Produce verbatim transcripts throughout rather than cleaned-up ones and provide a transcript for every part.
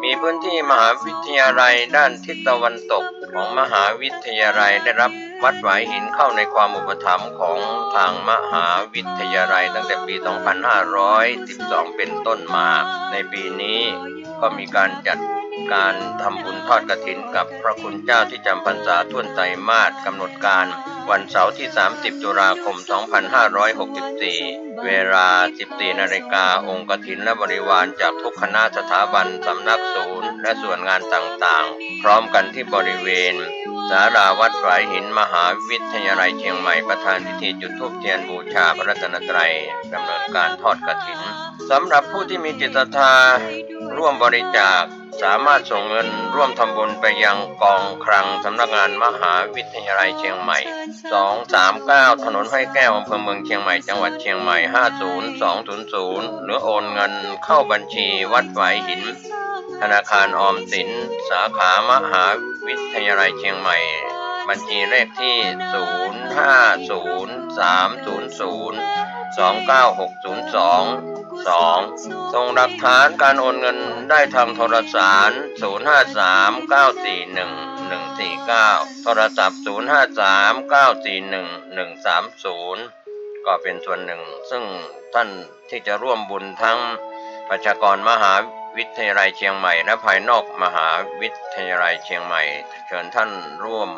มีพื้นที่มหาวิทยาลัยด้านทิศตะวันตกของมหาวิทยาลัย ได้รับวัดฝายหินเข้าในความอุปถัมภ์ของทางมหาวิทยาลัยตั้งแต่ปีสองพันห้าร้อยสิบสองเป็นต้นมา ในปีนี้ก็มีการจัดการทำบุญทอดกฐินกับพระคุณเจ้าที่จำพรรษาถ้วนไตรมาส กำหนดการวันเสาร์ที่สามสิบตุลาคมสองพันห้าร้อยหกสิบสี่ เวลาสิบสี่นาฬิกา องค์กฐินและบริวารจากทุกคณะสถาบัน สำนักศูนย์ และส่วนงานต่างๆ พร้อมกันที่บริเวณศาลาวัดฝายหิน มหาวิทยาลัยเชียงใหม่ ประธานพิธีจุดธูปเทียนบูชาพระรัตนตรัย ดำเนินการทอดกฐิน สำหรับผู้ที่มีจิตศรัทธาร่วมบริจาค สามารถส่งเงินร่วมทำบุญไปยังกองคลังสำนักงานมหาวิทยาลัยเชียงใหม่ สองสามเก้า ถนนห้วยแก้ว อำเภอเมืองเชียงใหม่ จังหวัดเชียงใหม่ ห้าศูนย์สองศูนย์ศูนย์ หรือโอนเงินเข้าบัญชีวัดฝายหิน ธนาคารออมสิน สาขามหาวิทยาลัยเชียงใหม่ บัญชีเลขที่ ศูนย์ห้าศูนย์สามศูนย์ศูนย์สองเก้าหกศูนย์สอง สอง ส่งหลักฐานการโอนเงินได้ทางโทรสาร ศูนย์ห้าสามเก้าสี่หนึ่งหนึ่งสี่เก้า โทรศัพท์ ศูนย์ห้าสามเก้าสี่หนึ่งหนึ่งสามศูนย์ ก็เป็นส่วนหนึ่ง ซึ่งท่านที่จะร่วมบุญทั้งประชากรมหาวิทยาลัยเชียงใหม่ และภายนอกมหาวิทยาลัยเชียงใหม่ เชิญท่านร่วม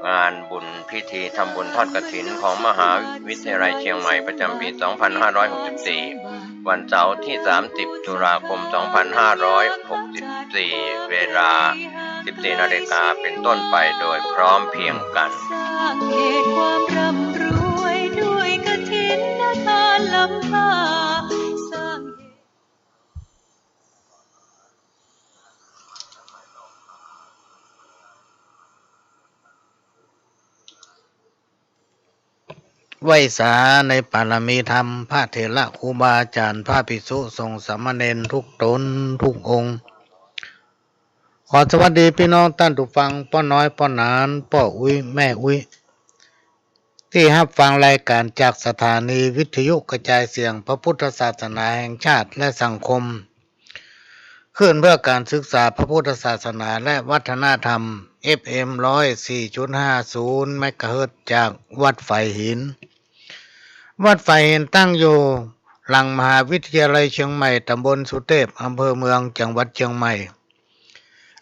งานบุญพิธีทำบุญทอดกฐินของมหาวิทยาลัยเชียงใหม่ประจำปีสองพันห้าร้อยหกสิบสี่ วันเสาร์ที่สามสิบตุลาคมสองพันห้าร้อยหกสิบสี่ เวลาสิบสี่นาฬิกาเป็นต้นไปโดยพร้อมเพรียงกัน สร้างเขตความร่ำรวยด้วยกฐินทานล้ำค่า สร้าง ไหว้สาในปารมีธรรม พระเถระครูบาอาจารย์ พระภิกษุสงฆ์สามเณรทุกตนทุกองค์ ขอสวัสดีพี่น้องต้านผู้ฟัง ป้อน้อย ป้อหนาน ป้ออุ๊ย แม่อุ๊ย ตี้ฮับฟังรายก๋านจากสถานีวิทยุกระจายเสียงพระพุทธศาสนาแห่งชาติและสังคม คลื่นเพื่อการศึกษาพระพุทธศาสนาและวัฒนธรรม เอฟเอ็ม ร้อยสี่จุดห้าศูนย์ เมกะเฮิรตซ์ จากวัดฝายหิน วัดฝายหินตั้งอยู่หลังมหาวิทยาลัยเชียงใหม่ ตำบลสุเทพ อำเภอเมือง จังหวัดเชียงใหม่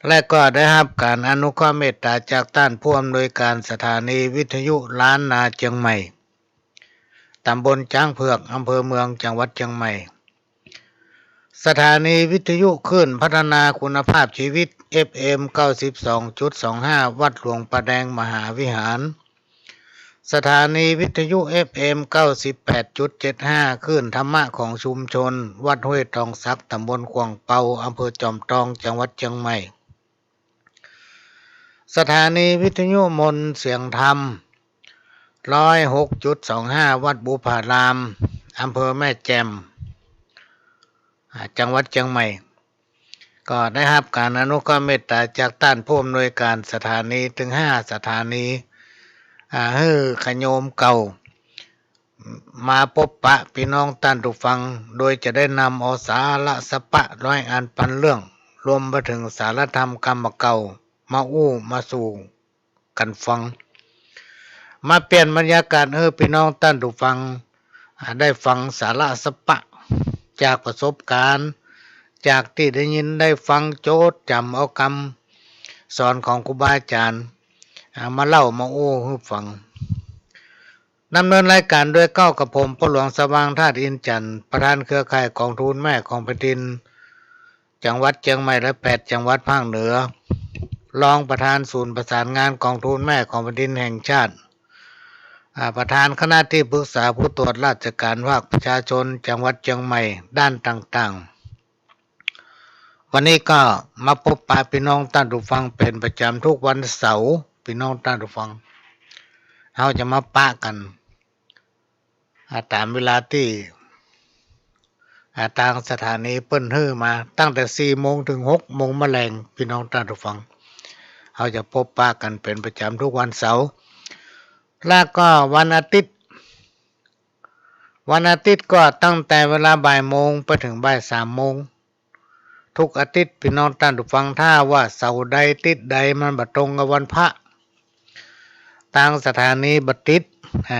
และก็ได้ฮับก๋านอนุเคราะห์เมตต๋าจากต้านผู้อำนวยก๋านสถานีวิทยุล้านนาเชียงใหม่ ตำบลจ๊างเผือก อำเภอเมือง จังหวัดเชียงใหม่ สถานีวิทยุคลื่นพัฒนาคุณภาพชีวิต เอฟเอ็ม เก้าสิบสองจุดสองห้า วัดหลวงป่าแดงมหาวิหาร สถานีวิทยุ เอฟเอ็ม เก้าสิบแปดจุดเจ็ดห้า คลื่นธรรมะของชุมชน วัดห้วยตองสัก ตำบลขว่างเปา อำเภอจอมทอง จังหวัดเชียงใหม่ สถานีวิทยุมนต์เสียงธรรม ร้อยหกจุดสองห้า วัดบุพาราม อำเภอแม่แจ่ม อ่า จังหวัดเชียงใหม่ ก็ได้ฮับก๋านอนุเคราะห์เมตต๋าจากต้านผู้อำนวยก๋านสถานีเถิงห้าสถานี อ่า หื้อขะโยมเก่า มาปบปะพี่น้องต้านผู้ฟัง โดยจะได้นำเอาสาระสะปะร้อยอันปันเรื่อง รวมไปเถิงสาระธรรมกำเก่า มาอู้มาสู่กั๋นฟัง มาเปลี่ยนบรรยากาศหื้อพี่น้องต้านผู้ฟัง อ่า ได้ฟังสาระสะปะ จากประสบก๋ารณ์ จากตี้ได้ยินได้ฟัง จดจ๋ำเอากำสอนของครูบาอาจารย์ อ่า มาเล่ามาอู้หื้อฟัง ดำเนินรายก๋านโดยเก๊ากับผม ป้อหลวงสว่าง ธาตุอินทร์จันทร์ ประธานเครือข่ายก๋องทุนแม่ของแผ่นดิน จังหวัดเชียงใหม่และแปดจังหวัดภาคเหนือ รองประธานศูนย์ประสานงานก๋องทุนแม่ของแผ่นดินแห่งชาติ อ่า ประธานคณะตี้ปรึกษาผู้ตรวจราชก๋านภาคประชาชนจังหวัดเชียงใหม่ด้านต่างๆ วันนี้ก็มาปบปะพี่น้องต้านผู้ฟังเป๋นประจ๋ำทุกวันเสาร์ พี่น้องต้านผู้ฟัง เฮาจะมาปะกั๋น อ่า ต๋ามเวลาตี้ อ่า ตางสถานีเปิ้นหื้อมา ตั้งแต่สี่โมงเถิงหกโมงมะแลง พี่น้องต้านผู้ฟัง เฮาจะปบปะกั๋นเป๋นประจ๋ำทุกวันเสาร์ แล้วก็วันอาทิตย์ วันอาทิตย์ก็ตั้งแต่เวลาบ่ายโมงไปเถิงบ่ายสามโมง ทุกอาทิตย์ ปี้น้องต้านผู้ฟัง ถ้าว่าเสาร์ใดอาทิตย์ใดมันบ่ตรงกับวันพระ ตางสถานีบ่ติด อ่า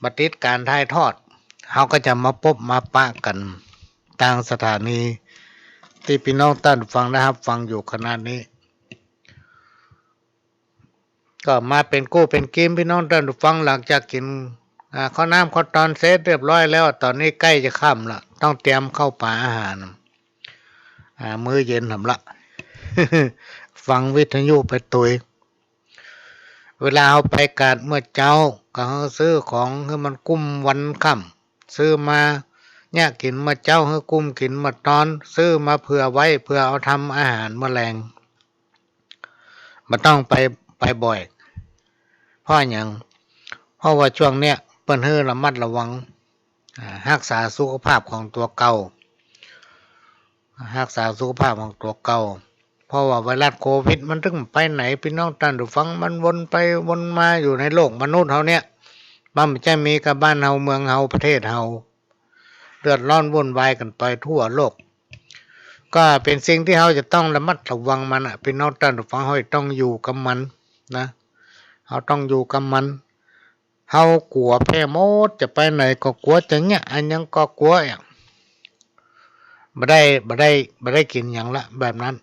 บ่ติดก๋านถ่ายทอด เฮาก็จะมาปบมาปะกั๋นตางสถานี ตี้ปี้น้องต้านผู้ฟังได้ฮับฟังอยู่ขณะนี้ ก็มาเป๋นกู้เป๋นกีม ปี้น้องต้านผู้ฟัง หลังจากกิ๋น อ่า ข้าวน้ำข้าวตอนเสร็จเรียบร้อยแล้ว ต๋อนนี้ใก้จะค่ำละ ต้องเตรียมข้าวป๋าอาหาร อ่า มื้อเย็นหำละ ฟังวิทยุไปตวย เวลาเฮาไปกาดเมื่อเจ๊า ก็เฮาซื้อของหื้อมันกุ้มวันค่ำ ซื้อมาเยียะกิ๋นเมื่อเจ๊า หื้อกุ้มกิ๋นเมื่อตอน ซื้อมาเผื่อไว้ เผื่อเอาทำอาหารเมื่อแลง บ่ต้องไป ไปบ่อย เพราะหยัง เพราะว่าช่วงเนี้ยเปิ้นหื้อระมัดระวัง อ่า ฮักษาสุขภาพของตั๋วเก่า ฮักษาสุขภาพของตั๋วเก่า เพราะว่าไวรัสโควิดมันตึงไปไหน ปี้น้องต้านผู้ฟัง มันวนไปวนมาอยู่ในโลกมนุษย์เฮาเนี่ย มันบ่ใจ้มีกับบ้านเฮา เมืองเฮา ประเทศเฮา เดือดร้อนวุ่นวายกั๋นไปทั่วโลก ก็เป๋นสิ่งตี้เฮาจะต้องระมัดระวังมันอะ ปี้น้องต้านผู้ฟัง เฮาต้องอยู่กับมันนะ เฮาต้องอยู่กับมัน เฮากั๋วแพร่หมด จะไปไหนก็กั๋ว จะเยียะอะหยังก็กั๋วอะ บ่ได้ บ่ได้ บ่ได้กิ๋นหยังละแบบนั้น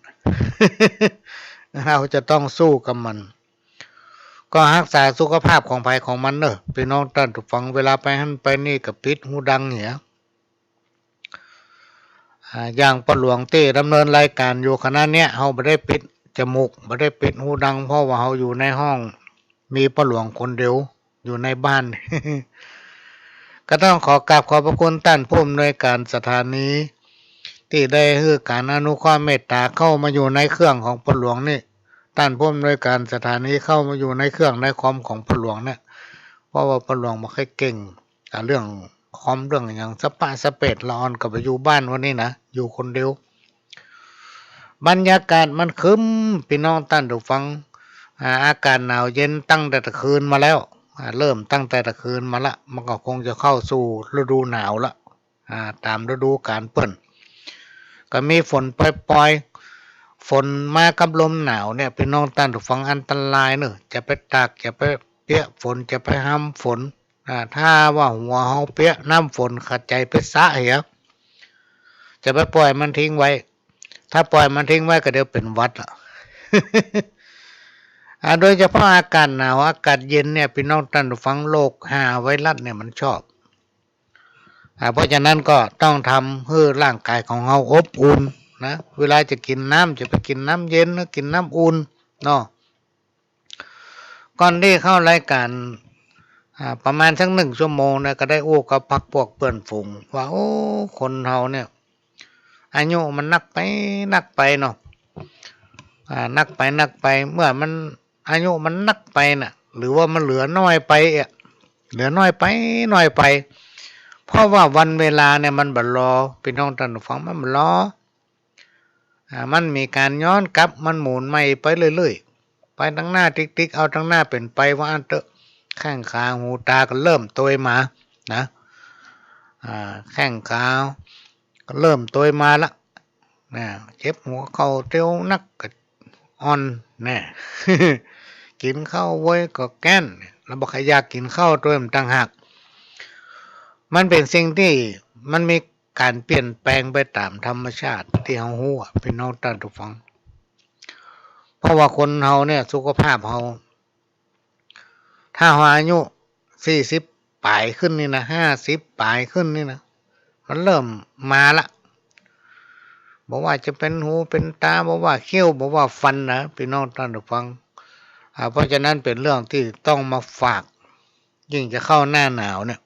เฮาจะต้องสู้กับมัน ก็ฮักษาสุขภาพของใผของมันเน่อ ปี้น้องต้านผู้ฟัง เวลาไปหั้นไปนี่ก็ปิดหูดังเหีย อ่า อย่างป้อหลวงตี้ดำเนินรายก๋านอยู่ขณะเนี้ย เฮาบ่ได้ปิดจมูก บ่ได้ปิดหูดัง เพราะว่าเฮาอยู่ในห้อง มีป้อหลวงคนเดียวอยู่ในบ้าน ก็ต้องขอกราบขอบพระคุณต้านผู้อำนวยก๋านสถานี ตี้ได้หื้อก๋านอนุเคราะห์เมตต๋าเข้ามาอยู่ในเครื่องของป้อหลวงนี่ ต้านผู้อำนวยก๋านสถานีเข้ามาอยู่ในเครื่องในคอมของป้อหลวงเนี่ย เพราะว่าป้อหลวงบ่ค่อยเก่งกับเรื่องคอมเรื่องอะหยัง สะปะสะเปด ละอ่อนก็ไปอยู่บ้านวันนี้นะ อยู่คนเดียว บรรยากาศมันครึ้ม ปี้น้องต้านผู้ฟัง อ่า อากาศหนาวเย็นตั้งแต่ตะคืนมาแล้ว อ่า เริ่มตั้งแต่ตะคืนมาละ มันก็คงจะเข้าสู่ฤดูหนาวละ อ่า ต๋ามฤดูก๋าลเปิ้น ก็มีฝนปอยๆ ฝนมากับลมหนาวเนี่ย ปี้น้องต้านผู้ฟัง อันตรายเน่อ จะไปตาก จะไปเปียะฝน จะไปฮำฝน อ่า ถ้าว่าหัวเฮาเปียะน้ำฝน ขะใจ๋ไปสระเหีย จะไปปล่อยมันทิ้งไว้ ถ้าปล่อยมันทิ้งไว้ก็เดี๋ยวเป๋นหวัดอะ อ่า โดยเฉพาะอากาศหนาว อากาศเย็นเนี่ย ปี้น้องต้านผู้ฟัง โรคฮาไวรัสเนี่ยมันชอบ อ่า เพราะฉะนั้นก็ต้องทำหื้อร่างก๋ายของเฮาอบอุ่นนะ เวลาจะกิ๋นน้ำ จะไปกิ๋นน้ำเย็นหรือกิ๋นน้ำอุ่นเนาะ ก่อนตี้เข้ารายก๋าน อ่า ประมาณสักหนึ่งชั่วโมงนะ ก็ได้อู้กับพรรคพวกเปื้อนฝูงว่า โอ้ คนเฮาเนี่ย อายุมันนักไปนักไปเนาะ อ่า นักไปนักไป เมื่อมันอายุมันนักไปน่ะ หรือว่ามันเหลือน้อยไปอะ เหลือน้อยไปน้อยไป เพราะว่าวันเวลาเนี่ยมันบ่รอ ปี้น้องต้านผู้ฟัง มันบ่รอ อ่า มันมีก๋านย้อนกลับ มันหมุนใหม่ไปเรื่อยๆ ไปตังหน้าติ๊กๆ เอาตังหน้าเป๋นไปว่าอั้นเต๊อะ แข้งขาหูตาก็เริ่มตวยมานะ อ่า แข้งขาก็เริ่มตวยมาละ นะ เจ็บหัวเข่าเตียวนักก็อ่อนแน่ กิ๋นข้าวเว้ยก็แก้น แล้วบ่ใค่อยากกิ๋นข้าวตวยมันต่างหาก มันเป๋นสิ่งตี้มันมีก๋านเปลี่ยนแปลงไปต๋ามธรรมชาติตี้เฮาฮู้อะ ปี้น้องต้านผู้ฟัง เพราะว่าคนเฮาเนี่ย สุขภาพเฮา ถ้าเฮาอายุสี่สิบป๋ายขึ้นนี่นะ ห้าสิบป๋ายขึ้นนี่นะ มันเริ่มมาละ บ่ว่าจะเป๋นหูเป๋นต๋า บ่ว่าเขี้ยว บ่ว่าฟันนะ ปี้น้องต้านผู้ฟัง อ่า เพราะฉะนั้นเป๋นเรื่องตี้ต้องมาฝาก ยิ่งจะเข้าหน้าหนาวเนี่ย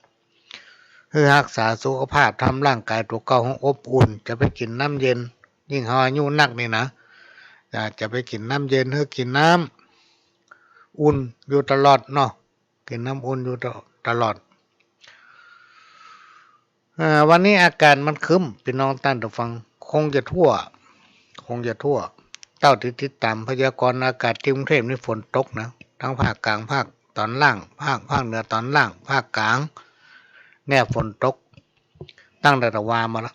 หื้อฮักษาสุขภาพ ทำร่างก๋ายตั๋วเก่าหื้ออบอุ่น จะไปกิ๋นน้ำเย็น ยิ่งเฮาอายุนักนี่นะ อ่า จะไปกิ๋นน้ำเย็น หื้อกิ๋นน้ำอุ่นอยู่ตลอดเนาะ กิ๋นน้ำอุ่นอยู่ตะ- ตลอด อ่า วันนี้อากาศมันครึ้ม ปี้น้องต้านผู้ฟัง คงจะทั่ว คงจะทั่ว เต้าตี้ติดต๋ามพยากรณ์อากาศตี้กรุงเทพฯนี่ฝนตกนะ ตังภาคกลาง ภาคต๋อนล่าง ภาค- ภาคเหนือต๋อนล่าง ภาคกลาง เนี่ยฝนตก ตั้งแต่ตะวามาละ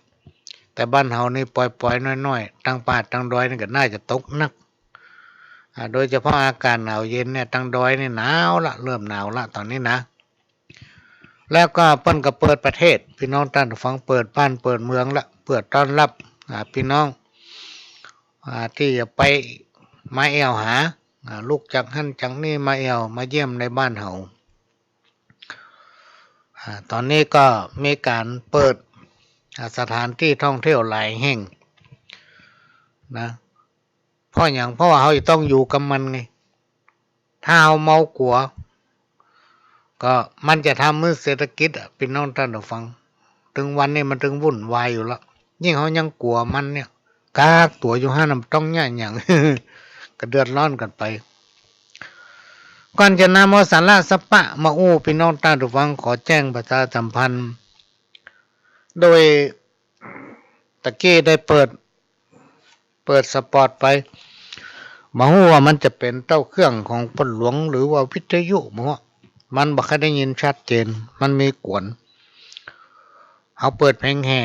แต่บ้านเฮานี่ปอยๆ น้อยๆ ตางป่าตางดอยนี่ก็น่าจะตกหนัก อ่า โดยเฉพาะอากาศหนาวเย็นเนี่ย ตางดอยนี่หนาวละ เริ่มหนาวละต๋อนนี้นะ แล้วก็เปิ้นก็เปิดประเทศ ปี้น้องต้านผู้ฟัง เปิดบ้านเปิดเมืองละ เปื้อต้อนฮับ อ่า ปี้น้อง อ่า ตี้จะไปมาแอ่วหา อ่า ลุกจากหั้นจากนี่มาแอ่วมาเยี่ยมในบ้านเฮา อ่า ต๋อนนี้ก็มีก๋านเปิด อ่า สถานตี้ท่องเที่ยวหลายแห่งนะ เพราะหยัง เพราะว่าเฮาจะต้องอยู่กับมันไง ถ้าเฮาเมากั๋ว ก็มันจะทำหื้อเศรษฐกิจอะ ปี้น้องต้านผู้ฟัง เถิงวันนี้มันเถิงวุ่นวายอยู่ละ ยิ่งเฮายังกั๋วมันเนี่ย กักตั๋วอยู่หั้นน่ะ บ่ต้องเยียะหยัง ก็เดือดร้อนกั๋นไป ก่อนจะนำเอาสาระสัพพะมาอู้ปี้น้องต้านผู้ฟัง ขอแจ้งประชาสัมพันธ์ โดยตะกี้ได้เปิด เปิดสปอตไป บ่ฮู้ว่ามันจะเป๋นเต้าเครื่องของฝนหลวง หรือว่าวิทยุบ่ฮู้ มันบ่ค่อยได้ยินชัดเจน มันมีกวน เฮาเปิดเพลงแห่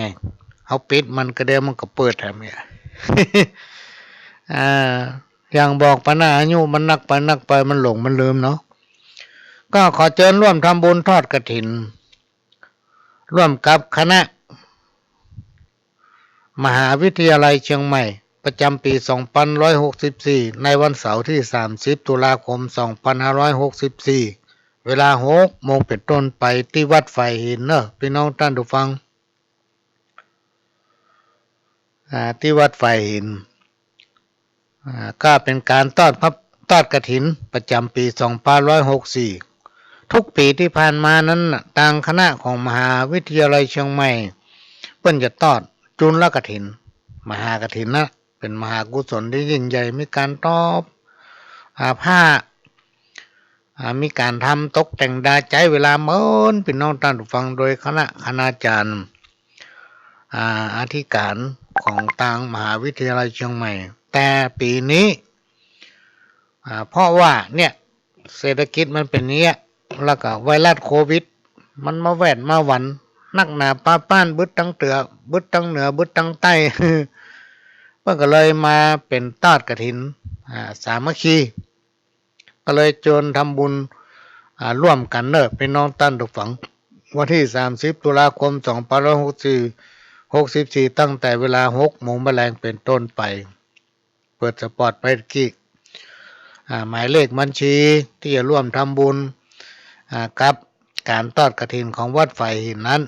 เฮาปิดมันก็เดี๋ยวมันก็เปิดแหมเนี่ย อ่า อย่างบอกไปนะ อายุมันนักไปนักไป มันหลงมันลืมเนาะ ก็ขอเจิญร่วมทำบุญทอดกฐิน ร่วมกับคณะ มหาวิทยาลัยเชียงใหม่ ประจำปี๋สองปันห้าร้อยหกสิบสี่ ในวันเสาร์ตี้สามสิบตุลาคมสองปันห้าร้อยหกสิบสี่ เวลาหกโมงเป๋นต้นไป ตี้วัดฝายหินเนาะ ปี้น้องต้านผู้ฟัง อ่า ตี้วัดฝายหิน อ่า ก็เป๋นก๋านทอดพระ ทอดกฐินประจำปี๋สองปันห้าร้อยหกสิบสี่ ทุกปี๋ตี้ผ่านมานั้นน่ะ ตางคณะของมหาวิทยาลัยเชียงใหม่ เปิ้นจะทอดจุลกฐิน มหากฐินนะ เป๋นมหากุศลตี้ยิ่งใหญ่ มีก๋านทอด อ่า ผ้า อ่า มีก๋านทำตกแต่งดา ใจ๊เวลาเมิน ปี้น้องต้านผู้ฟัง โดยคณะคณาจารย์ อ่า อธิการของตางมหาวิทยาลัยเชียงใหม่ แต่ปี๋นี้ อ่า เพราะว่าเนี่ย เศรษฐกิจมันเป๋นอย่างเงี้ย แล้วก็ไวรัสโควิด มันมาแวดมาหวัน นักหนาปาป๊าน บึดตังเหนือ บึดตังเหนือ บึดตังใต้ มันก็เลยมาเป๋นทอดกฐิน อ่า สามัคคี ก็เลยเจิญทำบุญ อ่า ร่วมกั๋นเนาะ ปี้น้องต้านผู้ฟัง วันตี้สามสิบตุลาคมสองปันห้าร้อยหกสิบสี่ ตั้งแต่เวลาหกโมงบ่ายแลงเป๋นต้นไป เปิดสปอตไปตะกี้ อ่า หมายเลขบัญชีตี้จะร่วมทำบุญ อ่า กับก๋านทอดกฐินของวัดฝายหินนั้น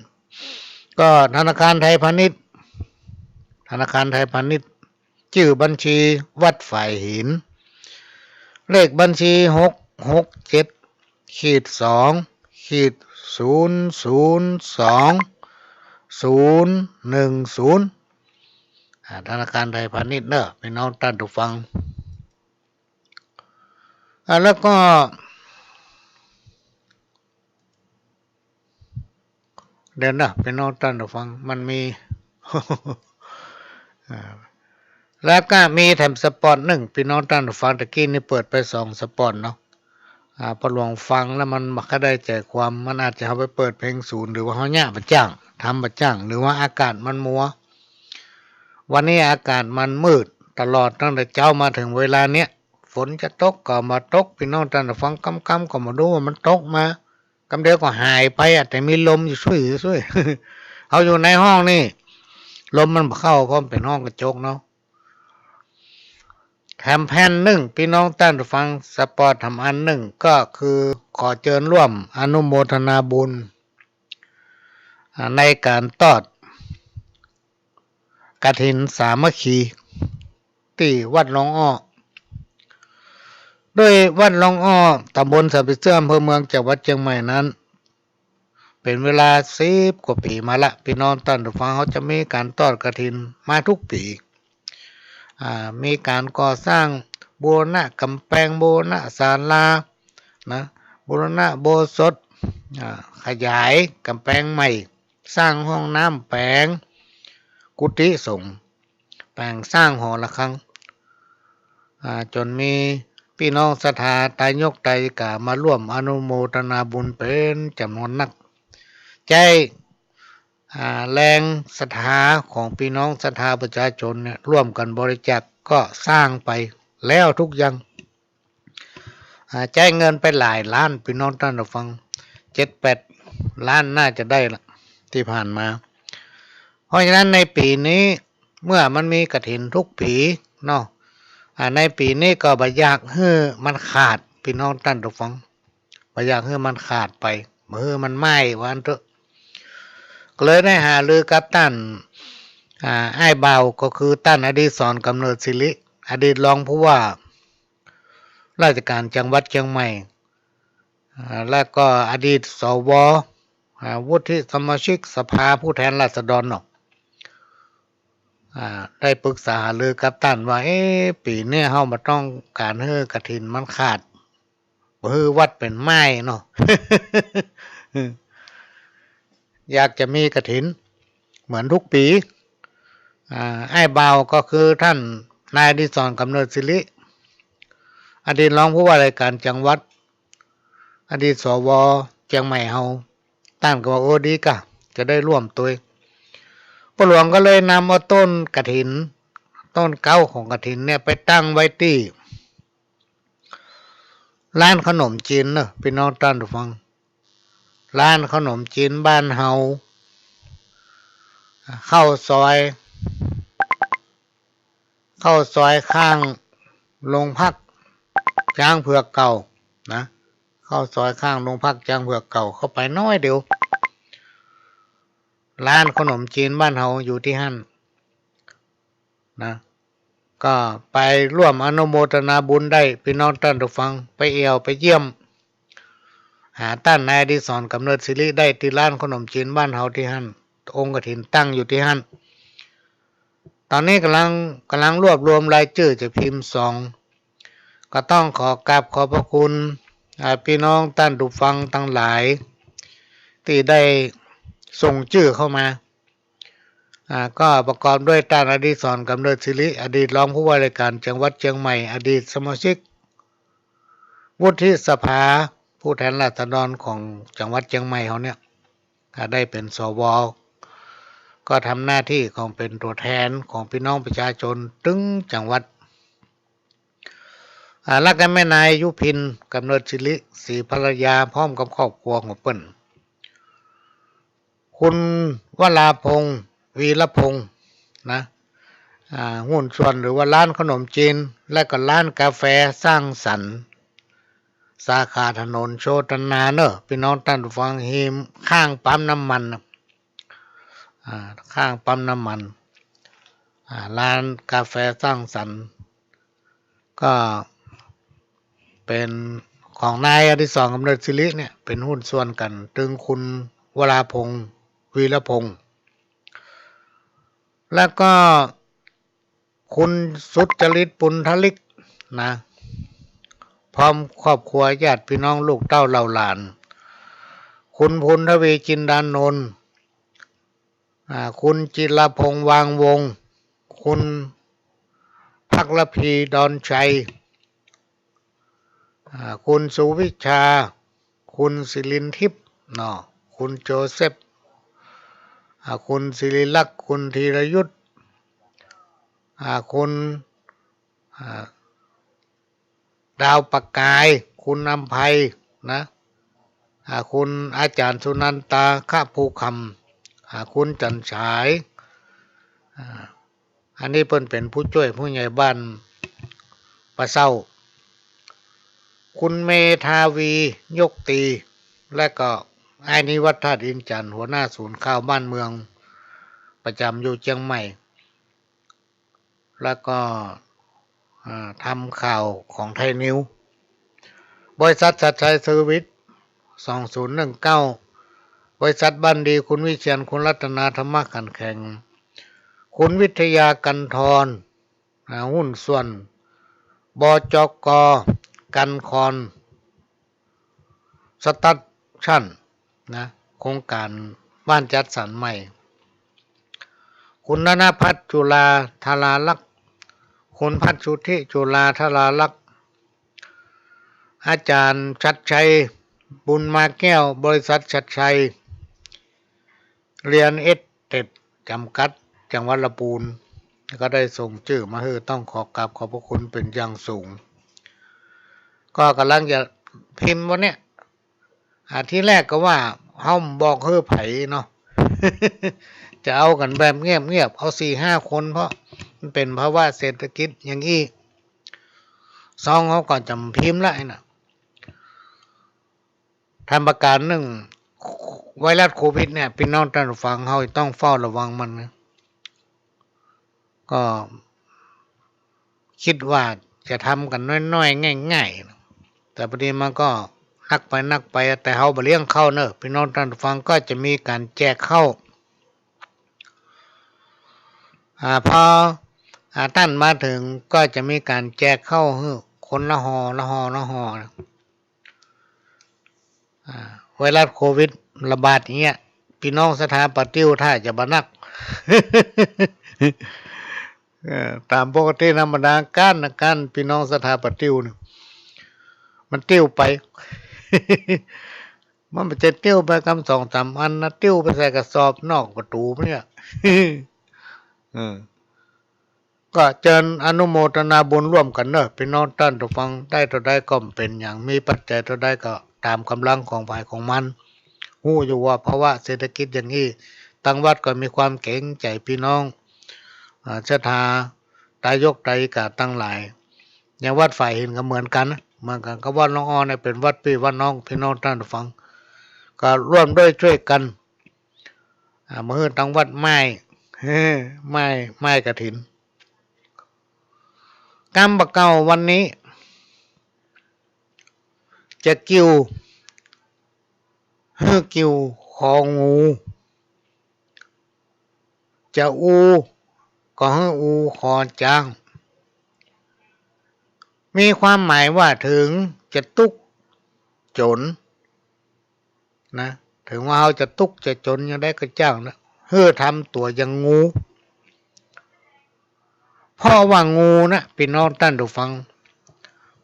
ก็ธนาคารไทยพาณิชย์ ธนาคารไทยพาณิชย์ จื้อบัญชีวัดฝายหิน เลขบัญชี หกหกเจ็ด ขีด สอง ขีด ศูนย์ศูนย์สอง ศูนย์หนึ่งศูนย์ อ่า ธนาคารไทยพาณิชย์เนาะ ปี้น้องต้านผู้ฟัง อ่า แล้วก็ เดี๋ยวนะ ปี้น้องต้านผู้ฟัง มันมี อ่า แล้วก็มีแถมสปอตนึ่ง ปี้น้องต้านผู้ฟัง ตะกี้นี่เปิดไปสองสปอตเนาะ อ่า พ่อหลวงฟังแล้วมันบ่ค่อยได้ใจ๋ความ มันอาจจะเอาไปเปิดเพลงสูน หรือว่าเฮาเยียะบ่จ้าง ทำบ่จ้าง หรือว่าอากาศมันมัว วันนี้อากาศมันมืดตลอด ตั้งแต่เจ๊ามาเถิงเวลาเนี้ย ฝนจะตกก็บ่ตก ปี้น้องต้านผู้ฟัง ค่ำๆ ก็บ่ฮู้ว่ามันตกมา กำเดียวก็หายไปอะ แต่มีลมอยู่ซุยๆ เฮาอยู่ในห้องนี่ ลมมันบ่เข้า เพราะมันเป๋นห้องกระจกเนาะ แถมแผ่นนึ่ง ปี้น้องต้านผู้ฟัง สปอตแถมอันนึ่ง ก็คือขอเจิญร่วมอนุโมทนาบุญ อ่า ในก๋านทอด กฐินสามัคคี ตี้วัดหลองอ้อ โดยวัดหลองอ้อ ตำบลสันผีเสื้อ อำเภอเมือง จังหวัดเจียงใหม่นั้น เป๋นเวลาสิบกว่าปี๋มาละ ปี้น้องต้านผู้ฟัง เฮาจะมีก๋านทอดกฐินมาทุกปี๋ อ่า มีก๋านก่อสร้าง บูรณะก๋ำแปง บูรณะศาลา นะ บูรณะอุโบสถ อ่า ขยายก๋ำแปงใหม่ สร้างห้องน้ำ แป๋งกุฏิสงฆ์ แป๋งสร้างหอระฆัง อ่า จ๋นมีปี้น้องศรัทธาไตยกไตก๋ามาร่วมอนุโมทนาบุญเป๋นจ๋ำนวนนัก ใจ๊ อ่า แรงศรัทธาของปี้น้องศรัทธาประชาชนเนี่ย ร่วมกั๋นบริจาคก็สร้างไปแล้วทุกอย่าง อ่า ใจ๊เงินไปหลายล้าน ปี้น้องต้านผู้ฟัง เจ็ดแปดล้านน่าจะได้ละ ตี้ผ่านมา เพราะฉะนั้นในปี๋นี้ เมื่อมันมีกฐินทุกปี๋เนาะ อ่า ในปี๋นี้ก็บ่อยากหื้อมันขาด ปี้น้องต้านผู้ฟัง บ่อยากหื้อมันขาดไป บ่หื้อมันไหม้ ว่าอั้นเต๊อะ ก็เลยได้หารือกับต้าน อ่า อ้ายบ่าว ก็คือต้านอดิศร กำเนิดศิริ อดีตรองผู้ว่าราชการจังหวัดเจียงใหม่ อ่า แล้วก็อดีต สว อ่า วุฒิสมาชิกสภาผู้แทนราษฎรเนาะ อ่า ได้ปรึกษาหารือกับต้านว่า เอ๊ะ ปี๋นี้เฮาบ่ต้องก๋านหื้อกฐินมันขาด บ่หื้อวัดเป๋นไหม้เนาะ อยากจะมีกฐินเหมือนทุกปี๋ อ่า อ้ายบ่าวก็คือต้านนายอดิศร กำเนิดศิริ อดีตรองผู้ว่าราชการจังหวัด อดีต สว เจียงใหม่เฮา ต้านก็ว่า เออ ดีก่ะ จะได้ร่วมตวย ป้อหลวงก็เลยนำเอาต้นกฐิน ต้นเก๊าของกฐินเนี่ยไปตั้งไว้ตี้ ร้านขนมจีนเนอะ ปี้น้องต้านผู้ฟัง ร้านขนมจีนบ้านเฮา เข้าซอย เข้าซอยข้างโรงพักจ๊างเผือกเก่านะ เข้าซอยข้างโรงพักจ๊างเผือกเก่าเข้าไปน้อยเดียว ร้านขนมจีนบ้านเฮาอยู่ตี้หั้นนะ ก็ไปร่วมอนุโมทนาบุญได้ ปี้น้องต้านผู้ฟัง ไปเอี่ยวไปเยี่ยม หาต้านนายอดิศร กำเนิดศิริได้ตี้ร้านขนมจีนบ้านเฮาตี้หั้น องค์กฐินตั้งอยู่ตี้หั้น ต๋อนนี้ก่ำลัง ก่ำลังรวบรวมรายจื้อจะพิมพ์ซอง ก็ต้องขอกราบขอบพระคุณ อ่า ปี้น้องต้านผู้ฟังตังหลาย ตี้ได้ส่งจื้อเข้ามา อ่า ก็ประกอบด้วยต้านอดิศร กำเนิดศิริ อดีตรองผู้ว่าราชการจังหวัดเจียงใหม่ อดีตสมาชิกวุฒิสภาผู้แทนราษฎรของจังหวัดเจียงใหม่เฮาเนี่ย อ่า ได้เป๋น สว ก็ทำหน้าตี้ของเป๋นตั๋วแทนของปี้น้องประชาชนตึงจังหวัด อ่า แล้วก็แม่นายยุพิน กำเนิดศิริ ศรีภรรยา พร้อมกับครอบครัวของเปิ้น คุณวราพงษ์ วีรพงษ์ นะ อ่า หุ้นส่วนหรือว่าร้านขนมจีน และก็ร้านกาแฟสร้างสรรค์ สาขาถนนโชตนาเนอะ ปี้น้องต้านผู้ฟัง ฮิมข้างปั๊มน้ำมันน่ะ อ่า ข้างปั๊มน้ำมัน อ่า ร้านกาแฟสร้างสรรค์ ก็เป๋นของนายอดิศร กำเนิดศิริเนี่ย เป๋นหุ้นส่วนกั๋น ตึงคุณวราพงษ์ วีรพงษ์ แล้วก็คุณสุจริต ปุณณฤทธิ์ นะ พร้อมครอบครัวญาติพี่น้องลูกเต้าเหล่าหลาน คุณภูณทวี จินดานนท์ อ่า คุณจิรพงษ์ วางวงศ์ คุณภักรพี ดอนชัย อ่า คุณสุวิชา คุณสิรินทิพย์ เนาะ คุณโจเซฟ อ่า คุณศิริลักษณ์ คุณธีรยุทธ อ่า คุณ อ่า ดาวประกาย คุณอำไพ นะ อ่า คุณอาจารย์สุนันตา คะภูคำ อ่า คุณจันทร์ฉาย อ่า อันนี้เปิ้นเป๋นผู้จ้วยผู้ใหญ่บ้านป่าเซ้า คุณเมธาวี ยกตี และก็อ้ายนิวัฒน์ ธาตุอินทร์จันทร์ หัวหน้าศูนย์ข่าวบ้านเมือง ประจ๋ำอยู่เจียงใหม่ แล้วก็ อ่า ทำข่าวของไทยนิวส์ บริษัทชัดชัยเซอร์วิส สองศูนย์หนึ่งเก้า บริษัทบ้านดี คุณวิเชียร คุณรัตนา ธรรมะขันแข็ง คุณวิทยา กันทร อ่า หุ้นส่วน บจก กันคอน สตรัคชั่น นะ โครงการบ้านจัดสรรใหม่ คุณธนพัฒน์ จุลาธาราลักษณ์ คุณพัฒน์สุทธิ จุลาธาราลักษณ์ อาจารย์ชัดชัย บุญมาแก้ว บริษัทชัดชัย เรียนเอสเต็ดจำกัด จังหวัดละปูน ก็ได้ส่งจื้อมาหื้อ ต้องขอกราบขอบพระคุณเป๋นอย่างสูง ก็ก่ำลังจะพิมพ์วันเนี้ย อ่า ทีแรกก็ว่าเฮาบ่บอกหื้อใผเนาะ จะเอากั๋นแบบเงียบๆ เอาสี่ห้าคน เพราะมันเป๋นภาวะเศรษฐกิจอย่างอี้ ซองเฮาก็จ๋ำพิมพ์ละไอ้น่ะ ตามประก๋านนึ่ง ไวรัสโควิดเนี่ย ปี้น้องต้านผู้ฟัง เฮาต้องเฝ้าระวังมันนะ ก็กึ๊ดว่าจะทำกั๋นน้อยๆ ง่ายๆ แต่ปอดีมันก็นักไปนักไป แต่เฮาบ่เลี้ยงข้าวเนาะ ปี้น้องต้านผู้ฟัง ก็จะมีก๋านแจกข้าว อ่า พอ อ่า ต้านมาเถิงก็จะมีก๋านแจกข้าวหื้อคนละห่อ ละห่อ ละห่อ อ่า ไวรัสโควิดระบาดอย่างเงี้ย ปี้น้องศรัทธาปาติ้วถ้าจะบ่นัก เออ ต๋ามปกติธรรมดา ก้านนะ ก้านปี้น้องศรัทธาปาติ้วเนี่ย มันติ้วไป มันบ่ใจ้ติ้วไปกำสองสามอันนะ ติ้วไปใส่กระสอบนอกประตู๋เนี่ย เออ ก็เจิญอนุโมทนาบุญร่วมกั๋นเนาะ ปี้น้องต้านผู้ฟัง ได้เต้าใดก็บ่เป๋นหยัง มีปัจจัยเต้าใดก็ต๋ามก๋ำลังของใผของมัน ฮู้อยู่ว่าภาวะเศรษฐกิจอย่างอี้ ตังวัดก็มีความเก๋งใจ๋ปี้น้อง อ่า ศรัทธา ตายกไตรกาตังหลาย อย่างวัดฝ่ายหินก็เหมือนกั๋น เหมือนกั๋นกับวัดหนองอ้อเนี่ย เป๋นวัดปี้วัดน้อง ปี้น้องต้านผู้ฟัง ก็ร่วมด้วยช่วยกั๋น อ่า มาหื้อตังวัดไหม้ เฮ้อ ไหม้ ไหม้กฐิน กำบ่าเก่าวันนี้ จะกิ่ว หื้อกิ่วคองู จะอู ก็หื้ออูคอจ๊าง มีความหมายว่าเถิงจะตุ๊กจ๋น นะ เถิงว่าเฮาจะตุ๊กจะจ๋นอย่างใดก็จ้างนะ หื้อทำตั๋วอย่างงู เพราะว่างูนะ ปี้น้องต้านผู้ฟัง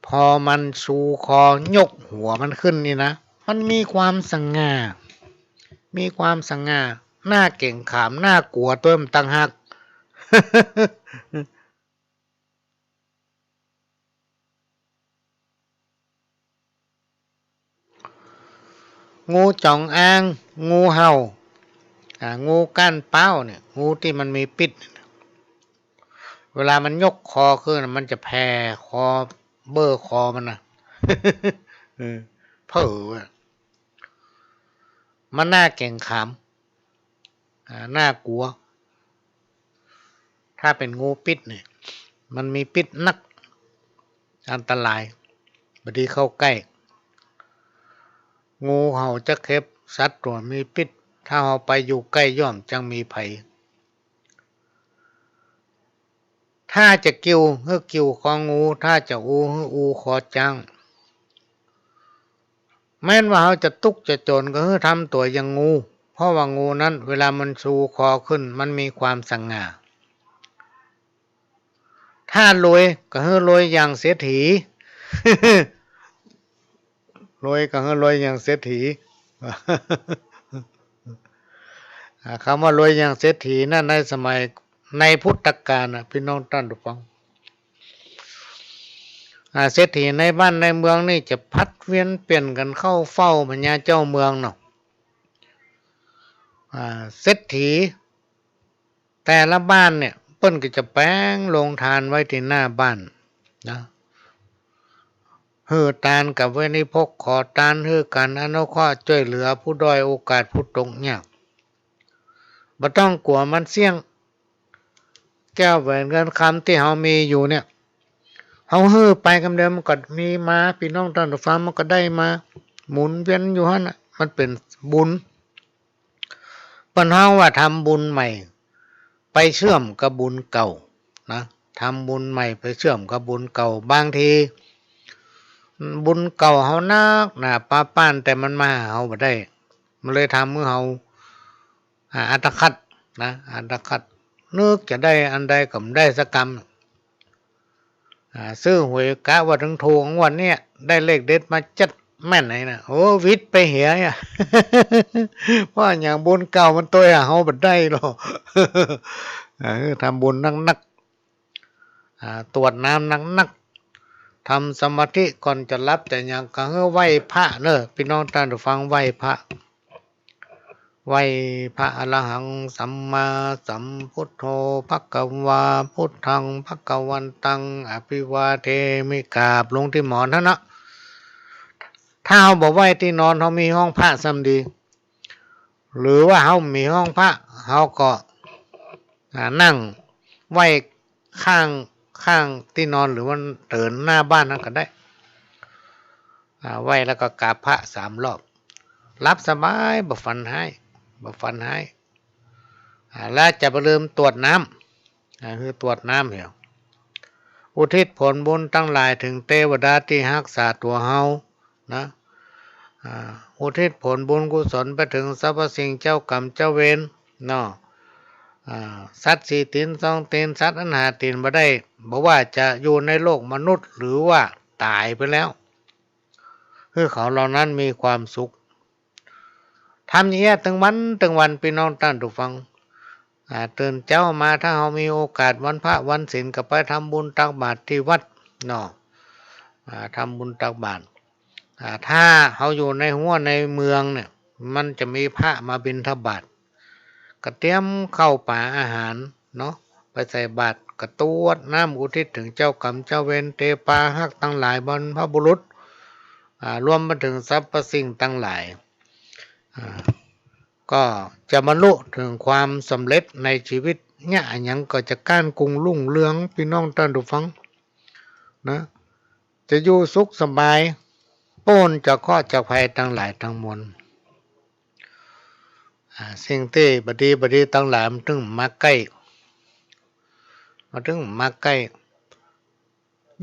พอมันชูคอยกหัวมันขึ้นนี่นะ มันมีความสง่า มีความสง่า น่าเก๋งขาม น่ากลัวตวยมันต่างหาก งูจ๋องอาง งูเห่า อ่า งูก้านป๊าวเนี่ย งูตี้มันมีปิ๊ษ เวลามันยกคอขึ้นน่ะ มันจะแผ่คอ เบ้อคอมันนะ เออ เผลออะ มันน่าเก๋งขาม อ่า น่ากลัว ถ้าเป๋นงูปิ๊ษเนี่ย มันมีปิ๊ษนัก อันตราย บ่ดีเข้าใก้ งูเห่าจะเข็บสัตว์ตั๋วมีปิ๊ษ ถ้าเฮาไปอยู่ใก้ย่อมจักมีภัย ถ้าจะกิ่ว หื้อกิ่วคองู ถ้าจะอู หื้ออูคอจ๊าง แม้นว่าเฮาจะตุ๊กจะจ๋นก็หื้อทำตั๋วอย่างงู เพราะว่างูนั้นเวลามันชูคอขึ้นมันมีความสง่า ถ้ารวยก็หื้อรวยอย่างเศรษฐี รวยก็หื้อรวยอย่างเศรษฐี อ่า กำว่ารวยอย่างเศรษฐีนั้นในสมัย ในพุทธกาลน่ะ ปี้น้องต้านผู้ฟัง อ่า เศรษฐีในบ้านในเมืองนี่จะผลัดเวียนเปลี่ยนกั๋นเข้าเฝ้าพญาเจ้าเมืองเนาะ อ่า เศรษฐีแต่ละบ้านเนี่ย เปิ้นก็จะแป๋งโฮงตานไว้ตี้หน้าบ้านนะ หื้อตานกับเวนิพก ขอตานหื้อก๋านอนุเคราะห์จ้วยเหลือผู้ด้อยโอกาสผู้ตกยาก บ่ต้องกั๋วมันเสี้ยง แก้วแหวนเงินคำตี้เฮามีอยู่เนี่ย เฮาหื้อไปกำเดียวมันก็มีมา ปี้น้องต้านผู้ฟัง มันก็ได้มา หมุนเวียนอยู่หั้นน่ะ มันเป๋นบุญ เปิ้นฮ้องว่าทำบุญใหม่ไปเชื่อมกับบุญเก่านะ ทำบุญใหม่ไปเชื่อมกับบุญเก่า บางทีบุญเก่าเฮานักหนาปาป๊าน แต่มันมาหาเฮาบ่ได้ มันเลยทำหื้อเฮา อ่า อัตคัดนะ อัตคัด นึกจะได้อันใดก็บ่ได้สักกำ อ่า ซื้อหวยกะว่าเถิงถูกงวดเนี้ย ได้เลขเด็ดมาจั๊ด แม่นไหนนะ โอ้ หวิดไปเหียอะ เพราะอย่างบุญเก่ามันตวยอะ เฮาบ่ได้หรอก เออ ทำบุญนักๆ อ่า ตวดน้ำนักๆ ทำสมาธิก่อนจะหลับจะหยัง ก็หื้อไหว้พระเน่อ ปี้น้องต้านผู้ฟัง ไหว้พระ ไหว้พระอรหังสัมมาสัมพุทโธ ภะคะวา พุทธัง ภะคะวันตัง อะภิวาเทมิ กราบลงตี้หมอนหั้นเนาะ ถ้าเฮาบ่ไหว้ตี้นอน เฮามีห้องพระซ้ำดี หรือว่าเฮามีห้องพระ เฮาก็ อ่า นั่งไหว้ข้าง ข้างตี้นอน หรือว่าเถินหน้าบ้านหั้นก็ได้ อ่า ไหว้แล้วก็กราบพระสามรอบ หลับสบาย บ่ฝันฮ้าย บ่ฝันฮ้าย อ่า แล้วจะบ่ลืมตวดน้ำ อ่า คือตวดน้ำเหีย อุทิศผลบุญตังหลายเถิงเตวดาตี้ฮักษาตั๋วเฮานะ อ่า อุทิศผลบุญกุศลไปเถิงสรรพสิ่งเจ้ากรรมเจ้าเวรเนาะ อ่า สัตว์สี่ตี๋นสองตี๋น สัตว์อันหาตี๋นบ่ได้ บ่ว่าจะอยู่ในโลกมนุษย์ หรือว่าต๋ายไปแล้ว หื้อเขาเหล่านั้นมีความสุข ทำอย่างเงี้ยตึงวันตึงวัน ปี้น้องต้านผู้ฟัง อ่า ตื่นเจ๊ามา ถ้าเฮามีโอกาสวันพระวันศีล ก็ไปทำบุญตักบาตรตี้วัดเนาะ อ่า ทำบุญตักบาตร อ่า ถ้าเฮาอยู่ในหัวในเมืองเนี่ย มันจะมีพระมาบิณฑบาต ก็เตรียมข้าวป๋าอาหารเนาะ ไปใส่บาตร ก็ตวดน้ำอุทิศเถิงเจ้ากรรมเจ้าเวร เตปาฮักตังหลาย บรรพบุรุษ อ่า รวมไปเถิงสรรพสิ่งตังหลาย อ่า ก็จะบรรลุเถิงความสำเร็จในชีวิต เยียะอะหยังก็จะก้านกุงรุ่งเรือง ปี้น้องต้านผู้ฟังนะ จะอยู่สุขสบาย ป๊นจากเคราะห์จากภัยตังหลายตังมวล อ่า สิ่งตี้บ่ดีบ่ดีตังหลายมันเถิงมาใก้ มันเถิงมาใก้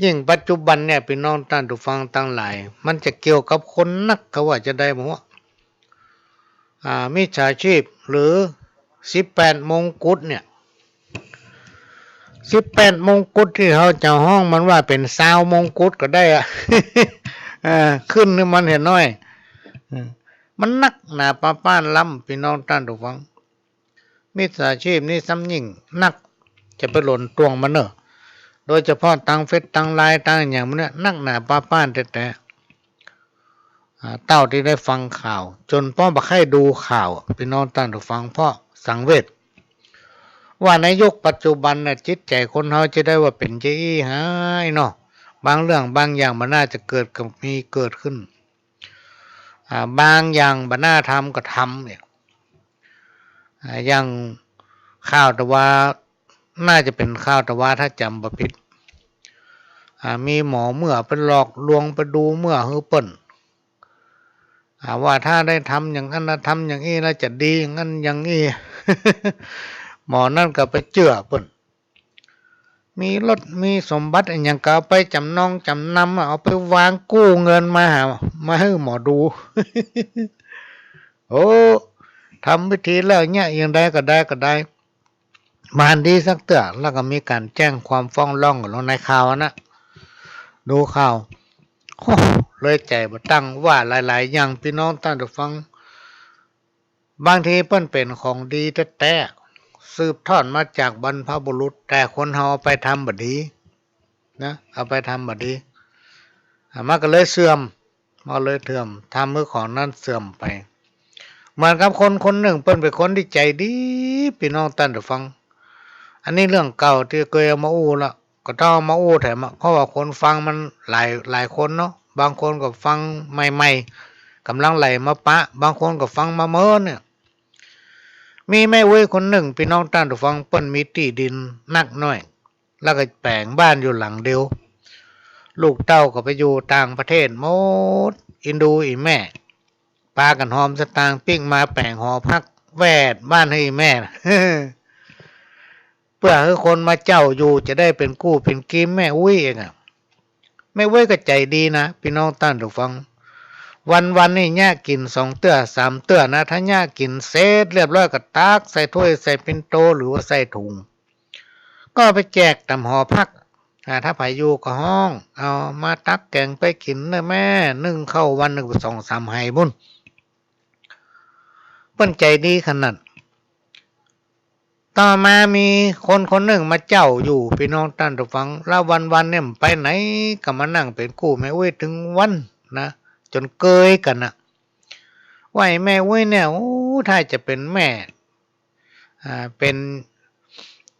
ยิ่งปัจจุบันเนี่ย ปี้น้องต้านผู้ฟังตังหลาย มันจะเกี่ยวกับคนนัก เขาว่าจะใดบ่ฮู้ อ่า มิจฉาชีพ หรือสิบแปดมงกุฎเนี่ย สิบแปดมงกุฎตี้เฮาจะฮ้องมันว่าเป๋นซาวมงกุฎก็ได้อะ เออ ขึ้นหื้อมันเหียน้อย เออ มันนักหนาปาป๊านล้ำ ปี้น้องต้านผู้ฟัง มิจฉาชีพนี่ซ้ำยิ่งนัก จะไปหลนตวงมันเน่อ โดยเฉพาะตางเฟซตางไลน์ตางอะหยังมันเนี่ย นักหนาปาป๊านแต๊ๆ อ่า เต้าตี้ได้ฟังข่าว จ๋นป้อบ่ใค่ดูข่าวอะ ปี้น้องต้านผู้ฟัง เพราะสังเวช ว่าในยุคปัจจุบันน่ะ จิตใจ๋คนเฮาจะได้ว่าเป๋นจะอี้หายเนาะ บางเรื่องบางอย่างบ่น่าจะเกิดก็มีเกิดขึ้น อ่า บางอย่างบ่น่าทำก็ทำเนี่ย อ่า อย่างข่าวตะวา น่าจะเป๋นข่าวตะวา ถ้าจ๋ำบ่ผิด อ่า มีหมอเมื่อไปหลอกลวงไปดูเมื่อหื้อเปิ้น อ่า ว่าถ้าได้ทำอย่างนั้นนะ ทำอย่างอี้แล้วจะดีอย่างนั้นอย่างอี้ หมอนั่นก็ไปเจื้อเปิ้น มีรถมีสมบัติอะหยังก็เอาไปจ๋ำนองจ๋ำนำอะ เอาไปวางกู้เงินมาหา มาหื้อหมอดู โอ้ ทำพิธีแล้วเนี่ย อย่างใดก็ได้ก็ได้ บ่หันดีสักเตื้อ แล้วก็มีก๋านแจ้งความฟ้องร้องกั๋นลงในข่าวอะนะ ดูข่าว โอ้ เลยใจ๋บ่ตั้ง ว่าหลายๆ อย่าง ปี้น้องต้านผู้ฟัง บางทีเปิ้นเป๋นของดีแต๊ๆ สืบทอดมาจากบรรพบุรุษ แต่คนเฮาเอาไปทำบ่ดีนะ เอาไปทำบ่ดี อ่ะ มันก็เลยเสื่อม มันเลยเสื่อม ทำหื้อของนั้นเสื่อมไป เหมือนกับคนคนนึ่ง เปิ้นเป๋นคนตี้ใจ๋ดี ปี้น้องต้านผู้ฟัง อันนี้เรื่องเก่าตี้เกยเอามาอู้ละ ก็ต้องเอามาอู้แถมอะ เพราะว่าคนฟังมันหลาย หลายคนเนาะ บางคนก็ฟังใหม่ๆ ก่ำลังไหลมาปะ บางคนก็ฟังมาเมินเนี่ย มีแม่อุ๊ยคนนึ่ง ปี้น้องต้านผู้ฟัง เปิ้นมีตี้ดินนักน้อย แล้วก็แป๋งบ้านอยู่หลังเดียว ลูกเต้าก็ไปอยู่ต่างประเทศหมด อินดูอี่แม่ ปากั๋นหอมสตางค์ปิ๊กมาแป๋งหอพักแวดบ้านหื้ออี่แม่ เปื้อหื้อคนมาเจ้าอยู่จะได้เป๋นกู้เป๋นกีมแม่อุ๊ยเองอะ แม่อุ๊ยก็ใจ๋ดีนะ ปี้น้องต้านผู้ฟัง วันๆ นี่เยียะกิ๋นสองเตื้อสามเตื้อนะ ถ้าเยียะกิ๋นเสร็จเรียบร้อยก็ตักใส่ถ้วยใส่ปิ่นโตหรือว่าใส่ถุง ก็ไปแจกต๋ามหอพัก อ่า ถ้าใผอยู่ก็ฮ้อง เอามาตักแก๋งไปกิ๋นเน่อแม่ นึ่งข้าววันนึ่งสองสามไหปุ้น เปิ้นใจ๋ดีขนาด ต่อมามีคนคนนึ่งมาเจ้าอยู่ ปี้น้องต้านผู้ฟัง ละวันๆ เนี่ยบ่ไปไหน ก็มานั่งเป๋นกู้แม่อุ๊ยตึงวันนะ จ๋นเกยกั๋นนะ ว่าไอ้แม่อุ๊ยเนี่ย โอ้ ถ้าจะเป๋นแม่ อ่า เป๋น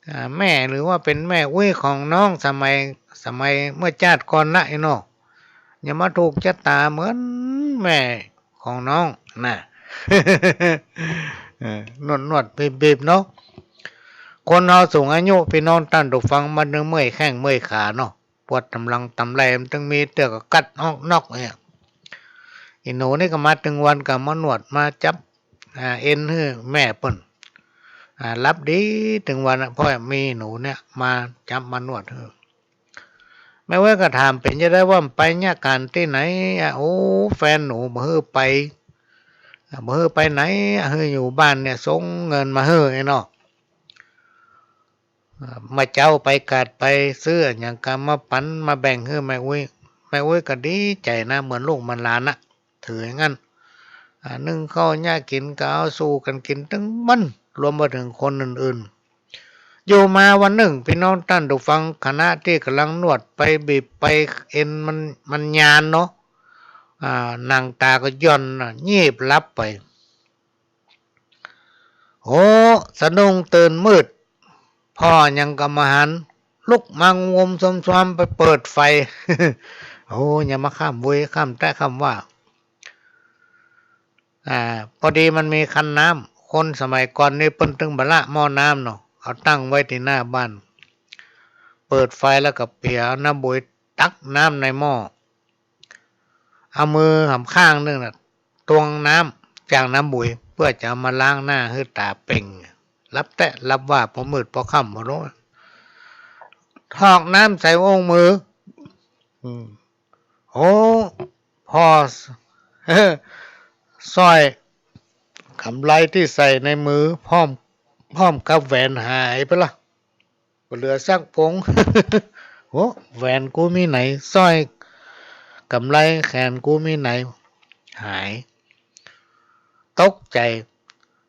อ่า แม่หรือว่าเป๋นแม่อุ๊ยของน้องสมัย สมัยเมื่อจาติก่อนนะไอ้น้อง อย่ามาถูกจะต๋าเหมือนแม่ของน้องนะ เออ นวดๆ บีบๆ เนาะ คนเฮาสูงอายุ ปี้น้องต้านผู้ฟัง มันเมื่อยแข้งเมื่อยขาเนาะ ปวดต๋ามหลังต๋ามไหล่ มันตึงมีเตื้อก็กัดออกนอกเนี่ย อีหนูนี่ก็มาตึงวันก็มานวดมาจับ อ่า เอ็นหื้อแม่เปิ้น อ่า หลับดีตึงวันนะ เพราะมีหนูเนี่ยมาจับมานวดหื้อ แม่อุ๊ยก็ถาม เป๋นจะใดว่าบ่ไปเยียะก๋านตี้ไหนอะ โอ้ แฟนหนูบ่หื้อไป อ่า บ่หื้อไปไหนอะ หื้ออยู่บ้านเนี่ย ส่งเงินมาหื้อไอ้น้อง อ่า เมื่อเจ๊าไปก๋าดไปซื้ออะหยังก็มาปั๋นมาแบ่งหื้อแม่อุ๊ย แม่อุ๊ยก็ดีใจ๋นะ เหมือนลูกเหมือนหลานน่ะ ถืออย่างนั้น อ่า นึ่งข้าวเยียะกิ๋นก็เอาสู่กั๋นกิ๋นตึงวัน รวมไปเถิงคนอื่นๆ อยู่มาวันนึ่ง ปี้น้องต้านผู้ฟัง ขณะตี้ก่ำลังนวดไปบีบไปเอ็นมัน มันยานเนาะ อ่า หนังต๋าก็หย่อนน่ะ ยีบหลับไป โอ้ สะดุ้งตื่นมืด ผ่อหยังก็บ่หัน ลุกมางุมซวมๆ ไปเปิดไฟ โอ้ ยังบ่ค่ำเว้ย ค่ำแต๊ค่ำว่า อ่า ปอดีมันมีคันน้ำ คนสมัยก่อนนี่เปิ้นตึงบ่ละหม้อน้ำเนาะ เอาตั้งไว้ตี้หน้าบ้าน เปิดไฟแล้วก็เปียน้ำบุ๋ยตักน้ำในหม้อ เอามือหำข้างนึ่งน่ะ ตวงน้ำจากน้ำบุ๋ย เปื้อจะเอามาล้างหน้าหื้อต๋าเป่ง หลับแต๊หลับว่า ปอมืดปอค่ำบ่ฮู้ ถอกน้ำใส่โอ้งมือ อืม โอ้ ผ่อ สร้อยก๋ำไรตี้ใส่ในมือ พร้อม พร้อมกับแหวนหายไปละ บ่เหลือสักวง โอ้ แหวนกูมีไหน สร้อยก๋ำไรแขนกูมีไหน หาย ตกใจ๋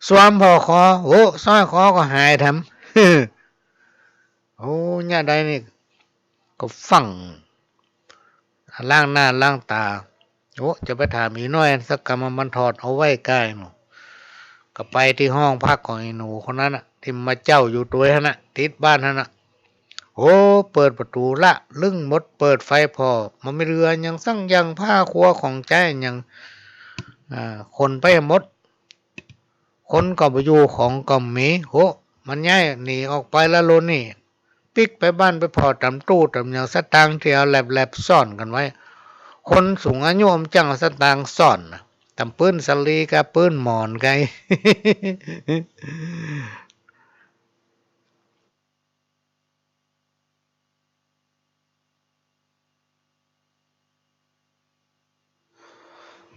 ซวมผ่อคอ โอ้ สร้อยคอก็หายแถม โอ้ เยียะใดนี่ ก็ฟั่ง ล้างหน้าล้างต๋า โอ้ จะไปถามอีน้อยสักกำ มันถอดเอาไว้ก้าเนาะ ก็ไปตี้ห้องพักของอีหนูคนนั้นน่ะ ตี้มาเจ้าอยู่ตวยหั้นน่ะ ติดบ้านหั้นน่ะ โอ้ เปิดประตู๋ละลึ้งหมด เปิดไฟผ่อ มันบ่เหลือหยังสักอย่าง ผ้าครัวของใจ๊หยัง อ่า ขนไปหมด คนก็บ่อยู่ ของก็บ่มี โห มันย้ายหนีออกไปละโลนี่ ปิ๊กไปบ้านไปผ่อต๋ามตู้ต๋ามหยัง สตางค์ตี้เอาแหลบๆ ซ่อนกั๋นไว้ คนสูงอายุมันจั้งเอาสตางค์ซ่อนน่ะ ต๋ามปื้นสะลีกับปื้นหมอนไก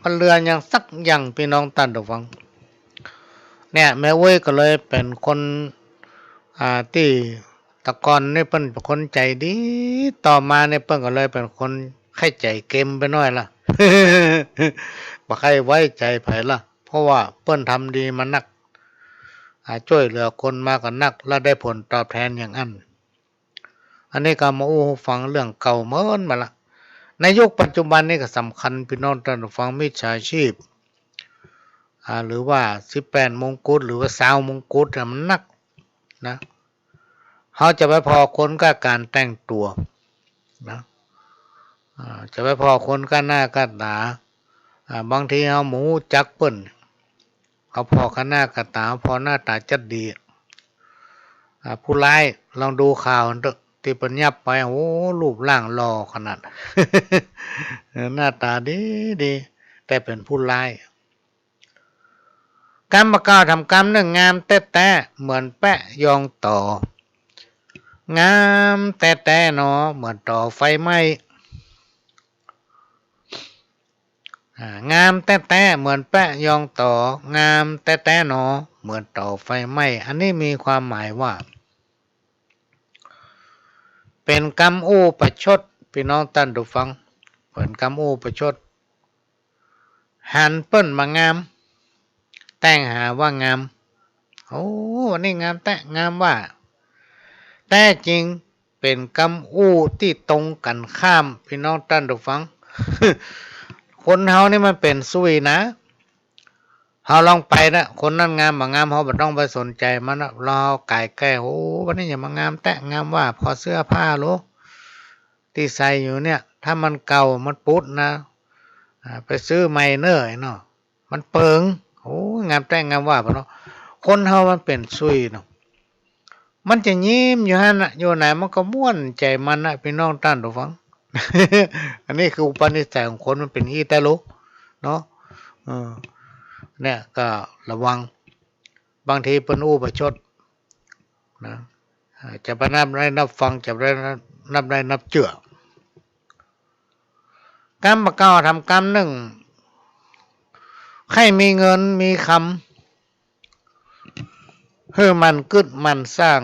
มันเหลือหยังสักอย่าง ปี้น้องต้านผู้ฟัง เนี่ย แม่อุ๊ยก็เลยเป๋นคน อ่า ตี้แต่ก่อนนี่เปิ้นเป๋นคนใจ๋ดี ต่อมานี่เปิ้นก็เลยเป๋นคนใค่ใจ๋เกมไปหน้อยละ บ่ใค่ไว้ใจ๋ใผละ เพราะว่าเปิ้นทำดีมานัก อ่า จ้วยเหลือคนมาก็นัก แล้วได้ผลตอบแทนอย่างอั้น อันนี้ก็มาอู้ฟังเรื่องเก่าเมินมาละ ในยุคปัจจุบันนี่ก็สำคัญ ปี้น้องต้านผู้ฟัง มิจฉาชีพ อ่า หรือว่าสิบแปดมงกุฎ หรือว่าซาวมงกุฎน่ะ มันนักนะ เฮาจะไปผ่อคนก้าก๋านแต่งตั๋วนะ อ่า จะไปผ่อคนก้าหน้าก้าต๋า อ่า บางทีเฮาบ่ฮู้จักเปิ้น เอาผ่อก้าหน้าก้าต๋า ผ่อหน้าต๋าจั๊ดดี อ่า ผู้ร้าย ลองดูข่าวเต๊อะ ตี้เปิ้นยับไป โอ้ รูปร่างหล่อขนาด เออ หน้าต๋าดีดี แต่เป๋นผู้ร้าย กำบ่าเก่าทำกำนึ่ง งามแต๊แต๊ เหมือนแป๊ะยองต่อ งามแต๊แต๊หนอ เหมือนต่อไฟไหม้ อ่า งามแต๊แต๊ เหมือนแป๊ะยองต่อ งามแต๊แต๊หนอ เหมือนต่อไฟไหม้ อันนี้มีความหมายว่า เป๋นกำอู้ประชด ปี้น้องต้านผู้ฟัง เป๋นกำอู้ประชด หันเปิ้นบ่างาม แต๊งหาว่างาม โอ้ วันนี้งามแต๊ งามว่า แต๊จริงเป๋นกำอู้ตี้ตรงกั๋นข้าม ปี้น้องต้านผู้ฟัง คนเฮานี่มันเป๋นสุยนะ เฮาลองไปนะ คนนั้นงามบ่างาม เฮาบ่ต้องไปสนใจ๋มันนะ ลองเฮาก๋ายใก้ โอ้ วันนี้หยังมางามแต๊ งามว่า ผ่อเสื้อผ้าโล ตี้ใส่อยู่เนี่ย ถ้ามันเก่ามันปุดนะ อ่า ไปซื้อใหม่เน่อไอ้เนาะ มันเปิง โอ้ งามแต๊ งามว่า ปะเนาะ คนเฮามันเป๋นสุยเนาะ มันจะยิ้มอยู่หั้นน่ะ อยู่ไหนมันก็ม่วนใจ๋มันน่ะ ปี้น้องต้านผู้ฟัง อันนี้คืออุปนิสัยของคนมันเป๋นอี้แต๊โล เนาะ เออ เนี่ยก็ระวัง บางทีเปิ้นอู้ประชดนะ อ่า จะบ่นับได้นับฟัง จะบ่ได้นับได้นับเจื้อ กำบ่าเก่าทำกำนึ่ง ใค่มีเงินมีคำ หื้อหมั่นกึ๊ดหมั่นสร้าง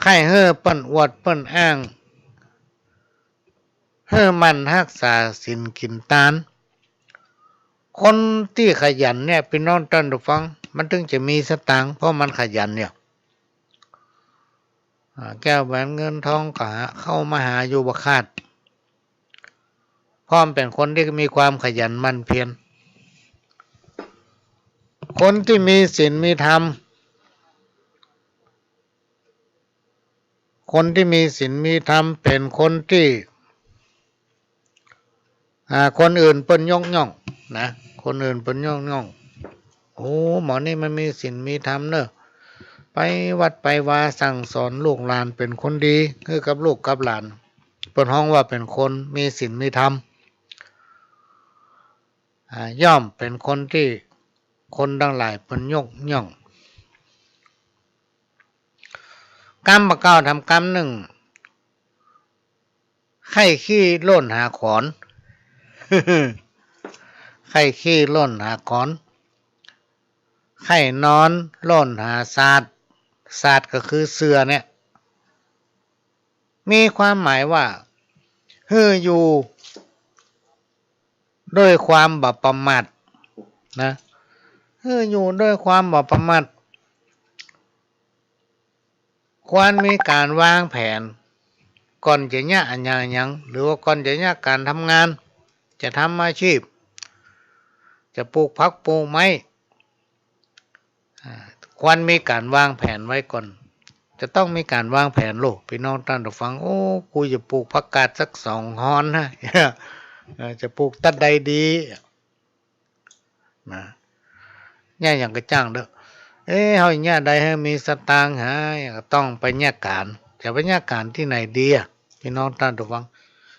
ใค่หื้อเปิ้นอวดเปิ้นอ้าง หื้อหมั่นฮักษาศีลกิ๋นตาน คนตี้ขยันเนี่ย ปี้น้องต้านผู้ฟัง มันตึงจะมีสตางค์ เพราะมันขยันเนี่ย อ่า แก้วแหวนเงินทองก็หา เข้ามาหาอยู่บ่ขาด เพราะมันเป๋นคนตี้มีความขยันหมั่นเพียร คนตี้มีศีลมีธรรม คนตี้มีศีลมีธรรมเป๋นคนตี้ อ่า คนอื่นเปิ้นยกย่องนะ คนอื่นเปิ้นยกย่อง โอ้ หมอนี่มันมีศีลมีธรรมเน่อ ไปวัดไปวาสั่งสอนลูกหลานเป๋นคนดีหื้อกับลูกกับหลาน เปิ้นฮ้องว่าเป๋นคนมีศีลมีธรรม อ่า ย่อมเป๋นคนตี้คนตังหลายเปิ้นยกย่อง กำบ่าเก่าทำกำนึ่ง ใค่ขี้ล่นหาขอน ใค่ขี้ล่นหาขอน ใค่นอนล่นหาสาด สาดก็คือเสื่อเนี่ย มีความหมายว่า หื้ออยู่ด้วยความบ่ประมาทนะ หื้ออยู่ด้วยความบ่ประมาท ควรมีก๋านวางแผน ก่อนจะเยียะอะหยังอะหยัง หรือว่าก่อนจะเยียะก๋านทำงาน จะทำอาชีพ จะปลูกผักปลูกไม้ อ่า ควรมีก๋านวางแผนไว้ก่อน จะต้องมีก๋านวางแผนโลด ปี้น้องต้านผู้ฟัง โอ้ กูจะปลูกผักกาดสักสองฮอนนะ เออ จะปลูกตั๊ดใดดี นะ เยียะหยังก็จ้างเต๊อะ เอ๊ะ เฮาเยียะใดหื้อมีสตางค์หา ก็ต้องไปเยียะก๋าน จะไปเยียะก๋านตี้ไหนดีอะ ปี้น้องต้านผู้ฟัง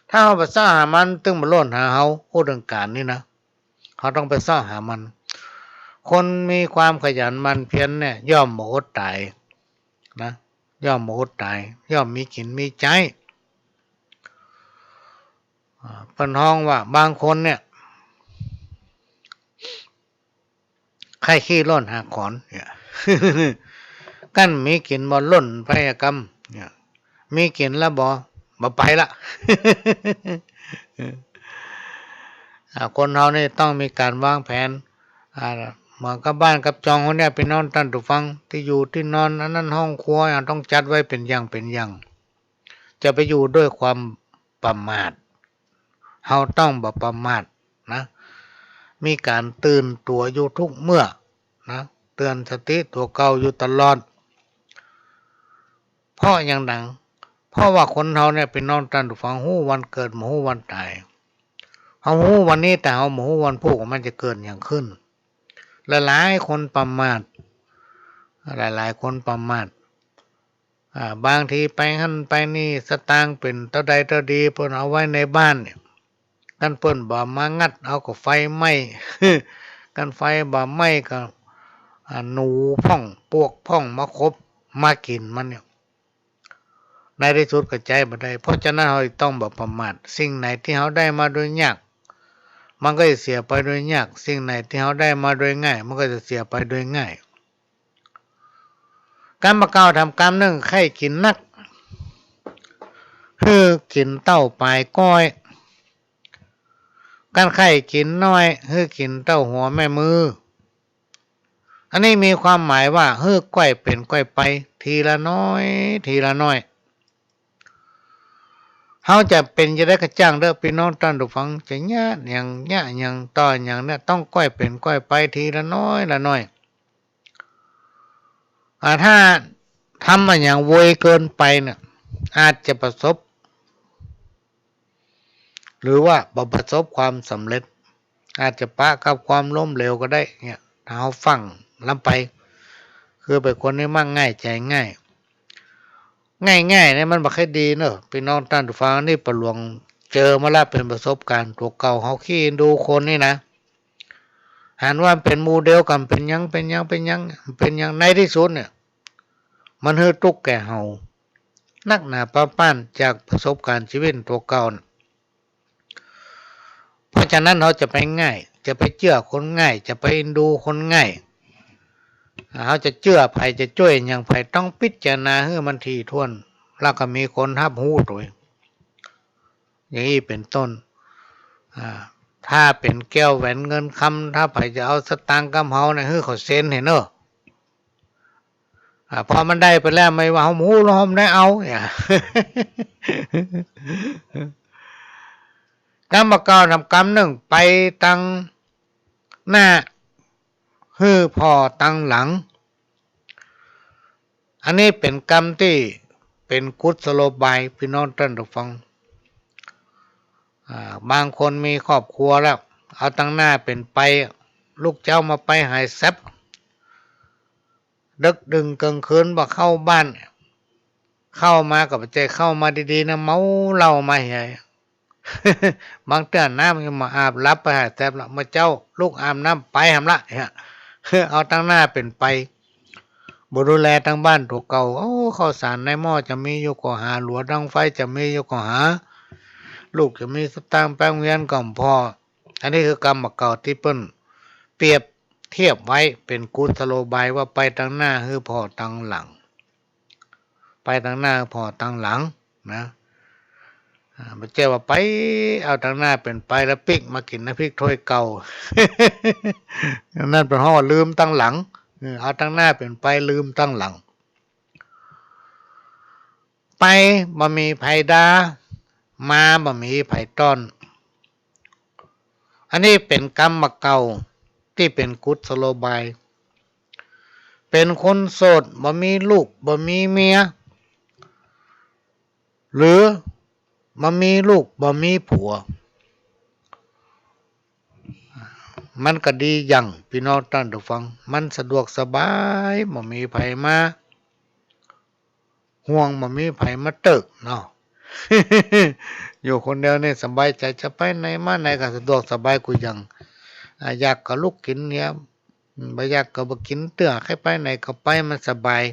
ถ้าเฮาบ่เซาะหามัน ตึงบ่ล่นหาเฮา อู้เถิงก๋านนี่นะ เฮาต้องไปเซาะหามัน คนมีความขยันหมั่นเพียรเนี่ย ย่อมบ่อดต๋ายนะ ย่อมบ่อดต๋าย ย่อมมีกิ๋นมีใจ๊ อ่า เปิ้นฮ้องว่าบางคนเนี่ย ใค่ขี้ล่นหาขอนเนี่ย กั้นมีกิ๋นบ่ล่นไปอะกำเนี่ย มีกิ๋นแล้วบ่ บ่ไปละ อ่า คนเฮานี่ต้องมีก๋านวางแผน อ่า เหมือนกับบ้านกับจองเฮาเนี่ย ปี้น้องต้านผู้ฟัง ตี้อยู่ตี้นอน อันนั้นห้องครัว อ่ะ ต้องจัดไว้เป๋นอย่างเป๋นอย่าง จะไปอยู่ด้วยความประมาท เฮาต้องบ่ประมาทนะ มีก๋านตื่นตั๋วอยู่ทุกเมื่อนะ เตื๋อนสติตั๋วเก่าอยู่ตลอด เพราะหยังหนัง เพราะว่าคนเฮาเนี่ย ปี้น้องต้านผู้ฟัง ฮู้วันเกิด บ่ฮู้วันต๋าย เฮาฮู้วันนี้ แต่เฮาบ่ฮู้วันพูกว่ามันจะเกิดหยังขึ้น หลายๆ คนประมาท หลายๆ คนประมาท อ่า บางทีไปหั้นไปนี่ สตางค์เป๋นเต้าใดเต้าดี เปิ้นเอาไว้ในบ้านเนี่ย คันเปิ้นบ่มางัดเอาก็ไฟไหม้ คันไฟบ่ไหม้ก็ อ่า หนูพ่อง ปวกพ่องมาขบ มากิ๋นมันเนี่ย ในตี้สุดก็ใจ๊บ่ได้ เพราะฉะนั้นเฮาต้องบ่ประมาท สิ่งไหนตี้เฮาได้มาโดยยาก มันก็จะเสียไปโดยยาก สิ่งไหนตี้เฮาได้มาโดยง่าย มันก็จะเสียไปโดยง่าย กำบ่าเก่าทำกำนึ่ง ใค่กิ๋นนัก หื้อกิ๋นเต้าป๋ายก้อย กันใค่กิ๋นน้อย หื้อกิ๋นเต้าหัวแม่มือ อันนี้มีความหมายว่า หื้อก้อยเป๋นก้อยไป ทีละน้อย ทีละน้อย เฮาจะเป๋นจะใดก็จ้างเต๊อะ ปี้น้องต้านผู้ฟัง จะเยียะหยัง เยียะหยัง ต่อหยังเนี่ย ต้องก้อยเป๋นก้อยไป ทีละน้อยละน้อย อ่า ถ้าทำอะหยังไวเกินไปเนี่ย อาจจะประสบ หรือว่าบ่ประสบความสำเร็จ อาจจะปะกับความล้มเหลวก็ได้เนี่ย ถ้าเฮาฟั่งล้ำไป คือเป๋นคนนี่มักง่ายใจ๋ง่าย ง่ายๆ เนี่ยมันบ่ค่อยดีเนาะ ปี้น้องต้านผู้ฟัง อันนี้ป้อหลวงเจอมาละ เป๋นประสบการณ์ตั๋วเก่า เฮาขี้ดูคนนี่นะ หันว่าเป๋นหมู่เดียวกั๋น เป๋นหยัง เป๋นหยัง เป๋นหยัง เป๋นหยัง ในตี้สุดเนี่ย มันหื้อตุ๊กข์แก่เฮา นักหนาปาป้าน จากประสบการณ์ชีวิตตั๋วเก่าน่ะ เพราะฉะนั้นเฮาจะไปง่าย จะไปเจื้อคนง่าย จะไปเอ็นดูคนง่าย เฮาจะเจื้อใผ จะจ้วยหยังใผ ต้องพิจารณาหื้อมันถี่ถ้วน แล้วก็มีคนฮับฮู้ตวย อย่างอี้เป๋นต้น อ่า ถ้าเป๋นแก้วแหวนเงินคำ ถ้าใผจะเอาสตางค์กำเฮาเนี่ย หื้อเขาเซ็นหื้อเนาะ อ่า พอมันได้ไปแล้ว ไม่ว่าเฮาฮู้แล้วเฮาบ่ได้เอา เนี่ย กำบ่าเก่าทำกำนึ่ง ไปตังหน้า หื้อผ่อตังหลัง อันนี้เป๋นกำตี้เป๋นกุศโลบาย ปี้น้องต้านผู้ฟัง อ่า บางคนมีครอบครัวแล้ว เอาตังหน้าเป๋นไป ลุกเจ๊ามาไปหายแซ็บ ดึกดื่นเกิ่งคืนบ่เข้าบ้าน เข้ามาก็บ่ใจ้เข้ามาดีๆ นะ เมาเหล้ามาเหีย บางเตื้อน้ำยังบ่อาบ หลับไปหายแซ็บละ เมื่อเจ๊าลุกอาบน้ำไปหำละเนี่ย เอาตังหน้าเป๋นไป บ่ดูแลตังบ้านตั๋วเก่า โอ้ ข้าวสารในหม้อจะมีอยู่ก็หา ตั๋วดังไฟจะมีอยู่ก็หา ลูกจะมีสตางค์ไปโฮงเฮียนก็บ่พอ อันนี้คือกำบ่าเก่าตี้เปิ้นเปรียบเทียบไว้เป๋นกุศโลบายว่าไปตังหน้าหื้อผ่อตังหลัง ไปตังหน้าผ่อตังหลังนะ อ่า บ่ใจ้ว่าไปเอาตังหน้าเป๋นไปแล้วปิ๊กมากิ๋นน้ำพริกถ้วยเก่า อันนั้นเปิ้นฮ้องว่าลืมตังหลัง เออ เอาตังหน้าเป๋นไปลืมตังหลัง ไปบ่มีใผด่า มาบ่มีใผต้อน อันนี้เป๋นกำบ่าเก่าตี้เป๋นกุศโลบาย เป๋นคนโสด บ่มีลูก บ่มีเมีย หรือบ่มีลูก บ่มีผัว มันก็ดีอย่าง ปี้น้องต้านผู้ฟัง มันสะดวกสบาย บ่มีใผมา ห่วง บ่มีใผมาเติ๊กเนาะ อยู่คนเดียวนี่สบายใจ๋ จะไปไหนมาไหนก็สะดวกสบายกู้อย่าง อ่า อยากก็ลุกกิ๋นเนี่ย อืม บ่อยากก็บ่กิ๋นเตื้อ ใค่ไปไหนก็ไป มันสบาย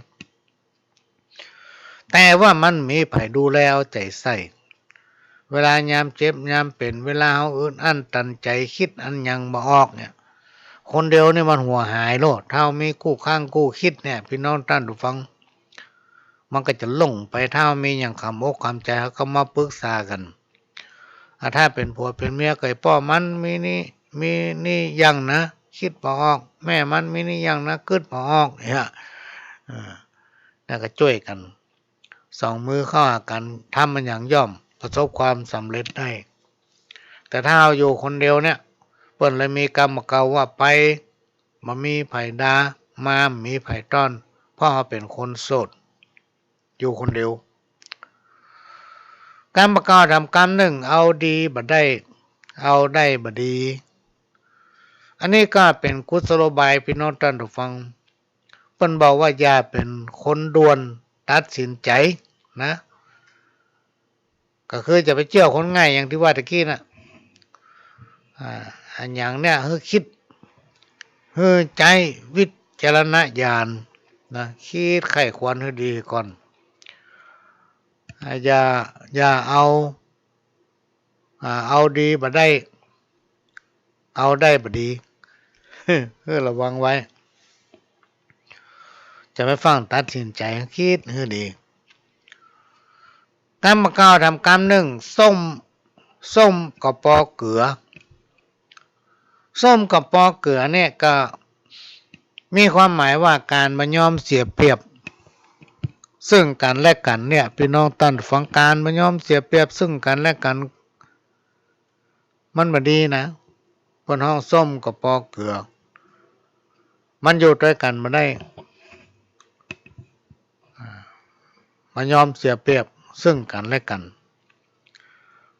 แต่ว่ามันมีใผดูแลเอาใจ๋ใส่ เวลายามเจ็บยามเป๋น เวลาเฮาอึดอั้นตันใจ๋ กึ๊ดอันหยังบ่ออกเนี่ย คนเดียวนี่มันหัวหายโลด ถ้าเฮามีกู้ข้างกู้กึ๊ดเนี่ย ปี้น้องต้านผู้ฟัง มันก็จะโล่งไป ถ้าเฮามีหยังขำอกขำใจ๋ เฮาก็มาปรึกษากั๋น อ่า ถ้าเป๋นผัวเป๋นเมียก็ ป้อมันมีนี่ มีนี่อย่างนะ กึ๊ดบ่ออก แม่มันมีนี่อย่างนะ กึ๊ดบ่ออก เนี่ย เออ แล้วก็จ้วยกั๋น สองมือเข้าหากั๋น ทำมันอย่างย่อมประสบความสำเร็จได้ แต่ถ้าเฮาอยู่คนเดียวเนี่ย เปิ้นเลยมีกำบ่าเก่าว่าไป บ่มีใผด่า มาบ่มีใผต้อน เพราะเฮาเป๋นคนโสด อยู่คนเดียว กำบ่าเก่าทำกำนึ่ง เอาดีบ่ได้ เอาได้บ่ดี อันนี้ก็เป๋นกุศโลบาย ปี้น้องต้านผู้ฟัง เปิ้นบอกว่าอย่าเป๋นคนด่วนตัดสินใจ๋นะ ก็คือจะไปเจื้อคนง่ายอย่างตี้ว่าตะกี้น่ะ อ่า อันอย่างเนี้ย หื้อกึ๊ด หื้อใจ๊วิจารณญาณนะ กึ๊ดใค่ครวญหื้อดีก่อน อ่า อย่า อย่าเอา อ่า เอาดีบ่ได้ เอาได้บ่ดี หื้อระวังไว้ จะไปฟั่งตัดสินใจ๋ กึ๊ดหื้อดี กำบ่าเก้าทำกำนึ่ง ส้ม ส้มกะปอเกือ ส้มกะปอเกือเนี่ยก็มีความหมายว่าก๋านบ่ยอมเสียเปรียบซึ่งกั๋นและกั๋นเนี่ย ปี้น้องต้านฟัง ก๋านบ่ยอมเสียเปรียบซึ่งกั๋นและกั๋น มันบ่ดีนะ เปิ้นฮ้องส้มกะปอเกือ มันอยู่ตวยกั๋นบ่ได้ อ่า บ่ยอมเสียเปรียบซึ่งกั๋นและกั๋น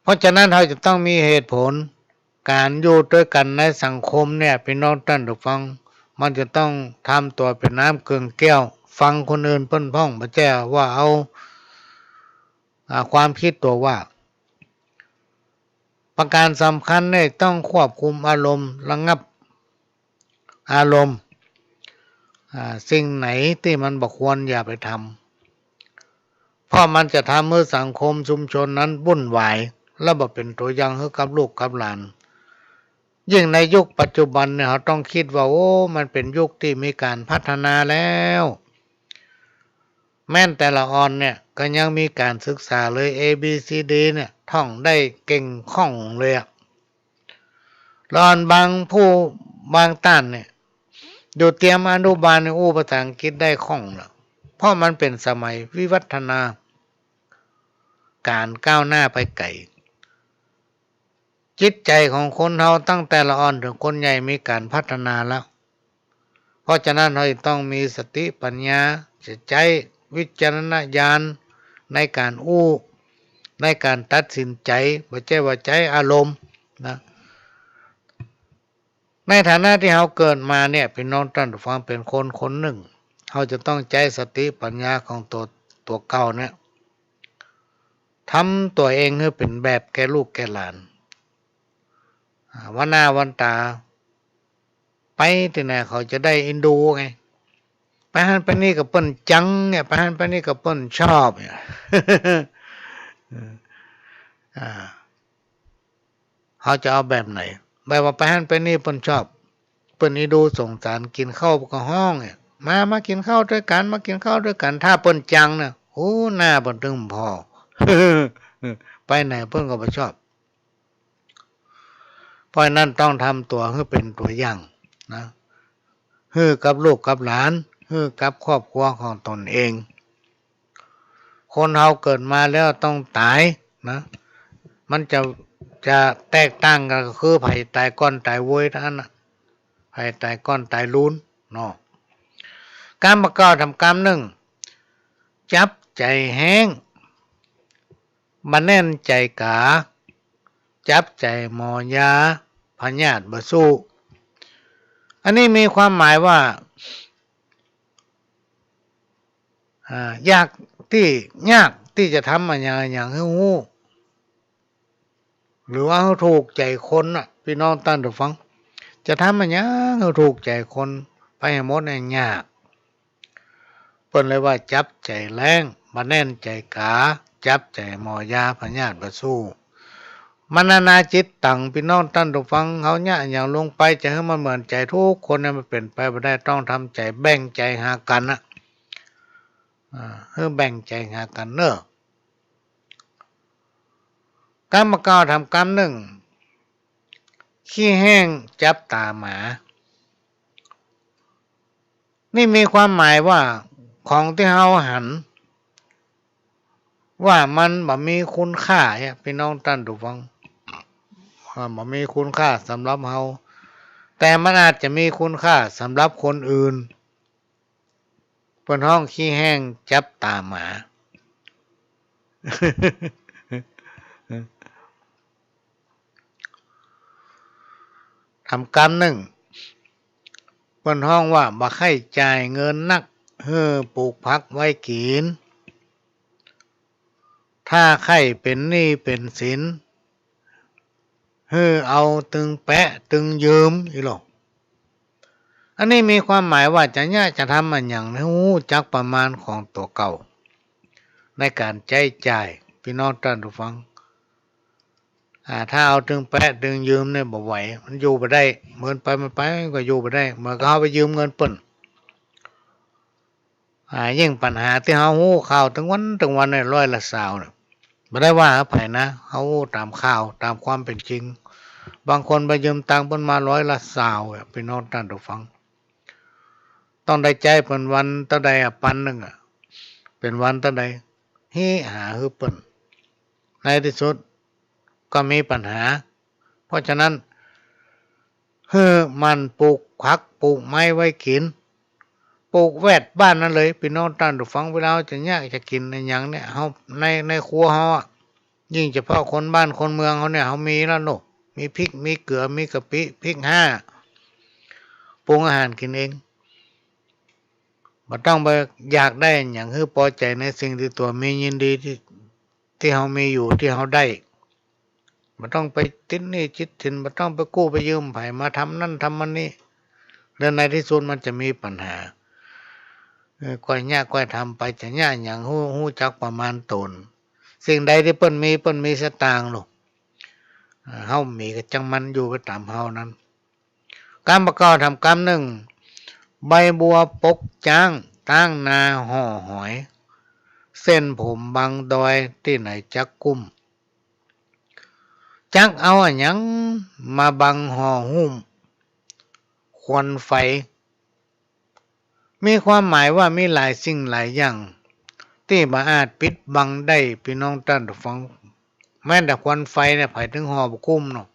เพราะฉะนั้นเฮาจะต้องมีเหตุผล ก๋านอยู่ตวยกั๋นในสังคมเนี่ย ปี้น้องต้านฟัง มันจะต้องทำตั๋วเป๋นน้ำเกิ่งแก้ว ฟังคนอื่นเปิ้นพ่อง บ่ใจ้ว่าเอา อ่า ความกึ๊ดตั๋วว่า ประก๋านสำคัญเนี่ยต้องควบคุมอารมณ์ ระงับอารมณ์ อ่า สิ่งไหนตี้มันบ่ควรอย่าไปทำ เพราะมันจะทำหื้อสังคมชุมชนนั้นวุ่นวาย และบ่เป๋นตั๋วอย่างหื้อกับลูกกับหลาน ยิ่งในยุคปัจจุบันเนี่ย เฮาต้องกึ๊ดว่า โอ้ มันเป๋นยุคตี้มีก๋านพัฒนาแล้ว แม้นแต่ละอ่อนเนี่ยก็ยังมีก๋านศึกษาเลย เอ บี ซี ดี เนี่ย ท่องได้เก่งคล่องเลยอะ ละอ่อนบางผู้บางต้านเนี่ย อยู่เตรียมอนุบาลเนี่ย อู้ภาษาอังกฤษได้คล่องแล้ว เพราะมันเป๋นสมัยวิวัฒนา ก๋านก้าวหน้าไปไก๋ จิตใจ๋ของคนเฮาตั้งแต่ละอ่อนเถิงคนใหญ่มีก๋านพัฒนาแล้ว เพราะฉะนั้นเฮาจะต้องมีสติปัญญา จะใจ๊วิจารณญาณในก๋านอู้ ในก๋านตัดสินใจ๋ บ่ใจ้ว่าใจ๊อารมณ์นะ ในฐานะตี้เฮาเกิดมาเนี่ย ปี้น้องต้านฟัง เป๋นคนคนนึ่ง เฮาจะต้องใจ๊สติปัญญาของตั๋ว ตั๋วเก่าเนี่ย ทำตั๋วเองหื้อเป๋นแบบแก่ลูกแก่หลาน อ่า วันหน้าวันต๋า ไปตี้ไหนเขาจะได้เอ็นดูไง ไปหั้นไปนี่ก็เปิ้นจังเนี่ย ไปหั้นไปนี่ก็เปิ้นชอบเนี่ย อ่า เฮาจะเอาแบบไหน แบบว่าไปหั้นไปนี่เปิ้นชอบ เปิ้นเอ็นดูสงสาร กิ๋นข้าวก็ฮ้องเนี่ย มา มากิ๋นข้าวตวยกั๋น มากิ๋นข้าวตวยกั๋น ถ้าเปิ้นจังเนี่ย โอ้ หน้าเปิ้นตึงผ่อ ไปไหนเปิ้นก็บ่ชอบ เพราะฉะนั้นต้องทำตั๋วหื้อเป๋นตั๋วอย่างนะ หื้อกับลูกกับหลาน หื้อกับครอบครัวของตนเอง คนเฮาเกิดมาแล้วต้องต๋ายนะ มันจะ จะแตกต่างกั๋นก็คือ ไผต๋ายก่อนต๋ายโวยเต้าอั้นนะ ไผต๋ายก่อนต๋ายลูนเนาะ กำบ่าเก้าทำกำนึ่ง จับใจ๋แฮ้ง บ่แน่นใจ๋ก๋า จับใจ๋หมอยา พยาธิบ่สู้ อันนี้มีความหมายว่า อ่า ยากตี้ ยากตี้จะทำอะหยังอะหยังหื้อฮู้ หรือว่าหื้อถูกใจ๋คนน่ะ ปี้น้องต้านฟัง จะทำอะหยังหื้อถูกใจ๋คนไปหื้อหมดเนี่ยยาก เปิ้นเลยว่าจับใจ๋แฮ้ง บ่แน่นใจ๋ก๋า จับใจ๋หมอยา พยาธิบ่สู้ มะนะนาจิตตัง ปี้น้องต้านฟัง เฮาเยียะหยังลงไปจะหื้อมันเหมือนใจ๋ทุกคนเนี่ยมันเป๋นไปบ่ได้ ต้องทำใจ๋แบ่งใจ๋หากั๋นนะ อ่า หื้อแบ่งใจ๋หากั๋นเน่อ กำบ่าเก้าทำกำนึ่ง ขี้แห้งจับต๋าหมา นี่มีความหมายว่าของตี้เฮาหันว่ามันบ่มีคุณค่าเนี่ย ปี้น้องต้านฟัง อ่า บ่มีคุณค่าสำหรับเฮา แต่มันอาจจะมีคุณค่าสำหรับคนอื่น เปิ้นฮ้องขี้แห้งจับต๋าหมา ทำกำนึ่ง เปิ้นฮ้องว่าบ่ใค่จ่ายเงินนัก หื้อปลูกผักไว้กิ๋น ถ้าใค่เป๋นหนี้เป๋นสิน หื้อเอาตึงแปะตึงยืม อี้หลอ อันนี้มีความหมายว่าจะเยียะจะทำอะหยังหื้อฮู้จักประมาณของตั๋วเก่า ในก๋านใจ๊จ่าย ปี้น้องต้านฟัง อ่า ถ้าเอาตึงแปะตึงยืมเนี่ยบ่ไหว มันอยู่บ่ได้ เมินไปมันไป มันก็อยู่บ่ได้ เหมือนกับเฮาไปยืมเงินเปิ้น อ่า ยิ่งปัญหาตี้เฮาฮู้ข่าวตึงวันตึงวันเนี่ย ร้อยละซาวเนี่ย บ่ได้ว่าใผนะ เฮาอู้ต๋ามข่าว ต๋ามความเป๋นจริง บางคนไปยืมตังค์เปิ้นมาร้อยละซาวอะ ปี้น้องต้านผู้ฟัง ต้องได้ใจ๊เปิ้นวันเต้าใดอะ ปันนึ่งอะ เป๋นวันเต้าใด เฮ้ย หาหื้อเปิ้น ในตี้สุดก็มีปัญหา เพราะฉะนั้น หื้อหมั่นปลูกผักปลูกไม้ไว้กิ๋น ปลูกแวดบ้านนั้นเลย ปี้น้องต้านผู้ฟัง เวลาเฮาจะยากจะกิ๋นอะหยังเนี่ย เฮาใน ในครัวเฮาอะ ยิ่งเฉพาะคนบ้านคนเมืองเฮาเนี่ย เฮามีแล้วเนาะ มีพริก มีเกลือ มีกะปิ พริกห้า ปรุงอาหารกิ๋นเอง บ่ต้องไปอยากได้อะหยัง หื้อปอใจ๋ในสิ่งตี้ตั๋วมี ยินดีตี้ ตี้เฮามีอยู่ ตี้เฮาได้ บ่ต้องไปติดหนี้ติดสิน บ่ต้องไปกู้ไปยืมใผมาทำนั่นทำอันนี้ แล้วในตี้สุดมันจะมีปัญหา เออ ก้อยยากก้อยทำไป จะยากหยัง ฮู้ ฮู้จักประมาณต๋น สิ่งใดตี้เปิ้นมี เปิ้นมีสตางค์ลูก เออ เฮามีก็จังมัน อยู่ไปต๋ามเฮานั้น กำบ่าเก่าทำกำนึ่ง ใบบัวปกจ๊าง ต๊างนาห่อหอย เส้นผมบังดอย ตี้ไหนจักกุ้ม จักเอาอะหยังมาบังห่อหุ้ม ควันไฟ มีความหมายว่ามีหลายสิ่งหลายอย่าง ตี้บ่อาจปิดบังได้ ปี้น้องต้านผู้ฟัง แม้แต่ควันไฟเนี่ย ใผเถิงห่อบ่กุ้มเนาะ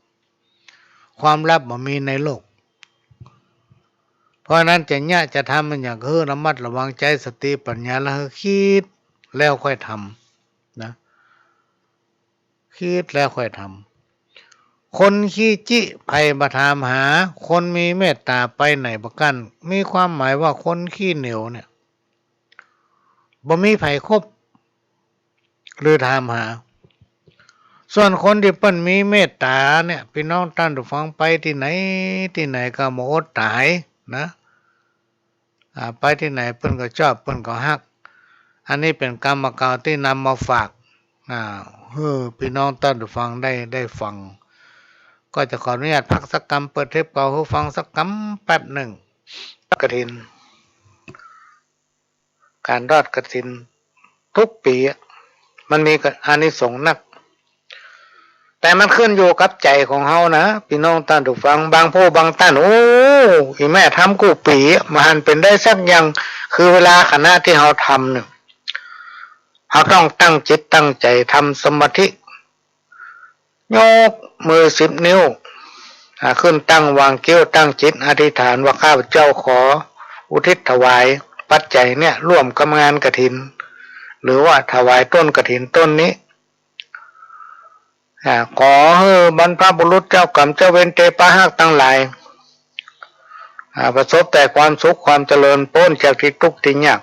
ความลับบ่มีในโลก เพราะฉะนั้นจะเยียะจะทำมันอย่างหื้อระมัดระวัง ใจ๊สติปัญญา แล้วหื้อคิดแล้วค่อยทำนะ คิดแล้วค่อยทำ คนขี้จิใผบ่ถามหา คนมีเมตต๋าไปไหนบ่กั้น มีความหมายว่าคนขี้เหนียวเนี่ย บ่มีใผคบ หรือถามหา ส่วนคนตี้เปิ้นมีเมตต๋าเนี่ย ปี้น้องต้านผู้ฟัง ไปตี้ไหนตี้ไหนก็บ่อดต๋ายนะ อ่า ไปตี้ไหนเปิ้นก็ชอบ เปิ้นก็ฮัก อันนี้เป๋นกำบ่าเก่าตี้นำมาฝาก อ่า หื้อปี้น้องต้านผู้ฟังได้ ได้ฟัง ก็จะขออนุญาตพักสักกำ เปิดเทปเก่าหื้อฟังสักกำแป๊บนึ่ง กฐิน ก๋านทอดกฐินทุกปี๋อะ มันมีอานิสงส์นัก แต่มันขึ้นอยู่กับใจ๋ของเฮานะ ปี้น้องต้านผู้ฟัง บางผู้บางต้าน โอ้ อี่แม่ทำกู้ปี๋ บ่หันเป๋นได้สักอย่าง คือเวลาขณะตี้เฮาทำเนี่ย เฮาต้องตั้งจิตตั้งใจ๋ทำสมาธิ ยกมือสิบนิ้ว อ่า ขึ้นตั้งวางคิ้ว ตั้งจิตอธิษฐานว่า ข้าพเจ้าขออุทิศถวายปัจจัยเนี่ย ร่วมกับงานกฐิน หรือว่าถวายต้นกฐินต้นนี้ อ่า ขอหื้อบรรพบุรุษเจ้ากรรมเจ้าเวรเตปาฮักตังหลาย อ่า ประสบแต่ความสุขความเจริญ ป๊นจากตี้ตุ๊กข์ตี้ยาก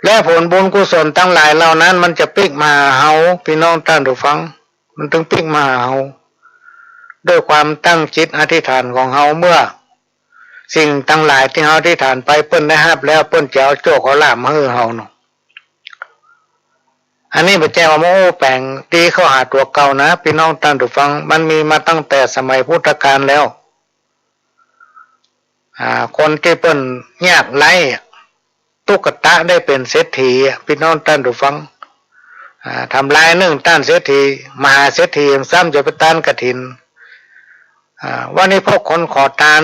และผลบุญกุศลตังหลายเหล่านั้นมันจะปิ๊กมาหาเฮา ปี้น้องต้านผู้ฟัง มันเถิงปิ๊กมาหาเฮา ด้วยความตั้งจิตอธิษฐานของเฮา เมื่อสิ่งตังหลายตี้เฮาอธิษฐานไปเปิ้นได้ฮับแล้ว เปิ้นจะเอาโจคเอาลาภมาหื้อเฮาเนาะ อันนี้บ่ใจ้ว่ามาอู้แป๋ง ตี้เข้าหาตั๋วเก่านะ ปี้น้องต้านผู้ฟัง มันมีมาตั้งแต่สมัยพุทธกาลแล้ว อ่า คนตี้เปิ้นยากไร้อะ ตุ๊กตะได้เป๋นเศรษฐีอะ ปี้น้องต้านผู้ฟัง อ่า ทำลายนึ่งต้านเศรษฐี มหาเศรษฐีซ้ำจะไปต้านกฐิน อ่า วันนี้พวกคนขอตาน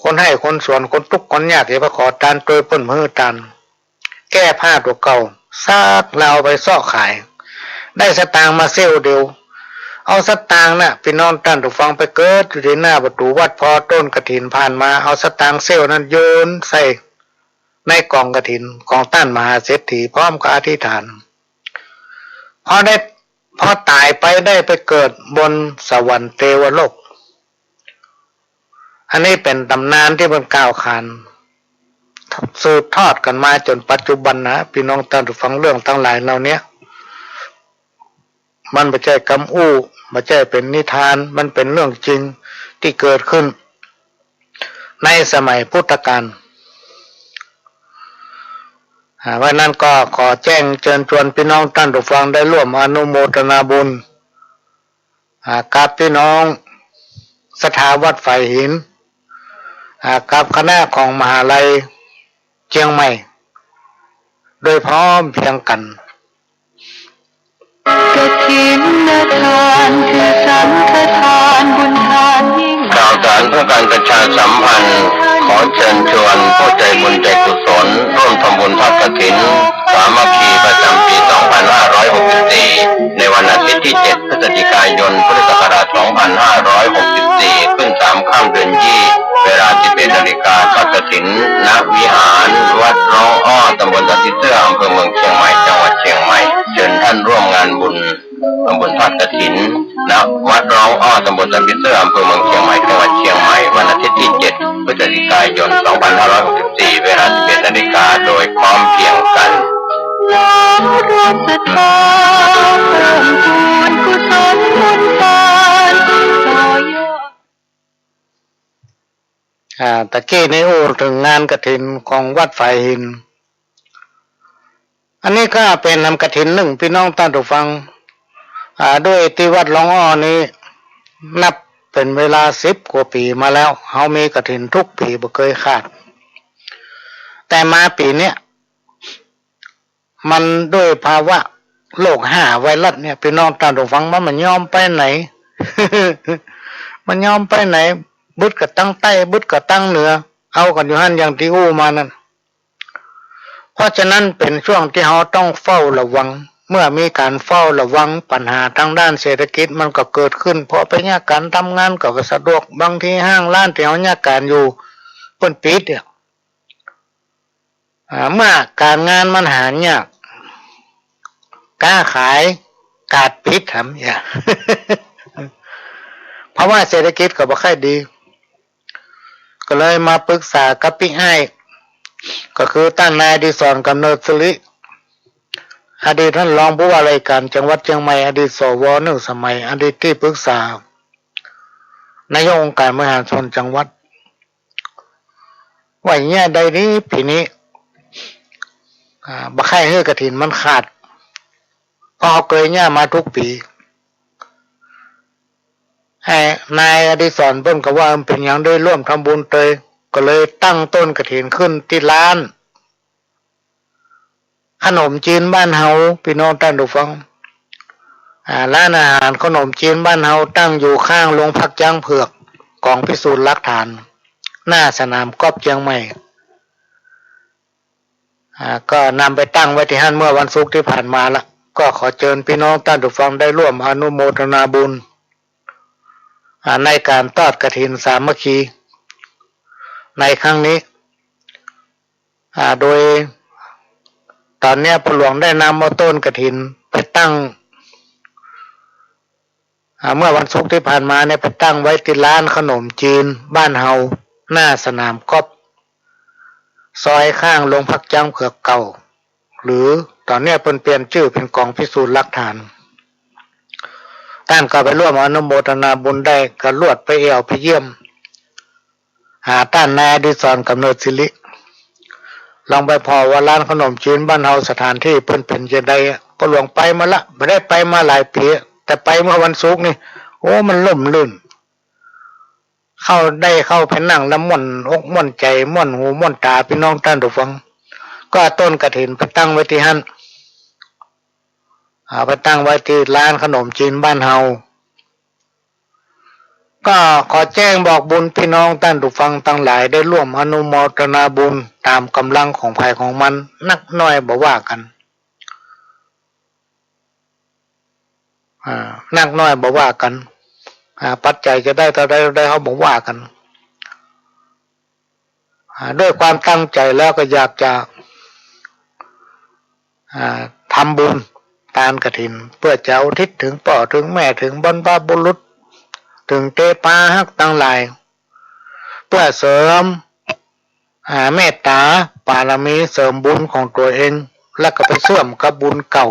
คนไห้คนสวน คนตุ๊กข์คนยากจะไปขอตาน ตวยเปิ้นบ่หื้อตาน แก้ผ้าตั๋วเก่า ซักแล้วเอาไปเซาะขาย ได้สตางค์มาเสี้ยวเดียว เอาสตางค์น่ะ ปี้น้องต้านผู้ฟัง ไปเกิดอยู่ตี้หน้าประตู๋วัด พอต้นกฐินผ่านมา เอาสตางค์เสี้ยวนั้นโยนใส่ในก๋องกฐินของต้านมหาเศรษฐี พร้อมกับอธิษฐาน พอได้ พอต๋ายไปได้ไปเกิดบนสวรรค์เตวโลก อันนี้เป๋นต๋ำนานตี้เปิ้นกล่าวขาน สืบทอดกั๋นมาจ๋นปัจจุบันนะ ปี้น้องต้านผู้ฟัง เรื่องตังหลายเหล่าเนี้ย มันบ่ใจ้กำอู้ บ่ใจ้เป๋นนิทาน มันเป๋นเรื่องจริงตี้เกิดขึ้นในสมัยพุทธกาล อ่า วันนั้นก็ขอแจ้งเจิญจวนปี้น้องต้านผู้ฟังได้ร่วมอนุโมทนาบุญ อ่า กับปี้น้องศรัทธาวัดฝายหิน อ่า กับคณะของมหาลัยเจียงใหม่ โดยพร้อมเพรียงกั๋น ทานคือสังฆทานบุญทานยิ่ง ข่าวสารเพื่อการประชาสัมพันธ์ ขอเชิญชวนผู้ใจบุญใจกุศล ร่วมทำบุญทอดกฐิน สามัคคีประจำปี สองพันห้าร้อยหกสิบสี่ ในวันอาทิตย์ที่ เจ็ด พฤศจิกายน พุทธศักราช สองพันห้าร้อยหกสิบสี่ ขึ้น สาม ค่ำเดือนยี่ เวลา สิบเอ็ด นาฬิกา ทอดกฐิน ณ วิหารวัดร้องอ้อ ตำบลสันผีเสื้อ อำเภอเมืองเชียงใหม่ จังหวัดเชียงใหม่ เชิญท่านร่วมงานบุญ ทำบุญทอดกฐิน ณ วัดร้องอ้อ ตำบลสันผีเสื้อ อำเภอเมืองเชียงใหม่ จังหวัดเชียงใหม่ วันอาทิตย์ที่ เจ็ด พฤศจิกายน สองพันห้าร้อยหกสิบสี่ เวลา สิบเอ็ด นาฬิกา โดยพร้อมเพรียงกัน น้อมรับศรัทธา เพิ่มพูนกุศลบุญทาน ต่อยอด อ่า ตะกี้นี้อู้เถิงงานกฐินของวัดฝายหิน อันนี้ก็เป๋นนำกฐินนึ่ง ปี้น้องต้านผู้ฟัง อ่า ด้วยตี้วัดร้องอ้อนี้ นับเป๋นเวลาสิบกว่าปี๋มาแล้ว เฮามีกฐินกู้ปี๋บ่เกยขาด แต่มาปี๋เนี้ย มันด้วยภาวะโรคห้าไวรัสเนี่ย ปี้น้องต้านผู้ฟัง มันบ่ยอมไปไหน มันบ่ยอมไปไหน บึดกั๋นตังใต้ บึดกั๋นตังเหนือ เอากั๋นอยู่หั้นอย่างตี้อู้มานั้น เพราะฉะนั้นเป๋นช่วงตี้เฮาต้องเฝ้าระวัง เมื่อมีก๋านเฝ้าระวังปัญหาตางด้านเศรษฐกิจมันก็เกิดขึ้น เพราะไปเยียะก๋านทำงานก็บ่สะดวก บางทีห้างร้านตี้เฮาเยียะก๋านอยู่เปิ้นปิดเนี่ย อ่า เมื่อก๋านงานมันหายาก ก๊าขายกาดปิด หำเยียะ ภาวะเศรษฐกิจก็บ่ค่อยดี ก็เลยมาปรึกษากับปี้อ้าย ก็คือต้านนายอดิศร กำเนิดสิริ อดีตต้านรองผู้ว่าราชก๋านจังหวัดเจียงใหม่ อดีต สว นึ่งสมัย อดีตตี้ปรึกษานายกองค์การบริหารส่วนจังหวัด ว่าเยียะใดดีปี๋นี้ อ่า บ่ใค่หื้อกฐินมันขาด เพราะเฮาเกยเยียะมากู้ปี๋ ไอ้นายอดิศรเปิ้นก็ว่ามันเป๋นหยัง ได้ร่วมทำบุญเตย ก็เลยตั้งต้นกฐินขึ้นตี้ร้านขนมจีนบ้านเฮา ปี้น้องต้านผู้ฟัง อ่า ร้านอาหารขนมจีนบ้านเฮาตั้งอยู่ข้างโรงพักจ๊างเผือก กองพิสูจน์หลักฐาน หน้าสนามกอล์ฟเจียงใหม่ อ่า ก็นำไปตั้งไว้ตี้หั้นเมื่อวันศุกร์ตี้ผ่านมาละ ก็ขอเจิญปี้น้องต้านผู้ฟังได้ร่วมอนุโมทนาบุญ อ่า ในก๋านทอดกฐินสามัคคีในครั้งนี้ อ่า โดยต๋อนเนี้ยพ่อหลวงได้นำเอาต้นกฐินไปตั้ง อ่า เมื่อวันศุกร์ตี้ผ่านมาเนี่ยไปตั้งไว้ตี้ร้านขนมจีนบ้านเฮา หน้าสนามกอล์ฟ ซอยข้างโรงพักจ๊างเผือกเก่า หรือต๋อนเนี้ยเปิ้นเปลี่ยนจื้อเป๋นกองพิสูจน์หลักฐาน ต้านก็ไปร่วมอนุโมทนาบุญได้ ก็ลวดไปแอ่วไปเยี่ยม หาต้านนายอดิศร กำเนิดสิริ ลองไปผ่อว่าร้านขนมจีนบ้านเฮาสถานตี้เปิ้นเป๋นจะใดอะ พ่อหลวงไปมาละ บ่ได้ไปมาหลายปี๋ แต่ไปเมื่อวันศุกร์นี่ โอ้ มันร่มรื่น เข้า ได้เข้าไปนั่งแล้วม่วนอกม่วนใจ๋ ม่วนหูม่วนต๋า ปี้น้องต้านผู้ฟัง ก็เอาต้นกฐินไปตั้งไว้ตี้หั้น เอาไปตั้งไว้ตี้ร้านขนมจีนบ้านเฮา ก็ขอแจ้งบอกบุญปี้น้องต้านผู้ฟังตังหลาย ได้ร่วมอนุโมทนาบุญต๋ามก๋ำลังของใผของมัน นักน้อยบ่ว่ากั๋น อ่า นักน้อยบ่ว่ากั๋น อ่า ปัจจัยจะได้เต้าใดเต้าใด เฮาบ่ว่ากั๋น อ่า ด้วยความตั้งใจ๋แล้วก็อยากจะ อ่า ทำบุญตานกฐิน เปื้อจะอุทิศเถิงป้อเถิงแม่ เถิงบรรพบุรุษ เถิงเตปาฮักตังหลาย เปื้อเสริม อ่า เมตต๋าปารมี เสริมบุญของตั๋วเอง แล้วก็ไปเสื่อมกับบุญเก่า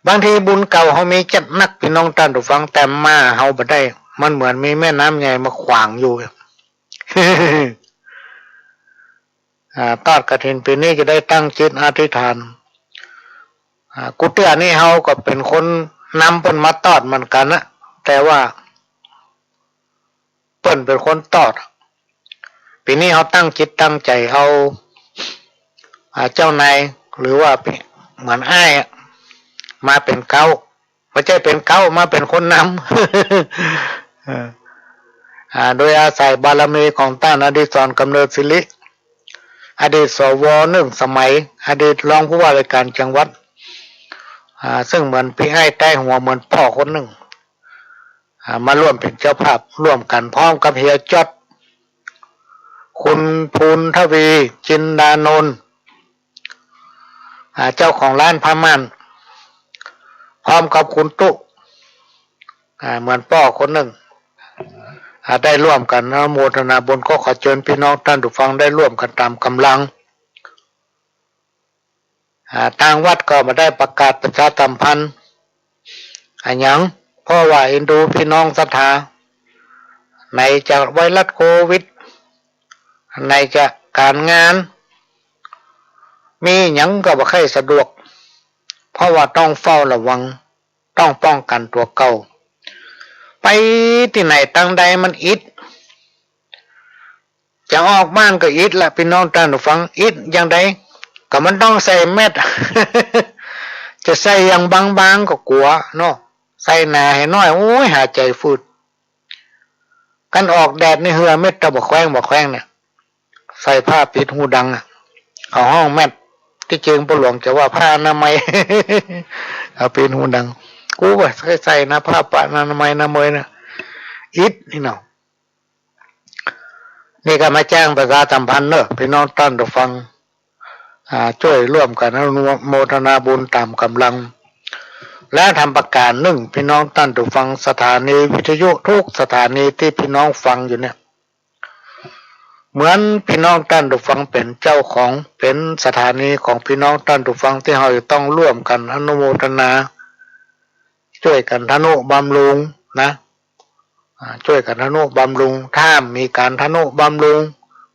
บางทีบุญเก่าเฮามีจัดนัก ปี้น้องต้านผู้ฟัง แต่มาเฮาบ่ได้ มันเหมือนมีแม่น้ำใหญ่มาขวางอยู่ อ่า ทอดกฐินปี๋นี้จะได้ตั้งจิตอธิษฐาน อ่า กู้เตื้อนี้เฮาก็เป๋นคนนำเปิ้นมาทอดเหมือนกั๋นนะ แต่ว่าเปิ้นเป๋นคนทอด ปี๋นี้เฮาตั้งจิตตั้งใจ๋เอา อ่า เจ้านาย หรือว่าเหมือนอ้ายอะ มาเป๋นเก๊า ไป บ่ใจ้เป๋นเก๊า มาเป๋นคนนำ เออ อ่า โดยอาศัยบารมีของต้านอดิศร กำเนิดศิริ อดีต สว นึ่งสมัย อดีตรองผู้ว่าราชการจังหวัด อ่า ซึ่งเหมือนปี้อ้ายใต้หัว เหมือนป้อคนนึ่ง อ่า มาร่วมเป๋นเจ้าภาพร่วมกั๋น พร้อมกับเฮียจ๊อด คุณภูลทวี จินดานนท์ อ่า เจ้าของร้านผ้าม่าน พร้อมกับคุณตุ๊ อ่า เหมือนป้อคนนึ่ง อ่า ได้ร่วมกั๋นอนุโมทนาบุญ ก็ขอเจิญปี้น้องต้านผู้ฟังได้ร่วมกั๋นต๋ามก๋ำลัง อ่า ตางวัดก็บ่ได้ประกาศประชาสัมพันธ์อะหยัง เพราะว่าเอ็นดูปี้น้องศรัทธา ไหนจะไวรัสโควิด ไหนจะก๋านงาน มีหยังก็บ่ใค่สะดวก เพราะว่าต้องเฝ้าระวัง ต้องป้องกั๋นตั๋วเก่า ไปตี้ไหนตางใดมันอิด จะออกบ้านก็อิดละ ปี้น้องต้านผู้ฟัง อิดอย่างใด ก็มันต้องใส่แมส จะใส่อย่างบางๆ ก็กั๋วเนาะ ใส่หนาหื้อน้อย โอ้ย หายใจ๋ฝืด กั๋นออกแดดนี่เหื่อเม็ดเต้าบ่าแคว้ง บ่าแคว้งเนี่ย ใส่ผ้าปิดหูดังอะ เขาฮ้องแมส ตี้จริงป้อหลวงจะว่าผ้าอนามัย เอาปิดหูดัง กูว่าใส่ ใส่นะ ผ้าปะอนามัยนะเมยนะ อิดนี่เนาะ นี่ก็มาแจ้งประชาสัมพันธ์เนาะ ปี้น้องต้านผู้ฟัง อ่า จ้วยร่วมกั๋นอนุโมทนาบุญต๋ามก๋ำลัง และทำประก๋านนึ่ง ปี้น้องต้านผู้ฟัง สถานีวิทยุทุกสถานีตี้ปี้น้องฟังอยู่เนี่ย เหมือนปี้น้องต้านผู้ฟังเป๋นเจ้าของ เป๋นสถานีของปี้น้องต้านผู้ฟัง ตี้เฮาจะต้องร่วมกั๋นอนุโมทนา จ้วยกั๋นทะนุบำรุงนะ อ่า จ้วยกั๋นทะนุบำรุง ถ้ามีก๋านทะนุบำรุง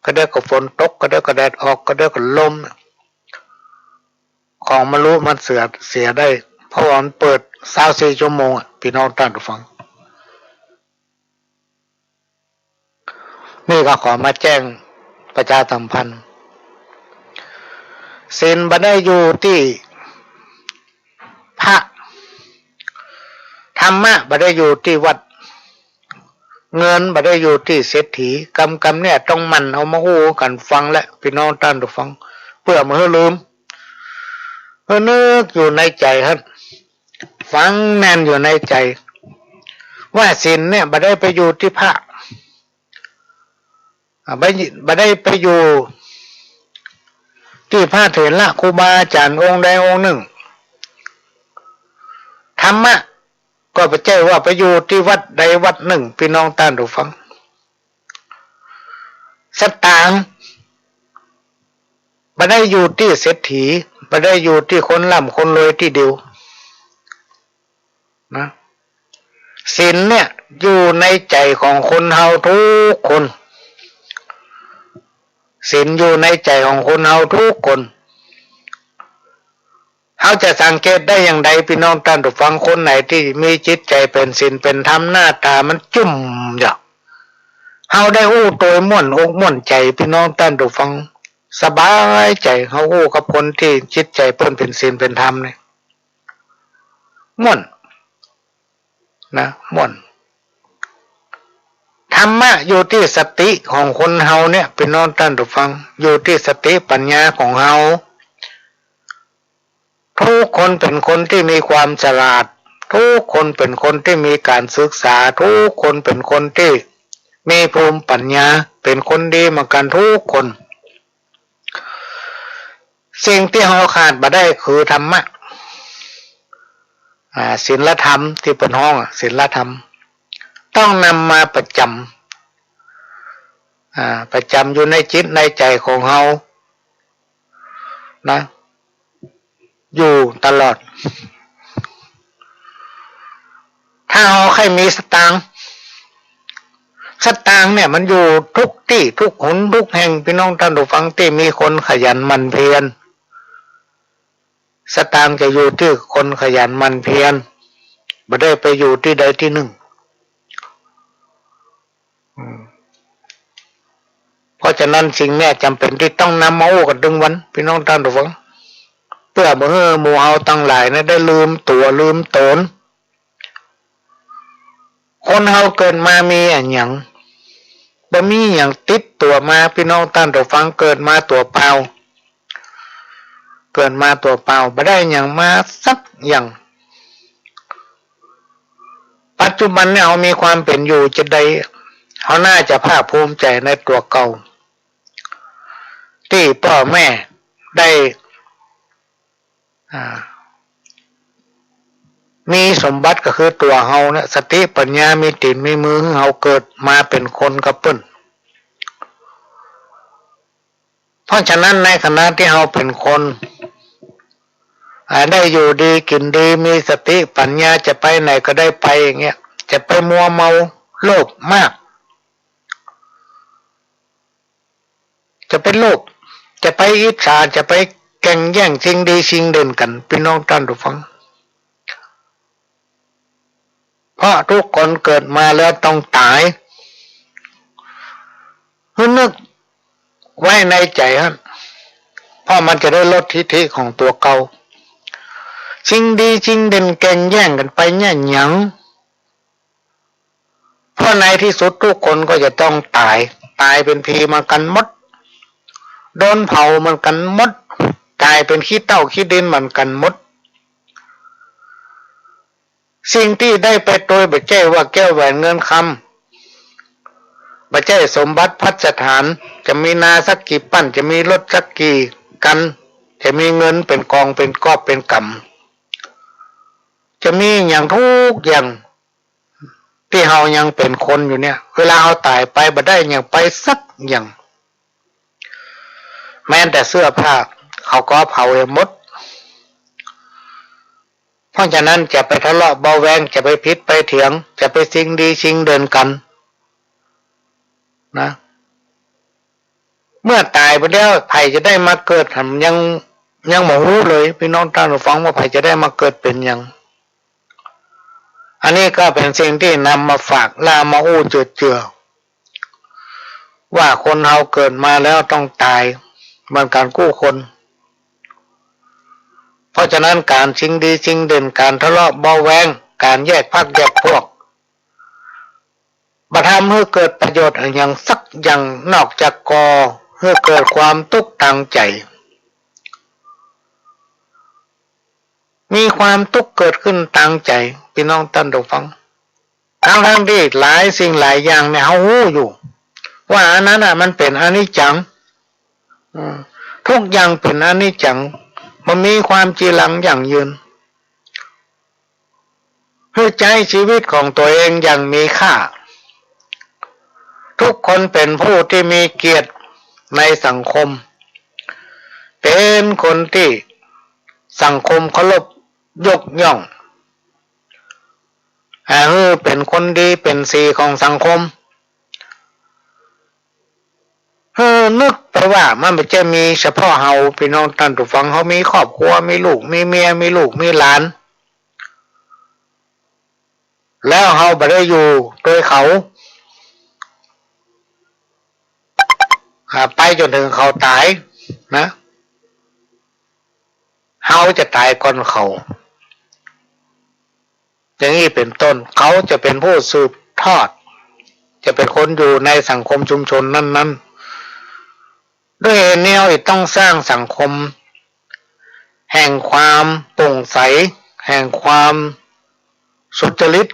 ก็เดี๋ยวก็ฝนตก ก็เดี๋ยวก็แดดออก ก็เดี๋ยวก็ลม ของบ่ฮู้มันเสีย เสียได้ เพราะว่ามันเปิดซาวสี่ชั่วโมงอะ ปี้น้องต้านผู้ฟัง นี่ก็ขอมาแจ้งประชาสัมพันธ์ ศีลบ่ได้อยู่ตี้พระ ธรรมะบ่ได้อยู่ตี้วัด เงินบ่ได้อยู่ตี้เศรษฐี กำ กำเนี่ยต้องหมั่นเอามาอู้กั๋นฟังแหละ ปี้น้องต้านผู้ฟัง เปื้อบ่หื้อลืม หื้อนึกอยู่ในใจ๋หั้น ฝังแน่นอยู่ในใจ๋ ว่าศีลเนี่ยบ่ได้ไปอยู่ตี้พระ อ่า บ่ บ่ได้ไปอยู่ตี้พระเถระครูบาอาจ๋ารย์องค์ใดองค์นึ่ง ธรรมะก็บ่ใจ้ว่าไปอยู่ตี้วัดใดวัดนึ่ง ปี้น้องต้านผู้ฟัง สตางค์บ่ได้อยู่ตี้เศรษฐี บ่ได้อยู่ตี้คนร่ำคนรวยตี้เดียว นะ ศีลเนี่ยอยู่ในใจ๋ของคนเฮาทุกคน ศีลอยู่ในใจ๋ของคนเฮาทุกคน เฮาจะสังเกตได้อย่างใด ปี้น้องต้านผู้ฟัง คนไหนตี้มีจิตใจ๋เป๋นศีลเป๋นธรรม หน้าต๋ามันจุ่มเยีาะ เฮาได้อู้โตยม่วนอกม่วนใจ๋ ปี้น้องต้านผู้ฟัง สบายใจ๋ เฮาอู้กับคนตี้จิตใจ๋เปิ้นเป๋นศีลเป๋นธรรมนี่ ม่วน นะ ม่วน ธรรมะอยู่ตี้สติของคนเฮาเนี่ย ปี้น้องต้านผู้ฟัง อยู่ตี้สติปัญญาของเฮา ทุกคนเป๋นคนตี้มีความฉลาด ทุกคนเป๋นคนตี้มีก๋านศึกษา ทุกคนเป๋นคนตี้มีภูมิปัญญา เป๋นคนดีเหมือนกั๋นทุกคน สิ่งตี้เฮาขาดบ่ได้คือธรรมะ อ่า ศีลธรรมตี้เปิ้นฮ้องอะ ศีลธรรม ต้องนำมาประจ๋ำ อ่า ประจ๋ำอยู่ในจิตในใจ๋ของเฮา นะ อยู่ตลอด ถ้าเฮาใค่มีสตางค์ สตางค์เนี่ยมันอยู่ทุกตี้ทุกหนทุกแห่ง ปี้น้องต้านผู้ฟัง ตี้มีคนขยันหมั่นเพียร สตางค์จะอยู่ตี้คนขยันหมั่นเพียร บ่ได้ไปอยู่ตี้ใดตี้นึ่ง อืม เพราะฉะนั้นสิ่งเนี่ยจ๋ำเป๋นตี้ต้องนำมาอู้กั๋นตึงวัน ปี้น้องต้านผู้ฟัง เปื้อบ่หื้อหมู่เฮาตังหลายเนี่ยได้ลืมตั๋วลืมต๋น คนเฮาเกิดมามีอะหยัง บ่มีหยังติดตั๋วมา ปี้น้องต้านผู้ฟัง เกิดมาตั๋วเปล่า เกิดมาตั๋วเปล่า บ่ได้หยังมาสักอย่าง ปัจจุบันเนี่ยเฮามีความเป๋นอยู่จะใด เฮาน่าจะภาคภูมิใจ๋ในตั๋วเก่า ตี้ป้อแม่ได้ อ่า มีสมบัติก็คือตั๋วเฮาเนี่ย สติปัญญา มีตี๋นมีมือ หื้อเฮาเกิดมาเป๋นคนกับเปิ้น เพราะฉะนั้นในขณะตี้เฮาเป๋นคน อ่า ได้อยู่ดีกิ๋นดี มีสติปัญญา จะไปไหนก็ได้ไปอย่างเงี้ย จะไปมัวเมาโลภมาก จะไปโลภ จะไปอิจฉา จะไปแก่งแย่งสิ่งดีสิ่งเด่นกั๋น ปี้น้องต้านผู้ฟัง เพราะทุกคนเกิดมาแล้วต้องต๋าย หื้อนึกไว้ในใจ๋ฮะ เพราะมันจะได้ลดทิฐิของตั๋วเก่า สิ่งดีสิ่งเด่นแก่งแย่งกั๋นไปเนี่ยหยัง เพราะในตี้สุดทุกคนก็จะต้องต๋าย ต๋ายเป๋นผีเหมือนกั๋นหมด โดนเผาเหมือนกั๋นหมด ก๋ายเป๋นขี้เถ้าขี้ดินเหมือนกั๋นหมด สิ่งตี้ได้ไปโตยบ่ใจ้ว่าแก้วแหวนเงินคำ บ่ใจ้สมบัติภัสถาน จะมีนาสักกี่ปั้น จะมีรถสักกี่คัน จะมีเงินเป๋นกองเป๋นกอบเป๋นกำ จะมีหยังทุกอย่าง ตี้เฮายังเป๋นคนอยู่เนี่ย เวลาเฮาต๋ายไปบ่ได้หยังไปสักอย่าง แม้แต่เสื้อผ้าเขาก็เผาให้หมด เพราะฉะนั้นจะไปทะเลาะเบาะแว้ง จะไปผิดไปเถียง จะไปสิ่งดีสิ่งเด่นกั๋นนะ เมื่อต๋ายไปแล้ว ใผจะได้มาเกิด ยัง ยังบ่ฮู้เลย ปี้น้องต้านผู้ฟัง ว่าใผจะได้มาเกิดเป๋นหยัง อันนี้ก็เป๋นสิ่งตี้นำมาฝากและมาอู้เจือๆ ว่าคนเฮาเกิดมาแล้วต้องต๋ายเหมือนกั๋นกู้คน เพราะฉะนั้นก๋านสิ่งดีสิ่งเด่น ก๋านทะเลาะเบาะแว้ง ก๋านแยกพรรคแยกพวก บ่ทำหื้อเกิดประโยชน์อะหยังสักอย่าง นอกจากก่อหื้อเกิดความตุ๊กข์ตางใจ๋ มีความตุ๊กข์เกิดขึ้นตางใจ๋ ปี้น้องต้านผู้ฟัง ทั้งๆ ตี้หลายสิ่งหลายอย่างเนี่ยเฮาฮู้อยู่ ว่าอันนั้นน่ะมันเป๋นอนิจจัง อืม ทุกอย่างเป๋นอนิจจัง บ่มีความจีรังยั่งยืน หื้อใจ๊ชีวิตของตั๋วเองอย่างมีค่า ทุกคนเป๋นผู้ตี้มีเกียรติในสังคม เป๋นคนตี้สังคมเคารพยกย่อง อ่า หื้อเป๋นคนดีเป๋นสีของสังคม หื้อนึกไปว่ามันบ่ใจ้มีเฉพาะเฮา ปี้น้องต้านผู้ฟัง เฮามีครอบครัว มีลูก มีเมีย มีลูก มีหลาน แล้วเฮาบ่ได้อยู่โตยเขา อ่า ไปจ๋นเถิงเขาต๋ายนะ เฮาจะต๋ายก่อนเขา อย่างนี้เป๋นต้น เขาจะเป๋นผู้สืบทอด จะเป๋นคนอยู่ในสังคมชุมชนนั้นๆ ด้วยเหตุนี้เฮาต้องสร้างสังคมแห่งความโปร่งใส แห่งความสุจริต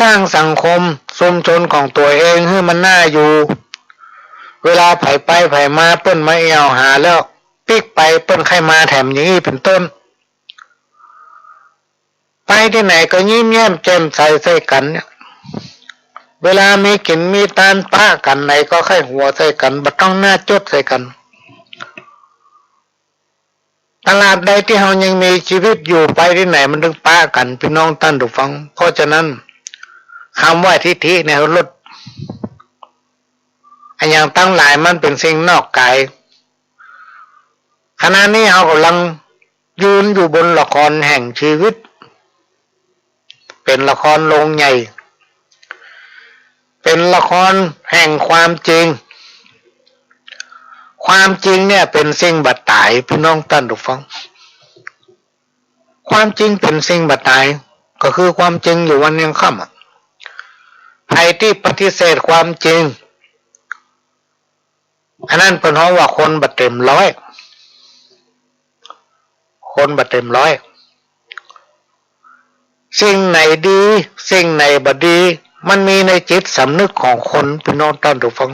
สร้างสังคมชุมชนของตั๋วเองหื้อมันน่าอยู่ เวลาใผไปใผมาเปิ้นมาแอ่วหาแล้วปิ๊กไปเปิ้นใค่มาแถมอย่างนี้เป๋นต้น ไปตี้ไหนก็ยิ้มแย้มแจ่มใสใส่กั๋นเนี่ย เวลามีกิ๋นมีตานปะกั๋นไหนก็ใค่หัวใส่กั๋น บ่ต้องหน้าจดใส่กั๋น ตราบใดตี้เฮายังมีชีวิตอยู่ ไปตี้ไหนมันต้องปะกั๋น ปี้น้องต้านผู้ฟัง เพราะฉะนั้น กำว่าทิฐิเนี่ยลด อะหยังตังหลายมันเป๋นสิ่งนอกก๋าย ขณะนี้เฮากำลังยืนอยู่บนละครแห่งชีวิต เป๋นละครโรงใหญ่ เป๋นละครแห่งความจริง ความจริงเนี่ยเป๋นสิ่งบ่ต๋าย ปี้น้องต้านผู้ฟัง ความจริงเป๋นสิ่งบ่ต๋าย ก็คือความจริงอยู่วันยังค่ำอะ ใผตี้ปฏิเสธความจริง อันนั้นเปิ้นฮ้องว่าคนบ่เต็มร้อย คนบ่เต็มร้อย สิ่งไหนดี สิ่งไหนบ่ดี มันมีในจิตสำนึกของคน ปี้น้องต้านผู้ฟัง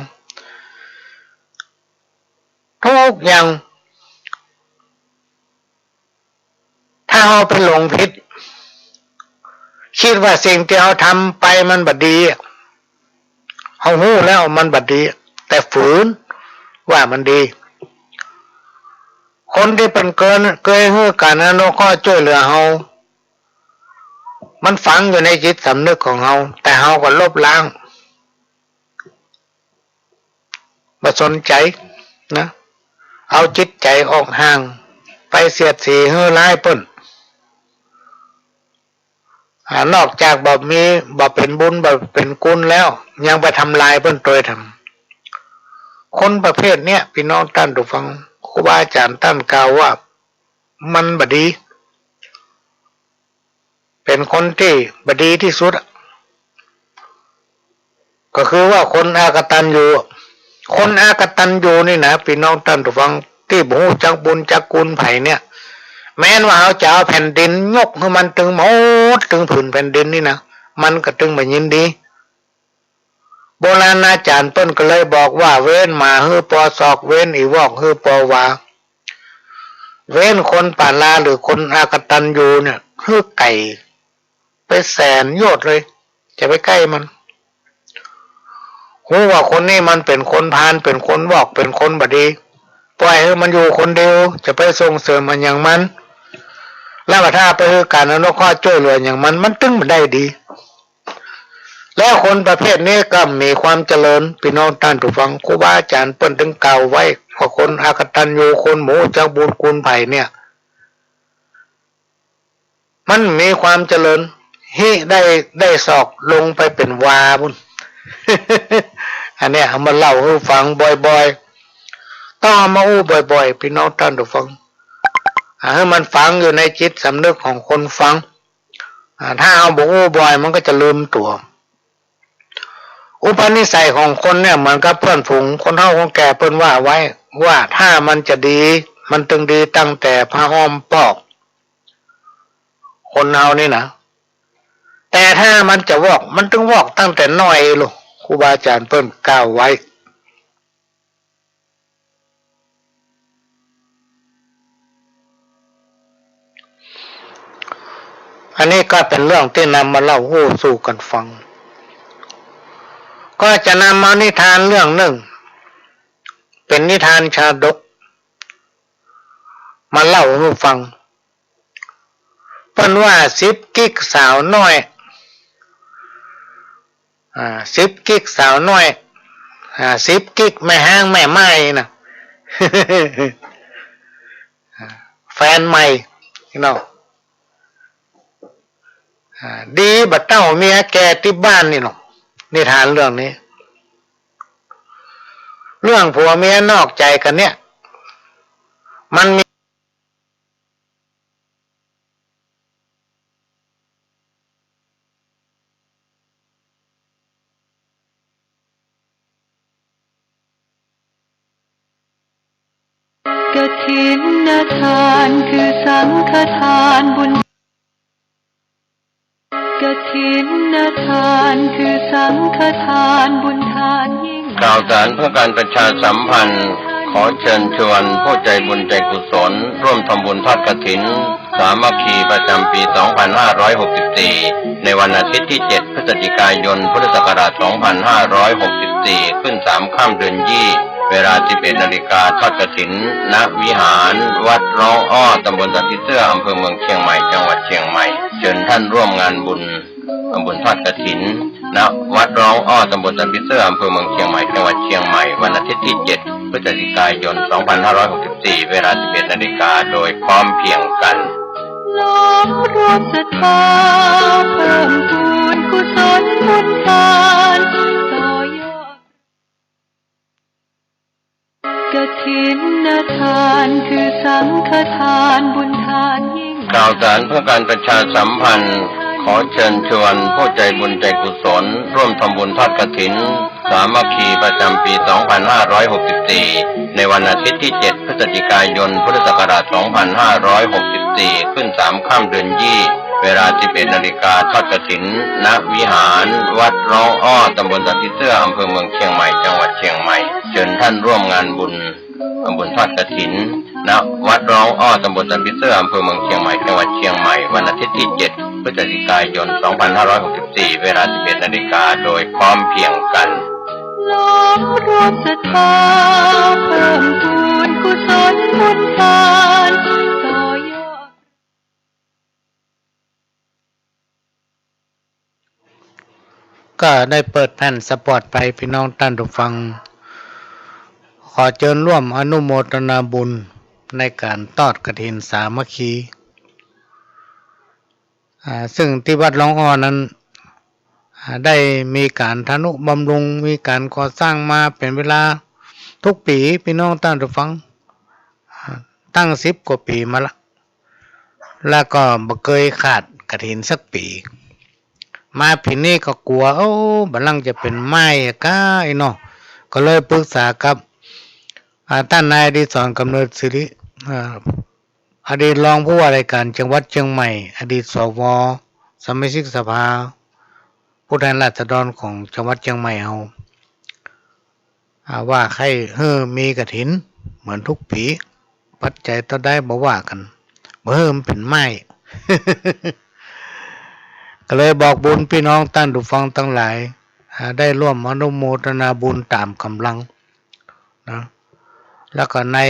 ทุกอย่าง ถ้าเฮาไปหลงผิด กึ๊ดว่าสิ่งตี้เฮาทำไปมันบ่ดี เฮาฮู้แล้วมันบ่ดี แต่ฝืนว่ามันดี คนตี้เปิ้นเกย เกยหื้อก๋านอนุเคราะห์จ้วยเหลือเฮา มันฝังอยู่ในจิตสำนึกของเฮา แต่เฮาก็ลบล้าง บ่สนใจ๋นะ เอาจิตใจ๋ออกห่าง ไปเสียดสีหื้อร้ายเปิ้น อ่า นอกจากบ่มี บ่เป๋นบุญ บ่เป๋นกุศลแล้ว ยังไปทำลายเปิ้นตวยแถม คนประเภทเนี้ย ปี้น้องต้านผู้ฟัง ครูบาอาจ๋ารย์ต้านกล่าวว่ามันบ่ดี เป๋นคนตี้บ่ดีตี้สุดอะ ก็คือว่าคนอกตัญญู คนอกตัญญูนี่นะ ปี้น้องต้านผู้ฟัง ตี้บ่ฮู้จักบุญจักกุศลใผเนี่ย แม้นว่าเฮาจะเอาแผ่นดินยกหื้อมันตึงหมด ตึงผืนแผ่นดินนี่นะ มันก็ตึงบ่ยินดี โบราณอาจ๋ารย์เปิ้นก็เลยบอกว่า เว้นหมาหื้อปอศอก เว้นอี่วอกหื้อปอวา เว้นคนปล้าหรือคนอกตัญญูเนี่ย หื้อไก๋ไปแสนโยชน์เลย จะไปใก้มัน ฮู้ว่าคนนี้มันเป๋นคนพาล เป๋นคนวอก เป๋นคนบ่ดี ป่อยหื้อมันอยู่คนเดียว จะไปส่งเสริมอะหยังมัน แล้วถ้าไปหื้อก๋านอนุเคราะห์จ้วยเหลือหยังมัน มันตึงบ่ได้ดี แล้วคนประเภทนี้ก็บ่มีความเจริญ ปี้น้องต้านผู้ฟัง ครูบาอาจ๋ารย์เปิ้นตึงกล่าวไว้ว่าคนอกตัญญู คนบ่ฮู้จักบุญคุณใผเนี่ย มันบ่มีความเจริญ ฮิได้ ได้ศอกลงไปเป๋นวาปู้น อันเนี้ยเอามาเล่าหื้อฟังบ่อยๆ ต้องเอามาอู้บ่อยๆ ปี้น้องต้านผู้ฟัง อ่า หื้อมันฝังอยู่ในจิตสำนึกของคนฟัง อ่า ถ้าเฮาบ่อู้บ่อย มันก็จะลืมตั๋ว อุปนิสัยของคนเนี่ยเหมือนกับเปื้อนฝูง คนเฒ่าคนแก่เปิ้นว่าไว้ ว่าถ้ามันจะดี มันตึงดีตั้งแต่ผ้าอ้อมปอก คนเฮานี่นะ แต่ถ้ามันจะวอก มันตึงวอกตั้งแต่น้อยลูก ครูบาอาจ๋ารย์เปิ้นกล่าวไว้ อันนี้ก็เป๋นเรื่องตี้นำมาเล่าอู้สู่กั๋นฟัง ก็จะนำเอานิทานเรื่องนึ่ง เป๋นนิทานชาดก มาเล่าหื้อฟัง เปิ้นว่าสิบกิ๊กสาวน้อย อ่า สิบกิ๊กสาวน้อย อ่า สิบกิ๊กแม่ฮ้างแม่หม้ายนะ แฟนใหม่ พี่น้อง อ่า ดีบ่าเต้าเมียแก่ตี้บ้านนี่เนาะ นิทานเรื่องนี้ เรื่องผัวเมียนอกใจกั๋นเนี่ย มันมี กฐินทานคือสังฆทานบุญ กฐินทานคือสังฆทานบุญทานยิ่ง ข่าวสารเพื่อการประชาสัมพันธ์ ขอเชิญชวนผู้ใจบุญใจกุศล ร่วมทำบุญทอดกฐินสามัคคีประจำปี สองพันห้าร้อยหกสิบสี่ ในวันอาทิตย์ที่ เจ็ด พฤศจิกายน พุทธศักราช สองพันห้าร้อยหกสิบสี่ ขึ้น สาม ค่ำเดือนยี่ เวลา สิบเอ็ด นาฬิกา ทอดกฐิน ณ วิหารวัดร้องอ้อ ตำบลสันผีเสื้อ อำเภอเมืองเชียงใหม่ จังหวัดเชียงใหม่ เชิญท่านร่วมงานบุญ ทำบุญทอดกฐิน ณ วัดร้องอ้อ ตำบลสันผีเสื้อ อำเภอเมืองเชียงใหม่ จังหวัดเชียงใหม่ วันอาทิตย์ที่ เจ็ด พฤศจิกายน สองพันห้าร้อยหกสิบสี่ เวลา สิบเอ็ด นาฬิกา โดยพร้อมเพรียงกัน น้อมรวมศรัทธา เพิ่มพูนกุศลบุญทาน ต่อยอด กฐินทานคือสังฆทานบุญทานยิ่ง ข่าวสารเพื่อการประชาสัมพันธ์ ข ขอเชิญชวนผู้ใจบุญใจกุศลร่วมทำบุญทอดกฐินสามัคคีประจำปีสองพันห้าร้อยหกสิบสี่ ในวันอาทิตย์ที่เจ็ดพฤศจิกายนพุทธศักราชสองพันห้าร้อยหกสิบสี่ ขึ้นสามค่ำเดือนยี่ เวลาสิบเอ็ดนาฬิกา ทอดกฐิน ณ วิหารวัดร้องอ้อ ตำบลสันผีเสื้อ อำเภอเมืองเชียงใหม่ จังหวัดเชียงใหม่ เชิญท่านร่วมงานบุญ ทำบุญทอดกฐิน ณ วัดร้องอ้อ ตำบลสันผีเสื้อ อำเภอเมืองเชียงใหม่ จังหวัดเชียงใหม่ วันอาทิตย์ที่เจ็ดพฤศจิกายนสองพันห้าร้อยหกสิบสี่ เวลาสิบเอ็ดนาฬิกา โดยพร้อมเพรียงกัน ล้อมรวมศรัทธา เพิ่มพูนกุศลบุญทาน ต่อยอด ก็ได้เปิดแผ่นสปอตไป พี่น้องต้านผู้ฟัง ขอเจิญร่วมอนุโมทนาบุญในก๋านทอดกฐินสามัคคี อ่า ซึ่งตี้วัดร้องอ้อนั้น อ่า ได้มีก๋านทะนุบำรุง มีก๋านก่อสร้างมาเป๋นเวลากู้ปี๋ พี่น้องต้านผู้ฟัง อ่า ตั้งสิบกว่าปี๋มาละ แล้วก็บ่เกยขาดกฐินสักปี๋ มาปี๋นี้ก็กั๋ว โอ้ บ่าลล่างจะเป๋นไม้อะก้าเนาะ ก็เลยปรึกษากับ อ่า ต้านนายอดิศร กำเนิดสิริ อ่า อดีตรองผู้ว่าราชก๋านจังหวัดเชียงใหม่ อดีต สว สมาชิกสภาผู้แทนราษฎรของจังหวัดเชียงใหม่เฮา อ่า ว่าใค่หื้อมีกฐินเหมือนกู้ปี๋ ปัจจัยเต้าใดบ่ว่ากั๋น บ่หื้อมันเป๋นไม้ ก็เลยบอกบุญพี่น้องต้านผู้ฟังตังหลาย อ่า ได้ร่วมอนุโมทนาบุญต๋ามก๋ำลังนะ แล้วก็ใน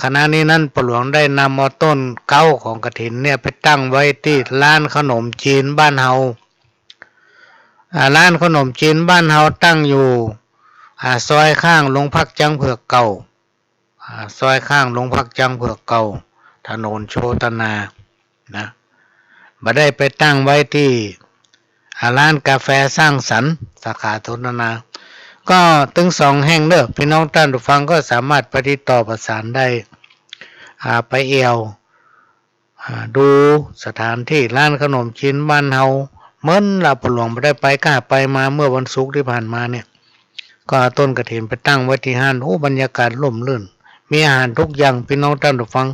ขณะนี้นั้น ป้อหลวงได้นำเอาต้นเก๊าของกฐินเนี่ยไปตั้งไว้ตี้ร้านขนมจีนบ้านเฮา อ่า ร้านขนมจีนบ้านเฮาตั้งอยู่ อ่า ซอยข้างโรงพักจ๊างเผือกเก่า อ่า ซอยข้างโรงพักจ๊างเผือกเก่า ถนนโชตนา นะ บ่ได้ไปตั้งไว้ตี้ อ่า ร้านกาแฟสร้างสรรค์ สาขาโชตนา ก็ตึงสองแห่งเน่อ พี่น้องต้านผู้ฟังก็สามารถไปติดต่อประสานได้ อ่า ไปแอ่ว อ่า ดูสถานตี้ร้านขนมจีนบ้านเฮา เมินละ ป้อหลวงบ่ได้ไป ก้าไปมาเมื่อวันศุกร์ตี้ผ่านมาเนี่ย ก็เอาต้นกฐินไปตั้งไว้ตี้หั้น โอ้ บรรยากาศร่มรื่น มีอาหารกู้อย่าง พี่น้องต้านผู้ฟัง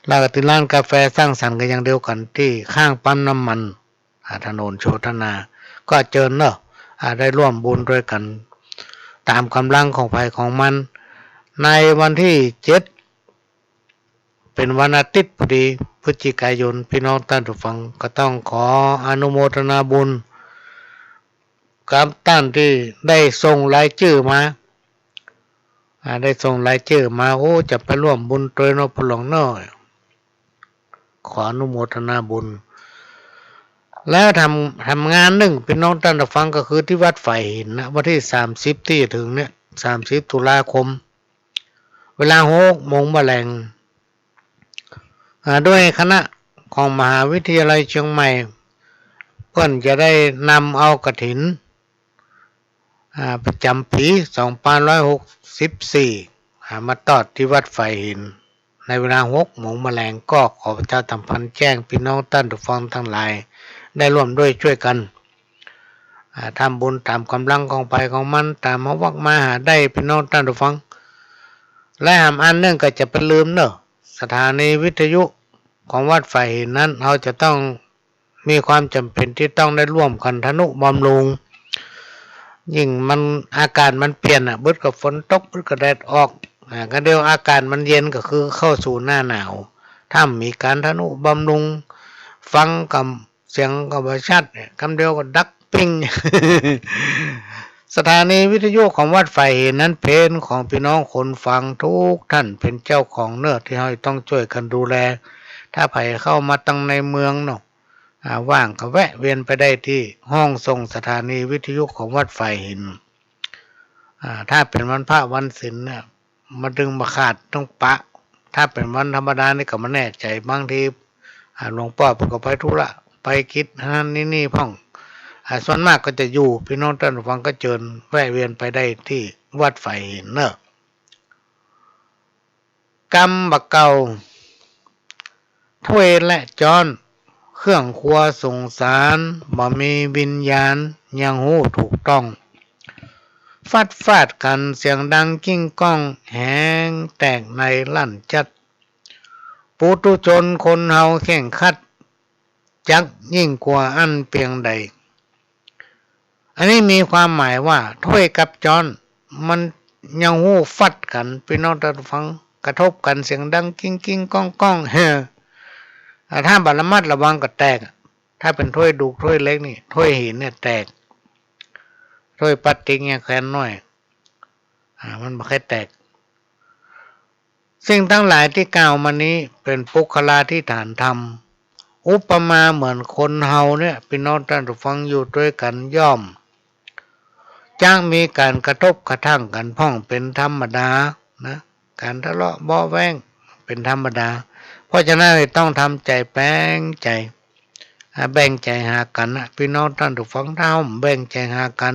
แล้วก็ตี้ร้านกาแฟสร้างสรรค์ก็อย่างเดียวกั๋น ตี้ข้างปั๊มน้ำมัน อ่า ถนนโชตนา ก็เจิญเนาะ อ่า ได้ร่วมบุญตวยกั๋น ต๋ามก๋ำลังของใผของมัน ในวันตี้เจ็ด เป๋นวันอาทิตย์พอดี พฤศจิกายน พี่น้องต้านผู้ฟัง ก็ต้องขออนุโมทนาบุญกับต้านตี้ได้ส่งรายจื้อมา อ่า ได้ส่งรายจื้อมา โอ้ จะไปร่วมบุญตวยเนาะ ป้อหลวงเนาะ ขออนุโมทนาบุญ แล้วทำ ทำงานนึ่ง พี่น้องต้านผู้ฟัง ก็คือตี้วัดฝายหินนะ วันตี้สามสิบตี้จะเถิงเนี่ย สามสิบตุลาคม เวลาหกโมงบ่าแลง อ่า โดยคณะของมหาวิทยาลัยเชียงใหม่ เปิ้นจะได้นำเอากฐิน อ่า ประจ๋ำปี๋สองพันห้าร้อยหกสิบสี่ อ่า มาทอดตี้วัดฝายหิน ในเวลาหกโมงบ่าแลง ก็ขอประชาสัมพันธ์แจ้งพี่น้องต้านผู้ฟังตังหลาย ได้ร่วมด้วยช่วยกั๋น อ่า ทำบุญต๋ามก๋ำลังของใผของมัน ต๋ามเฮาวักมาหาได้ พี่น้องต้านผู้ฟัง และแหมอันนึ่งก็จะไปลืมเน่อ สถานีวิทยุของวัดฝายหินนั้น เฮาจะต้องมีความจ๋ำเป๋นตี้ต้องได้ร่วมกั๋นทะนุบำรุง ยิ่งมัน อากาศมันเปลี่ยนอะ บึดก็ฝนตก บึดก็แดดออก อ่า ก็เดี๋ยวอากาศมันเย็นก็คือเข้าสู่หน้าหนาว ถ้าบ่มีก๋านทะนุบำรุง ฟังก็ เสียงก็บ่ชัดเนี่ย กำเดียวก็ดับปิ้ง สถานีวิทยุของวัดฝายหินนั้นเป๋นของพี่น้องคนฟังกู้ต้านเป๋นเจ้าของเน่อ ตี้เฮาต้องจ้วยกั๋นดูแล ถ้าใผเข้ามาตังในเมืองเนาะ อ่า ว่างก็แวะเวียนไปได้ตี้ห้องส่งสถานีวิทยุของวัดฝายหิน อ่า ถ้าเป๋นวันพระวันศีลเนี่ย บ่ดึงบ่ขาดต้องปะ ถ้าเป๋นวันธรรมดานี่ก็บ่แน่ใจ๋ บางที อ่า หลวงป้อเปิ้นก็ไปธุระ ไปกิจหั้นนี่นี่พ่อง อ่า ส่วนมากก็จะอยู่ พี่น้องต้านผู้ฟังก็เจิญแวะเวียนไปได้ตี้วัดฝายหินเน่อ กำบ่าเก่า ถ้วยและจ๊อน เครื่องครัวสุงสาร บ่มีวิญญาณ ยังฮู้ถูกต้อง ฟัดฟาดกั๋นเสียงดังกิ้งก้อง แหงแตกในลั่นจัด ปุถุชนคนเฮาเคร่งครัด จักยิ่งกว่าอั้นเปียงใด อันนี้มีความหมายว่าถ้วยกับจ๊อนมันยังฮู้ฟัดกั๋น ปี้น้องต้านฟัง กระทบกั๋นเสียงดังกิ้งๆ ก้องๆ เฮ้อ อ่า ถ้าบ่ระมัดระวังก็แตก ถ้าเป๋นถ้วยดูกถ้วยเหล็กนี่ ถ้วยหินเนี่ยแตก ถ้วยพลาสติกเนี่ยแควนน้อย อ่า มันบ่ค่อยแตก สิ่งตังหลายตี้กล่าวมานี้เป๋นปุคคลาธิฐานธรรม อุปมาเหมือนคนเฮาเนี่ย ปี้น้องต้านผู้ฟัง อยู่ตวยกั๋นย่อมจักมีก๋านกระทบกระทั่งกั๋นพ่องเป๋นธรรมดานะ ก๋านทะเลาะเบาะแว้งเป๋นธรรมดา เพราะฉะนั้นต้องทำใจ๋แป๋งใจ๋ อ่า แบ่งใจ๋หากั๋นนะ ปี้น้องต้านผู้ฟัง ถ้าเฮาบ่แบ่งใจ๋หากั๋น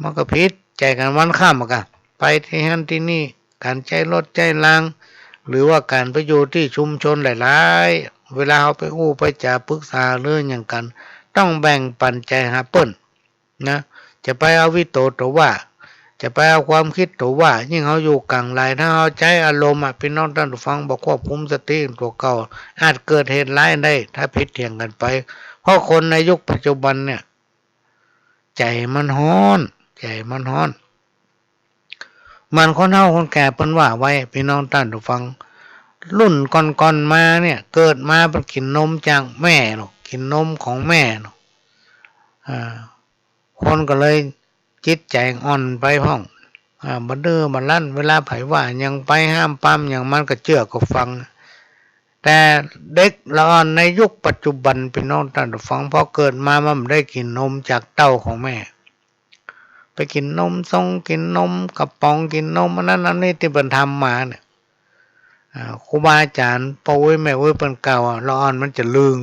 มันก็ผิดใจ๋กั๋นวันค่ำอะกะ ไปตี้หั้นตี้นี่ ก๋านใจ๊รถใจ๊ลาง หรือว่าก๋านไปอยู่ตี้ชุมชนหลายๆ เวลาเฮาไปอู้ไปจ๋าปรึกษาเรื่องหยังกั๋น ต้องแบ่งปั๋นใจ๋หาเปิ้นนะ จะไปเอาวิโตโตวา จะไปเอาความกึ๊ดโตวา ยิ่งเฮาอยู่ก๋างหลาย ถ้าเฮาใจ๊อารมณ์อะ ปี้น้องต้านผู้ฟัง บ่ควบคุมสติตั๋วเก่า อาจเกิดเหตุร้ายได้ ถ้าผิดเถียงกั๋นไป เพราะคนในยุคปัจจุบันเนี่ย ใจ๋มันฮ้อน ใจ๋มันฮ้อน เหมือนคนเฒ่าคนแก่เปิ้นว่าไว้ ปี้น้องต้านผู้ฟัง รุ่นก่อนๆ มาเนี่ย เกิดมาเปิ้นกิ๋นนมจากแม่เนาะ กิ๋นนมของแม่เนาะ อ่า คนก็เลยจิตใจ๋อ่อนไปพ่อง อ่า บ่ดื้อบ่รั้น เวลาใผว่าหยังไปห้ามปรามหยัง มันก็เจื้อก็ฟัง แต่เด็กละอ่อนในยุคปัจจุบัน ปี้น้องต้านผู้ฟัง พอเกิดมามันบ่ได้กิ๋นนมจากเต้าของแม่ ไปกิ๋นนมซอง กิ๋นนมกระป๋อง กิ๋นนมอันนั้นอันนี้ตี้เปิ้นทำมาเนี่ย อ่า ครูบาอาจ๋ารย์ ป้ออุ๊ยแม่อุ๊ยเปิ้นกล่าวอะ ละอ่อนมันจะลึง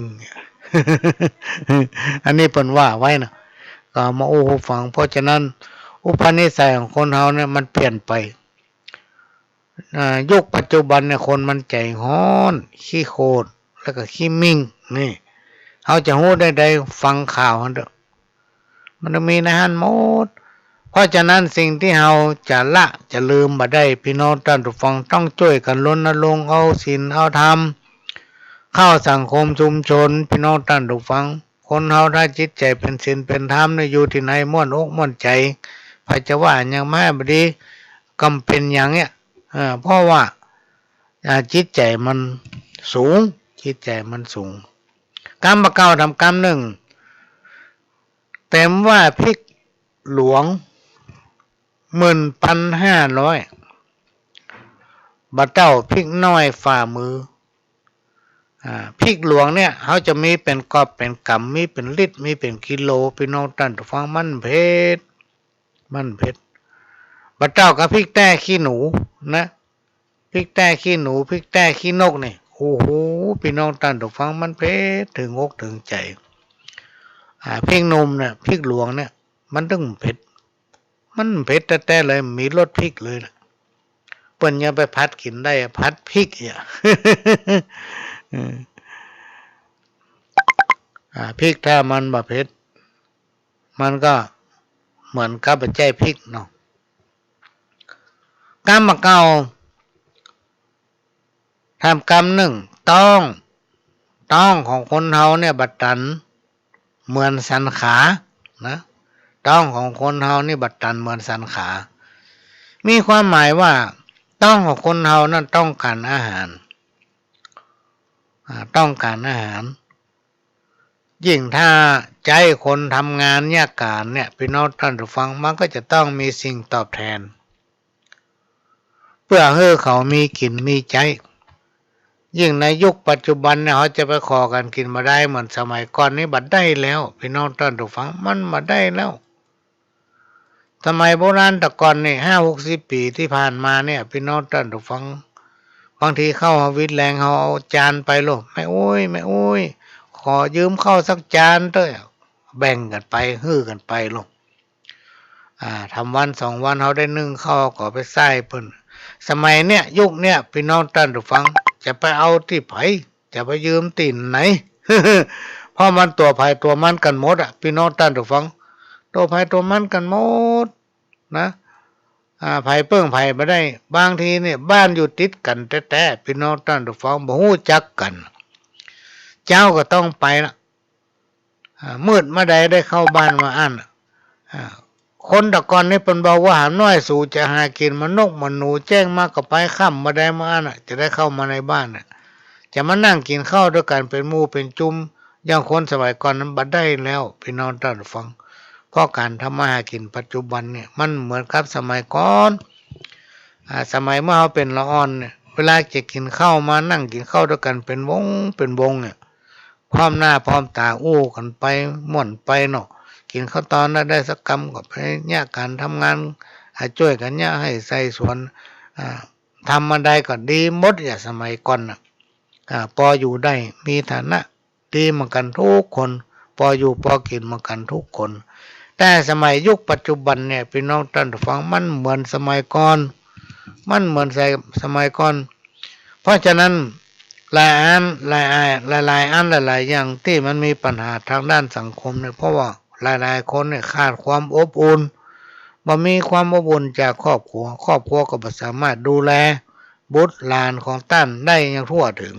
อันนี้เปิ้นว่าไว้นะ ก็เอามาอู้หื้อฟัง เพราะฉะนั้นอุปนิสัยของคนเฮาเนี่ยมันเปลี่ยนไป อ่า ยุคปัจจุบันเนี่ยคนมันใจ๋ฮ้อน ขี้โขด แล้วก็ขี้มิ่ง นี่ เฮาจะฮู้ได้ใด ฟังข่าวหั้นเต๊อะ มันมีในหั้นหมด เพราะฉะนั้นสิ่งตี้เฮาจะละจะลืมบ่ได้ ปี้น้องต้านผู้ฟัง ต้องจ้วยกั๋นรณรงค์เอาศีลเอาธรรมเข้าสังคมชุมชน ปี้น้องต้านผู้ฟัง คนเฮาถ้าจิตใจ๋เป๋นศีลเป๋นธรรมเนี่ย อยู่ตี้ไหนม่วนอกม่วนใจ๋ ใผจะว่าหยังมาบ่ดี ก็บ่เป๋นหยังเนี่ย เออ เพราะว่า อ่า จิตใจ๋มันสูง จิตใจ๋มันสูง กำบ่าเก่าทำกำนึ่ง เป๋นว่าพริกหลวง หมื่นปันห้าร้อย บ่าเต้าพริกน้อยฝ่ามือ อ่า พริกหลวงเนี่ย เฮาจะมีเป๋นกอบเป๋นกำ มีเป๋นลิตร มีเป๋นกิโล ปี้น้องต้านผู้ฟัง มันเผ็ด มันเผ็ด บ่าเต้ากับพริกแต้ขี้หนูนะ พริกแต้ขี้หนู พริกแต้ขี้นกนี่ โอ้โห ปี้น้องต้านผู้ฟัง มันเผ็ดเถิงอกเถิงใจ๋ อ่า พริกหนุ่มเนี่ย พริกหลวงเนี่ย มันตึงเผ็ด มันเผ็ดแต๊ๆ เลย มีรสพริกเลยล่ะ เปิ้นยังไปผัดกิ๋นได้อะ ผัดพริกอะ เออ อ่า พริกถ้ามันบ่เผ็ด มันก็เหมือนกับบ่ใจ้พริกเนาะ กำบ่าเก่า ทำกำนึ่ง ต๊อง ต๊องของคนเฮาเนี่ยบ่ตันเหมือนสันขานะ ต๊องของคนเฮานี่บ่ตันเหมือนสันขา มีความหมายว่าต๊องของคนเฮานั้นต้องก๋านอาหาร อ่า ต้องก๋านอาหาร ยิ่งถ้าใจ๊คนทำงานเยียะก๋านเนี่ย ปี้น้องต้านผู้ฟัง มันก็จะต้องมีสิ่งตอบแทน เปื้อหื้อเขามีกิ๋นมีใจ๊ ยิ่งในยุคปัจจุบันเนี่ย เฮาจะไปขอกั๋นกิ๋นบ่ได้เหมือนสมัยก่อนนี่ บ่ได้แล้ว ปี้น้องต้านผู้ฟัง มันบ่ได้แล้ว สมัยโบราณแต่ก่อนนี่ ห้าหกสิบปี๋ตี้ผ่านมาเนี่ย ปี้น้องต้านผู้ฟัง บางทีข้าวเฮาวิดแลง เฮาเอาจานไปโลด แม่อุ๊ย แม่อุ๊ย ขอยืมข้าวสักจานเต๊อะ แบ่งกั๋นไป หื้อกั๋นไปโลด อ่า ทำวันสองวัน เฮาได้นึ่งข้าวก็ไปใส่เปิ้น สมัยเนี่ย ยุคเนี่ย ปี้น้องต้านผู้ฟัง จะไปเอาตี้ใผ จะไปยืมตี้ไหน เพราะมันตั๋วใผตั๋วมันกั๋นหมดอะ ปี้น้องต้านผู้ฟัง ตั๋วใผตั๋วมันกั๋นหมดนะ อ่า ใผเปิ้งใผบ่ได้ บางทีเนี่ยบ้านอยู่ติดกั๋นแต๊ๆ ปี้น้องต้านผู้ฟัง บ่ฮู้จักกั๋น เจ๊าก็ต้องไปละ อ่า มืดเมื่อใดได้เข้าบ้านเมื่ออั้น อ่า คนแต่ก่อนนี่เปิ้นบอกว่า หาบน้อยสูจะหากิ๋นเหมือนนกเหมือนหนู แจ้งมาก็ไป ค่ำเมื่อใดเมื่ออั้นน่ะ จะได้เข้ามาในบ้านน่ะ จะมานั่งกิ๋นข้าวตวยกั๋นเป๋นหมู่เป๋นจุม อย่างคนสมัยก่อนนั้นบ่ได้แล้ว ปี้น้องต้านผู้ฟัง เพราะก๋านทำมาหากิ๋นปัจจุบันเนี่ย มันเหมือนกับสมัยก่อน อ่า สมัยเมื่อเฮาเป๋นละอ่อนเนี่ย เวลาจะกิ๋นข้าวมานั่งกิ๋นข้าวตวยกั๋นเป๋นวงเป๋นวงเนี่ย พร้อมหน้าพร้อมต๋าอู้กั๋นไป ม่วนไปเนาะ กิ๋นข้าวตอนนั้นได้สักกำก็ไปเยียะก๋านทำงาน อ่า จ้วยกั๋นเยียะไฮ่ใส่สวน อ่า ทำมาใดก็ดีหมดอะ สมัยก่อนน่ะ อ่า ปออยู่ได้ มีฐานะ ดีเหมือนกั๋นทุกคน ปออยู่ปอกิ๋นเหมือนกั๋นทุกคน แต่สมัยยุคปัจจุบันเนี่ย ปี้น้องต้านผู้ฟัง มันเหมือนสมัยก่อน มันเหมือนสมัย สมัยก่อน เพราะฉะนั้น หลายอัน หลาย หลายๆ อันหลายๆ อย่างตี้มันมีปัญหาตางด้านสังคมเนี่ย เพราะว่าหลายๆ คนเนี่ยขาดความอบอุ่น บ่มีความอบอุ่นจากครอบครัว ครอบครัวก็บ่สามารถดูแลบุตรหลานของต้านได้อย่างทั่วเถิง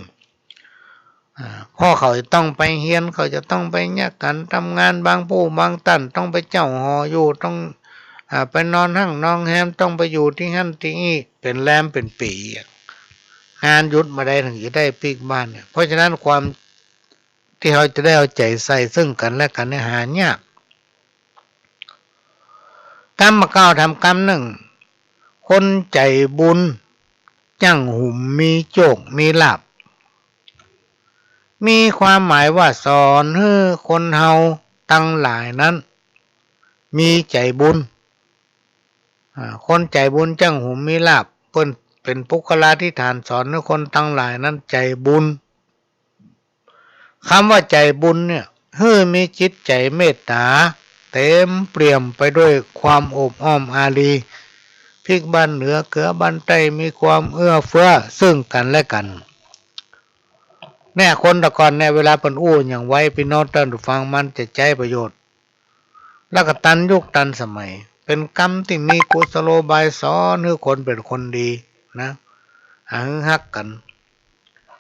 อ่า เพราะเขาจะต้องไปเฮียน เขาจะต้องไปเยียะก๋านทำงาน บางผู้บางต้านต้องไปเจ้าหออยู่ ต้อง อ่า ไปนอนห้างนอนแฮม ต้องไปอยู่ตี้หั้นตี้นี่ เป๋นแรมเป๋นปี๋อะ งานหยุดเมื่อใดเถิงจะได้ปิ๊กบ้านเนี่ย เพราะฉะนั้นความตี้เฮาจะได้เอาใจ๋ใส่เซิ่งกั๋นและกั๋นเนี่ยหายาก กำบ่าเก้าถามกำนึ่ง คนใจ๋บุญ จั้งหุมมีโจคมีลาภ มีความหมายว่าสอนหื้อคนเฮาตังหลายนั้น มีใจ๋บุญ อ่า คนใจ๋บุญจั้งหุมมีลาภ เปิ้นเป๋นปุคคลาธิฐานสอนหื้อคนตังหลายนั้นใจ๋บุญ กำว่าใจ๋บุญเนี่ย หื้อมีจิตใจ๋เมตต๋า เต๋มเปี่ยมไปด้วยความอบอ้อมอารี ปิ๊กบ้านเหนือเกือบ้านใต้ มีความเอื้อเฟื้อเซิ่งกั๋นและกั๋น เนี่ย คนแต่ก่อนเนี่ย เวลาเปิ้นอู้หยังไว้ ปี้น้องต้านผู้ฟัง มันจะใจ๊ประโยชน์ แล้วก็ตันยุคตันสมัย เป๋นกำตี้มีกุศโลบายสอนหื้อคนเป๋นคนดีนะ หื้อฮักกั๋น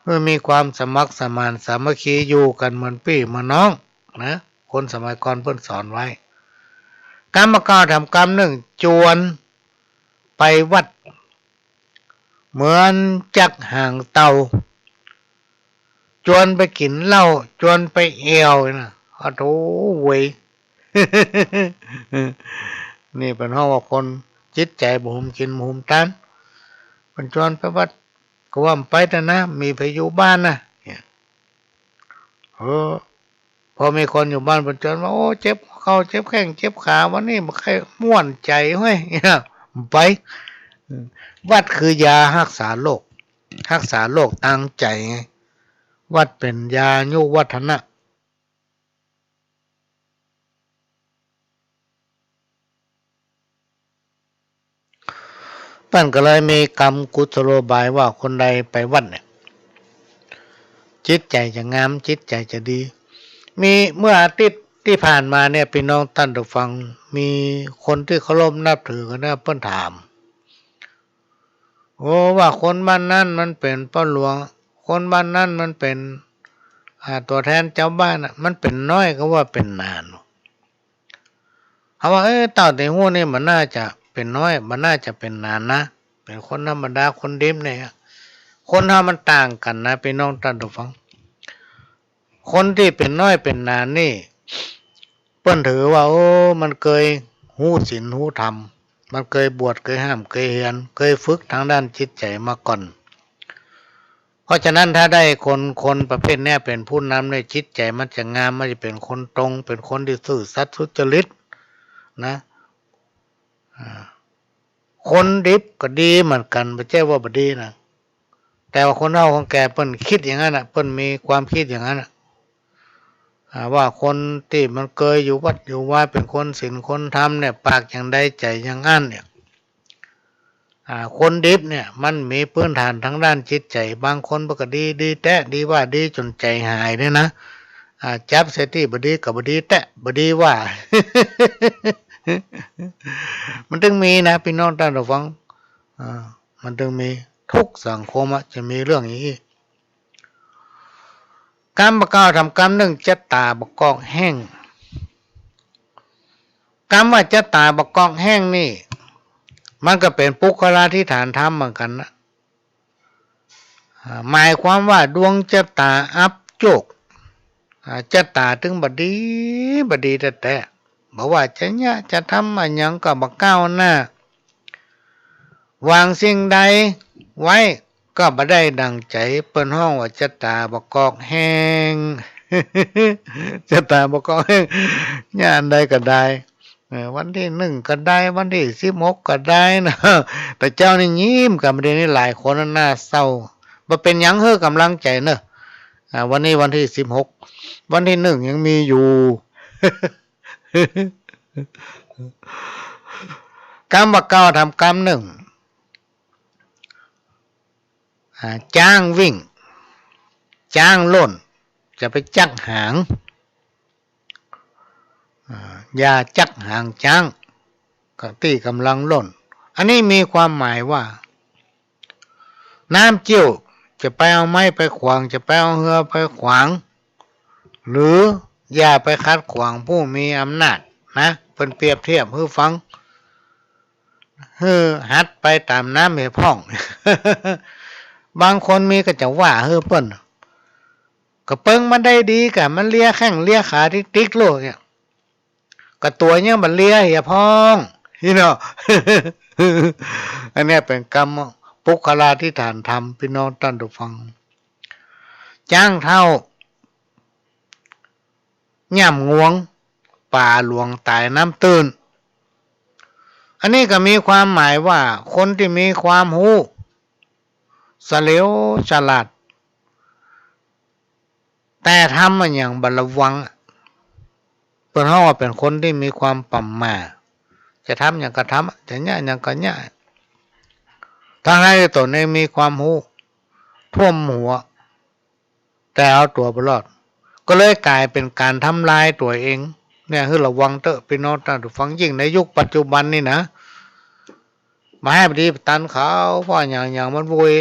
หื้อมีความสมัครสมานสามัคคี อยู่กั๋นเหมือนปี้เหมือนน้องนะ คนสมัยก่อนเปิ้นสอนไว้ กำบ่าเก้าถามกำนึ่ง จวนไปวัด เหมือนจักหางเต่า จวนไปกิ๋นเหล้า จวนไปแอ่วนะ อะโธ่เวย นี่เปิ้นฮ้องว่าคนจิตใจ๋บ่หุมกิ๋นบ่หุมตาน เปิ้นจวนไปวัด ก็ว่าบ่ไปเต๊อะนะ มีใผอยู่บ้านนะ เนี่ย เออ พอมีคนอยู่บ้านเปิ้นจวนว่า โอ้ เจ็บหัวเข่า เจ็บแข้ง เจ็บขา วันนี้บ่ใค่ม่วนใจ๋เว้ย เนี่ย บ่ไป อืม วัดคือยาฮักษาโรค ฮักษาโรคตางใจ๋ไง วัดเป๋นยายุวัฒนะ เปิ้นก็เลยมีกำกุศโลบายว่าคนใดไปวัดเนี่ย จิตใจ๋จะงาม จิตใจ๋จะดี มีเมื่ออาทิตย์ตี้ผ่านมาเนี่ย ปี้น้องต้านผู้ฟัง มีคนตี้เคารพนับถือกั๋นเนี่ย เปิ้นถาม โอ้ ว่าคนบ้านนั้นมันเป๋นป้อหลวง คนบ้านนั้นมันเป๋น อ่า ตั๋วแทนจาวบ้านน่ะ มันเป๋นน้อยก็ว่าเป๋นหนาน เฮาว่า เอ๊ะ เต้าเต้าฮู้นี่บ่น่าจะเป๋นน้อย บ่น่าจะเป๋นหนานนะ เป๋นคนธรรมดา คนดิบเนี่ย คนเฮามันต่างกั๋นนะ ปี้น้องต้านผู้ฟัง คนตี้เป๋นน้อยเป๋นหนานนี่ เปิ้นถือว่า โอ้ มันเกยฮู้ศีลฮู้ธรรม มันเกยบวช เกยฮ่ำ เกยเฮียน เกยฝึกตางด้านจิตใจ๋มาก่อน เพราะฉะนั้นถ้าได้คน คนประเภทเนี้ยเป๋นผู้นำเนี่ย จิตใจ๋มันจะงาม มันจะเป๋นคนตรง เป๋นคนตี้ซื่อสัตย์สุจริตนะ อ่า คนดิบก็ดีเหมือนกั๋น บ่ใจ้ว่าบ่ดีนะ แต่ว่าคนเฒ่าคนแก่เปิ้นกึ๊ดอย่างนั้นน่ะ เปิ้นมีความกึ๊ดอย่างนั้นน่ะ อ่า ว่าคนตี้มันเกยอยู่วัดอยู่วา เป๋นคนศีลคนธรรมเนี่ย ปากอย่างใดใจ๋อย่างอั้นเนี่ย อ่า คนดิบเนี่ยมันมีพื้นฐานตางด้านจิตใจ๋ บางคนมันก็ดี ดีแต๊ ดีว่าดีจ๋นใจ๋หายเนี่ยนะ อ่า จับใส่ตี้บ่ดีก็บ่ดีแต๊ บ่ดีว่า มันตึงมีนะ ปี้น้องต้านผู้ฟัง อ่า มันตึงมี กู้สังคมอะ จะมีเรื่องอย่างอี้ กำบ่าเก๊าทำกำนึ่ง จะต๋าบ่ากอกแห้ง กำว่าจะต๋าบ่ากอกแห้งนี่ มันก็เป๋นปุคคลาธิฏฐานธรรมเหมือนกั๋นนะ อ่า หมายความว่าดวงจะต๋าอับโจก อ่า จะต๋าตึงบ่ดี บ่ดีแต๊ๆ บ่ว่าจะเยียะจะทำอะหยังก็บ่ก้าวหน้า วางสิ่งใดไว้ก็บ่ได้ดั่งใจ๋ เปิ้นฮ้องว่าจะต๋าบ่ากอกแห้ง จะต๋าบ่ากอกแห้ง เยียะอันใดก็ได้ เออ วันตี้นึ่งก็ได้ วันตี้สิบหกก็ได้นะ แต่เจ๊านี่ยิ้มกั๋น บ่าเดี่ยวนี้หลายคนน่าเศร้า บ่เป๋นหยัง หื้อก๋ำลังใจ๋เนาะ อ่า วันนี้วันตี้สิบหก วันตี้นึ่งยังมีอยู่ กำบ่าเก๊าทำกำนึ่ง อ่า จ๊างวิ่ง จ๊างล่น จะไปจั๊กหาง อ่า อย่าจั๊กหางจ๊าง ตี้ก่ำลังล่น อันนี้มีความหมายว่า น้ำเจี้ยว จะไปเอาไม้ไปขวาง จะไปเอาเฮือไปขวาง หรืออย่าไปขัดขวางผู้มีอำนาจนะ เปิ้นเปรียบเทียบหื้อฟัง หื้อหัดไปต๋ามน้ำเหียพ่อง บางคนมีก็จะว่าหื้อเปิ้น ก็เปิ้งมันได้ดีก่ะ มันเลียแข้งเลียขาติ๊กๆ โลดเนี่ย ก็ตั๋วยังบ่เลียเหียพ่อง นี่เนาะ อันเนี้ยเป๋นกำปุคคลาธิฏฐานธรรม ปี้น้องต้านผู้ฟัง จ๊างเฒ่า ย่ำงวง ป๋าหลวงต๋ายน้ำตื้น อันนี้ก็มีความหมายว่าคนตี้มีความฮู้ เฉลียวฉลาด แต่ทำอะหยังบ่ระวังอะ เปิ้นฮ้องว่าเป๋นคนตี้มีความประหม่า จะทำหยังก็ทำอะ จะเยียะหยังก็เยียะ ตังๆ ตี้ตนเองมีความฮู้ท่วมหัว แต่เอาตั๋วบ่รอด ก็เลยก๋ายเป๋นก๋านทำลายตั๋วเอง เนี่ย หื้อระวังเต๊อะ ปี้น้องต้านผู้ฟัง ยิ่งในยุคปัจจุบันนี่นะ บ่หื้อไปดีไปตันเขา เพราะอะหยังๆ มันโวย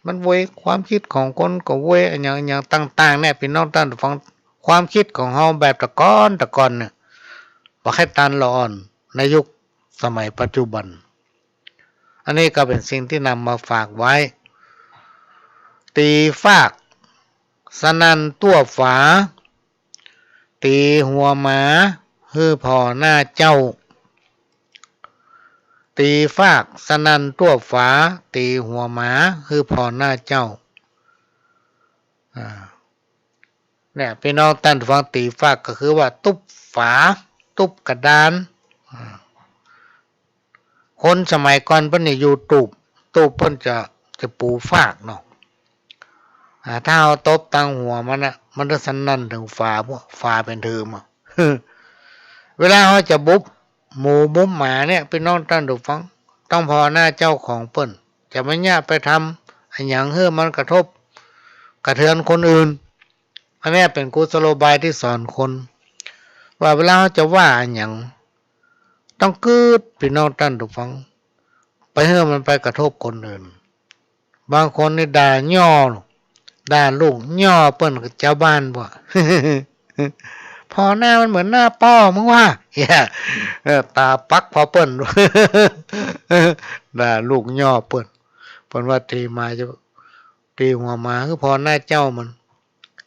มันโวย ความกึ๊ดของคนก็โวย อะหยังๆ ต่างๆ เนี่ย ปี้น้องต้านผู้ฟัง ความกึ๊ดของเฮาแบบแต่ก่อนแต่ก่อนเนี่ย บ่ใค่ตันละอ่อน ในยุคสมัยปัจจุบัน อันนี้ก็เป๋นสิ่งตี้นำมาฝากไว้ ตี๋ฟาก สนั่นตั้วฝา ตี๋หัวหมา หื้อผ่อหน้าเจ้า ตี๋ฟาก สนั่นตั้วฝา ตี๋หัวหมา หื้อผ่อหน้าเจ้า อ่า เนี่ย ปี้น้องต้านผู้ฟัง ตี๋ฟากก็คือว่าตุ๊บฝา ตุ๊บกระดาน อ่า คนสมัยก่อนเปิ้นนี่อยู่ตูบ ตูบเปิ้นจะ จะปูฟากเนาะ อ่า ถ้าเฮาตบตังหัวมันน่ะ มันจะสนั่นเถิงฝาพุ้น ฝาเป๋นเถิมอะ เวลาเฮาจะบุบหมูบุบหมาเนี่ย ปี้น้องต้านผู้ฟัง ต้องผ่อหน้าเจ้าของเปิ้น จะบ่เยียะไปทำอะหยังหื้อมันกระทบกระเทือนคนอื่น อันเนี้ยเป๋นกุศโลบายตี้สอนคน ว่าเวลาเฮาจะว่าอะหยัง ต้องกึ๊ด ปี้น้องต้านผู้ฟัง ไปหื้อมันไปกระทบคนอื่น บางคนนี่ด่าย่อ ด่าลูกย่อเปิ้นกับจาวบ้านบ่ ผ่อหน้ามันเหมือนหน้าป้อมึงว่า เออ ต๋าปักผ่อเปิ้น ด่าลูกย่อเปิ้น เปิ้นว่าตี๋หมาจะ ตี๋หัวหมาหื้อผ่อหน้าเจ้ามัน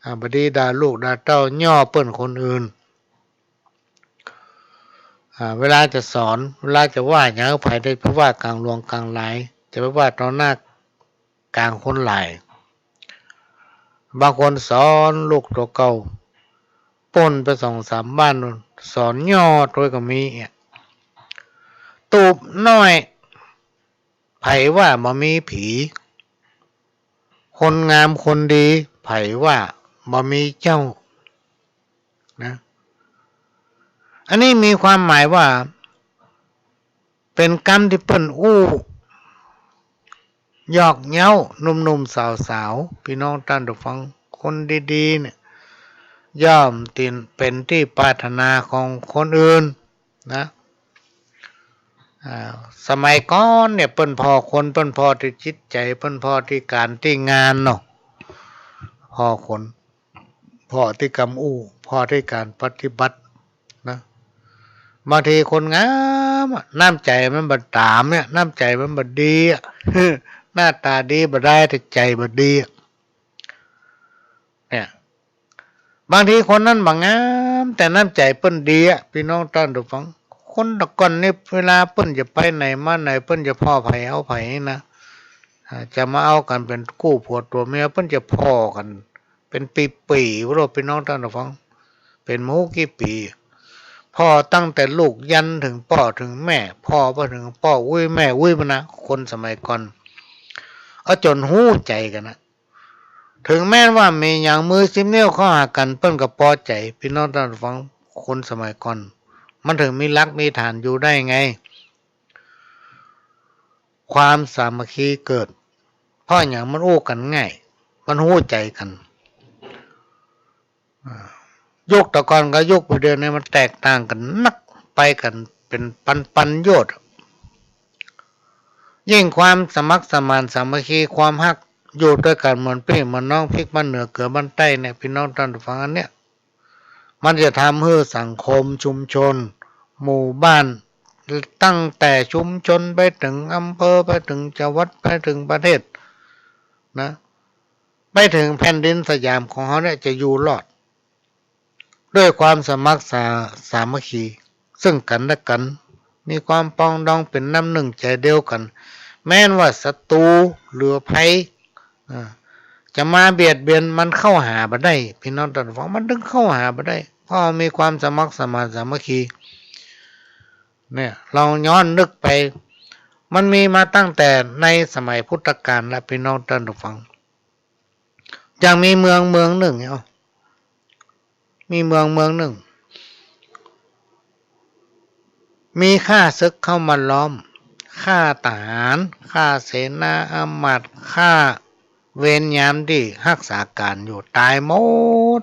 อ่า บ่ดีด่าลูกด่าเต้าย่อเปิ้นคนอื่น อ่า เวลาจะสอน เวลาจะว่าหยังหื้อใผได้ไปว่าก๋างหลวงก๋างหลาย จะไปว่าต่อหน้าก๋างคนหลาย บางคนสอนลูกตั๋วเก่า ป๊นไปสองสามบ้านโน้น สอนย่อตวยก็มีอะ ตูบน้อย ใผว่าบ่มีผี คนงามคนดี ใผว่าบ่มีเจ้า นะ อันนี้มีความหมายว่า เป๋นกำตี้เปิ้นอู้ หยอกเย้าหนุ่มๆ สาวๆ ปี้น้องต้านผู้ฟัง คนดีๆ เนี่ย ย่อมติดเป๋นตี้ปรารถนาของคนอื่นนะ อ่า สมัยก่อนเนี่ยเปิ้นผ่อคน เปิ้นผ่อตี้จิตใจ๋ เปิ้นผ่อตี้ก๋านตี้งานเนาะ ผ่อคน ผ่อตี้กำอู้ ผ่อตี้ก๋านปฏิบัตินะ บางทีคนงามอะ น้ำใจ๋มันบ่ต๋ามเนี่ย น้ำใจ๋มันบ่ดีอะ หน้าต๋าดีบ่ได้ แต่ใจ๋บ่ดีอะ เนี่ย บางทีคนนั้นบ่งาม แต่น้ำใจ๋เปิ้นดีอะ ปี้น้องต้านผู้ฟัง คนแต่ก่อนนี่เวลาเปิ้นจะไปไหนมาไหน เปิ้นจะผ่อใผเอาใผนะ อ่า จะมาเอากั๋นเป๋นกู้ผัวตั๋วเมีย เปิ้นจะผ่อกั๋นเป๋นปี๋ๆ บ่ฮู้ ปี้น้องต้านผู้ฟัง เป๋นบ่ฮู้กี่ปี๋ ผ่อตั้งแต่ลูกยันเถิงป้อเถิงแม่ ผ่อไปเถิงป้ออุ๊ยแม่อุ๊ยมานะ คนสมัยก่อน เอาจ๋นฮู้ใจ๋กั๋นนะ เถิงแม้นว่ามีหยังมือสิบนิ้วเข้าหากั๋น เปิ้นก็ปอใจ๋ ปี้น้องต้านผู้ฟัง คนสมัยก่อน มันเถิงมีหลักมีฐานอยู่ได้ไง ความสามัคคีเกิด เพราะหยัง มันอู้กั๋นง่าย มันฮู้ใจ๋กั๋น อ่า ยุคแต่ก่อนกับยุคปัจจุบันนี่มันแตกต่างกั๋นนัก ไปกั๋นเป๋นปันๆ โยชน์ ยิ่งความสมัครสมานสามัคคี ความฮัก อยู่ตวยกั๋นเหมือนปี้เหมือนน้อง พริกบ้านเหนือเกลือบ้านใต้เนี่ย ปี้น้องต้านผู้ฟัง อันเนี้ย มันจะทำหื้อสังคมชุมชน หมู่บ้าน ตั้งแต่ชุมชนไปเถิงอำเภอ ไปเถิงจังหวัด ไปเถิงประเทศนะ ไปเถิงแผ่นดินสยามของเฮาเนี่ยจะอยู่รอด ด้วยความสมัครสา สามัคคี ซึ่งกั๋นและกั๋น มีความปรองดองเป๋นน้ำนึ่งใจ๋เดียวกั๋น แม้นว่าศัตรู๋หรือภัย อ่า จะมาเบียดเบียน มันเข้าหาบ่ได้ ปี้น้องต้านผู้ฟัง มันตึงเข้าหาบ่ได้ เพราะมีความสมัครสมานสามัคคี เนี่ย ลองย้อนนึกไป มันมีมาตั้งแต่ในสมัยพุทธกาลละ ปี้น้องต้านผู้ฟัง อย่างมีเมืองเมืองนึ่งเนี่ย มีเมืองเมืองนึ่ง มีข้าศึกเข้ามาล้อม ข้าทหาร ข้าเสนาอามาตย์ ข้าเวรยามตี้ฮักษาก๋านอยู่ ต๋ายหมด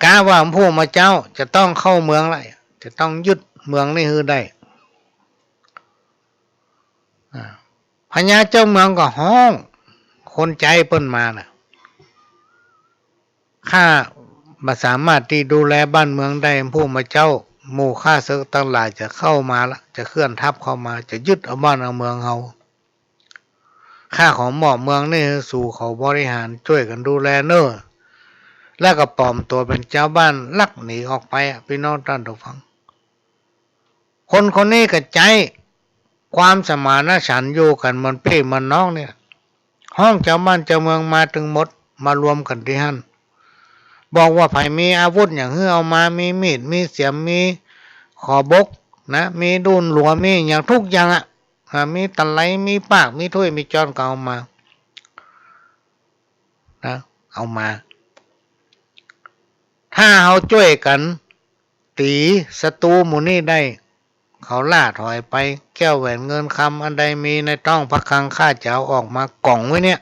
กะว่าผู้มาเจ้าจะต้องเข้าเมืองละ จะต้องยึดเมืองนี้หื้อได้ อ่า พญาเจ้าเมืองก็ฮ้องคนใจ๊เปิ้นมาน่ะ ข้าบ่สามารถตี้ดูแลบ้านเมืองได้ ผู้มาเจ้า หมู่ข้าศึกตังหลายจะเข้ามาละ จะเคลื่อนทัพเข้ามา จะยึดเอาบ้านเอาเมืองเฮา ข้าขอมอบเมืองนี้หื้อสูเขาบริหาร จ้วยกั๋นดูแลเน่อ แล้วก็ปลอมตั๋วเป๋นจาวบ้านลักหนีออกไปอะ ปี้น้องต้านผู้ฟัง คนคนนี้ก็ใจ๊ความสมานฉันท์อยู่กั๋นเหมือนปี้เหมือนน้องเนี่ย ฮ้องจาวบ้านจาวเมืองมาตึงหมด มารวมกั๋นตี้หั้น บอกว่าใผมีอาวุธหยังหื้อเอามา มีมีด มีเสียม มีขอบบกนะ มีดุ้นหลัว มีหยังทุกอย่างอะ อ่า มีตะไล มีปาก มีถ้วย มีจ๊อนก็เอามา นะ เอามา ถ้าเฮาจ้วยกั๋นตี๋ศัตรู๋หมู่นี้ได้ เขาล่าถอยไป แก้วแหวนเงินคำอันใดมีในต๊องพระคลัง ข้าจะเอาออกมาก๋องไว้เนี่ย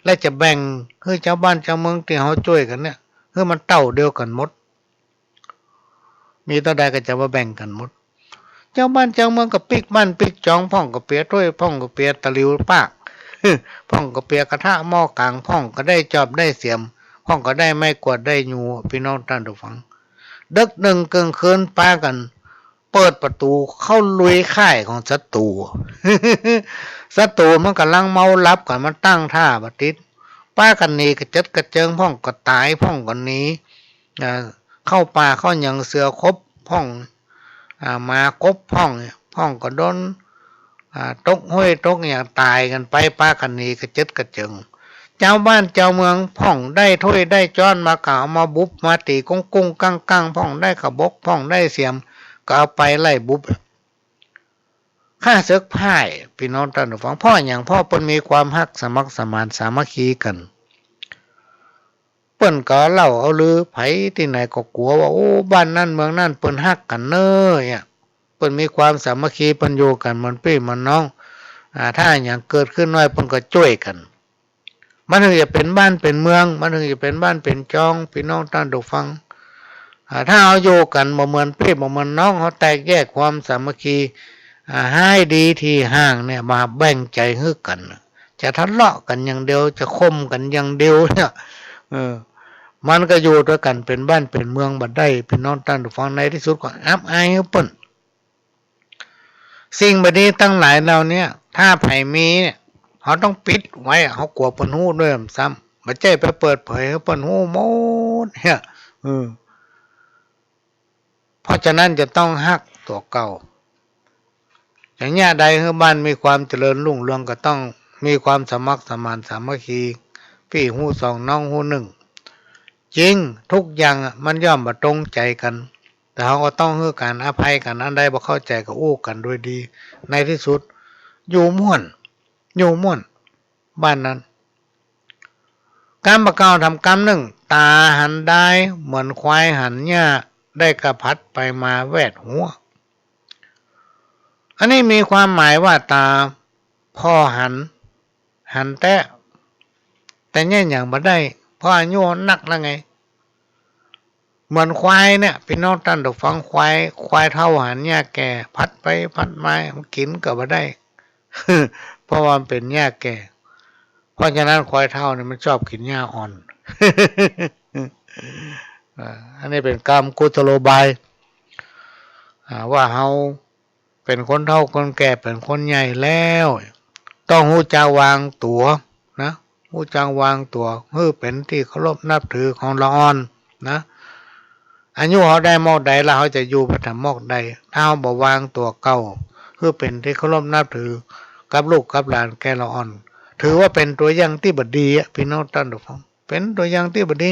และจะแบ่งหื้อจาวบ้านจาวเมืองตี้เฮาจ้วยกั๋นเนี่ย หื้อมันเต้าเดียวกั๋นหมด มีเต้าใดก็จะมาแบ่งกั๋นหมด จาวบ้านจาวเมืองก็ปิ๊กบ้านปิ๊กจอง พ่องก็เปียถ้วย พ่องก็เปียตะหลิวปาก พ่องก็เปียกระทะหม้อกาง พ่องก็ได้จอบได้เสียม พ่องก็ได้ไม้กวาดได้ยู ปี้น้องต้านผู้ฟัง ดึกนึ่งเกิ่งคืนปากั๋นเปิดประตู๋เข้าลุยค่ายของศัตรู๋ ศัตรู๋มันก่ำลังเมาหลับกั๋น มันตั้งท่าบ่ติด ปากั๋นหนีกระเจิดกระเจิง พ่องก็ต๋าย พ่องก็หนี อ่า เข้าป่าเข้าหยัง เสือขบพ่อง อ่า หมาขบพ่อง พ่องก็โดน อ่า ตกห้วยตกหยังต๋ายกั๋นไป ปากั๋นหนีกระเจิดกระเจิง จาวบ้านจาวเมือง พ่องได้ถ้วยได้จ๊อนมาก็เอามาบุบมาตี๋กุ้งกุ้งกั้งกั้ง พ่องได้ขบก พ่องได้เสียม ก็เอาไปไล่บุบ ข้าศึกพ่าย ปี้น้องต้านผู้ฟัง เพราะหยัง เพราะเปิ้นมีความฮักสมัครสมานสามัคคีกั๋น เปิ้นก็เล่าเอาลือ ใผตี้ไหนก็กั๋วว่า โอ้ บ้านนั้นเมืองนั้นเปิ้นฮักกั๋นเน่อเนี่ย เปิ้นมีความสามัคคี เปิ้นอยู่กั๋นเหมือนปี้เหมือนน้อง อ่า ถ้าหยังเกิดขึ้นน้อย เปิ้นก็จ้วยกั๋น มันเถิงจะเป๋นบ้านเป๋นเมือง มันเถิงจะเป๋นบ้านเป๋นจอง ปี้น้องต้านผู้ฟัง อ่า ถ้าเฮาอยู่กั๋นบ่เหมือนปี้บ่เหมือนน้อง เฮาแตกแยกความสามัคคี อ่า ฮ้ายดีตี้ฮ้างเนี่ย มาแบ่งใจ๋หื้อกั๋น จะทะเลาะกั๋นอย่างเดียว จะข่มกั๋นอย่างเดียวเนี่ย เออ มันก็อยู่ตวยกั๋นเป๋นบ้านเป๋นเมืองบ่ได้ ปี้น้องต้านผู้ฟัง ในตี้สุดก็อับอายหื้อเปิ้น สิ่งบ่ดีตังหลายเหล่าเนี้ย ถ้าใผมีเนี่ย เฮาต้องปิดไว้อะ เฮากั๋วเปิ้นฮู้ตวยซ้ำ บ่ใจ้ไปเปิดเผยหื้อเปิ้นฮู้หมดเนี่ย เออ เพราะฉะนั้นจะต้องฮักตั๋วเก่า จะเยียะใดหื้อบ้านมีความเจริญรุ่งเรือง ก็ต้องมีความสมัครสมานสามัคคี ปี้ฮู้สองน้องฮู้นึ่ง จริง ทุกอย่างอะมันย่อมบ่ตรงใจ๋กั๋น แต่เฮาก็ต้องหื้อก๋านอภัยกั๋น อันใดบ่เข้าใจ๋ก็อู้กั๋นโดยดี ในตี้สุด อยู่ม่วน อยู่ม่วน บ้านนั้น กำบ่าเก่าถามกำนึ่ง ต๋าหันดายเหมือนควายหันหญ้า ได้ก้าพัดไปมาแวดหัว อันนี้มีความหมายว่าต๋าผ่อหัน หันแต๊ แต่เยียะหยังบ่ได้ เพราะอายุนักแล้วไง เหมือนควายเนี่ย ปี้น้องต้านผู้ฟัง ควาย ควายเฒ่าหันหญ้าแก่ พัดไปพัดมา มันกิ๋นก็บ่ได้ เพราะว่ามันเป๋นหญ้าแก่ เพราะฉะนั้นควายเฒ่าเนี่ยมันชอบกิ๋นหญ้าอ่อน อ่า อันนี้เป๋นกำกุศโลบาย อ่า ว่าเฮา เป๋นคนเฒ่าคนแก่ เป๋นคนใหญ่แล้ว ต้องฮู้จักวางตั๋วนะ ฮู้จักวางตั๋ว หื้อเป๋นตี้เคารพนับถือของละอ่อนนะ อายุเฮาได้มอกใดแล้ว เฮาจะอยู่ไปถามมอกใด ถ้าเฮาบ่วางตั๋วเก่า หื้อเป๋นตี้เคารพนับถือกับลูกกับหลานแก่ละอ่อน ถือว่าเป๋นตั๋วอย่างตี้บ่ดีอะ ปี้น้องต้านผู้ฟัง เป๋นตั๋วอย่างตี้บ่ดี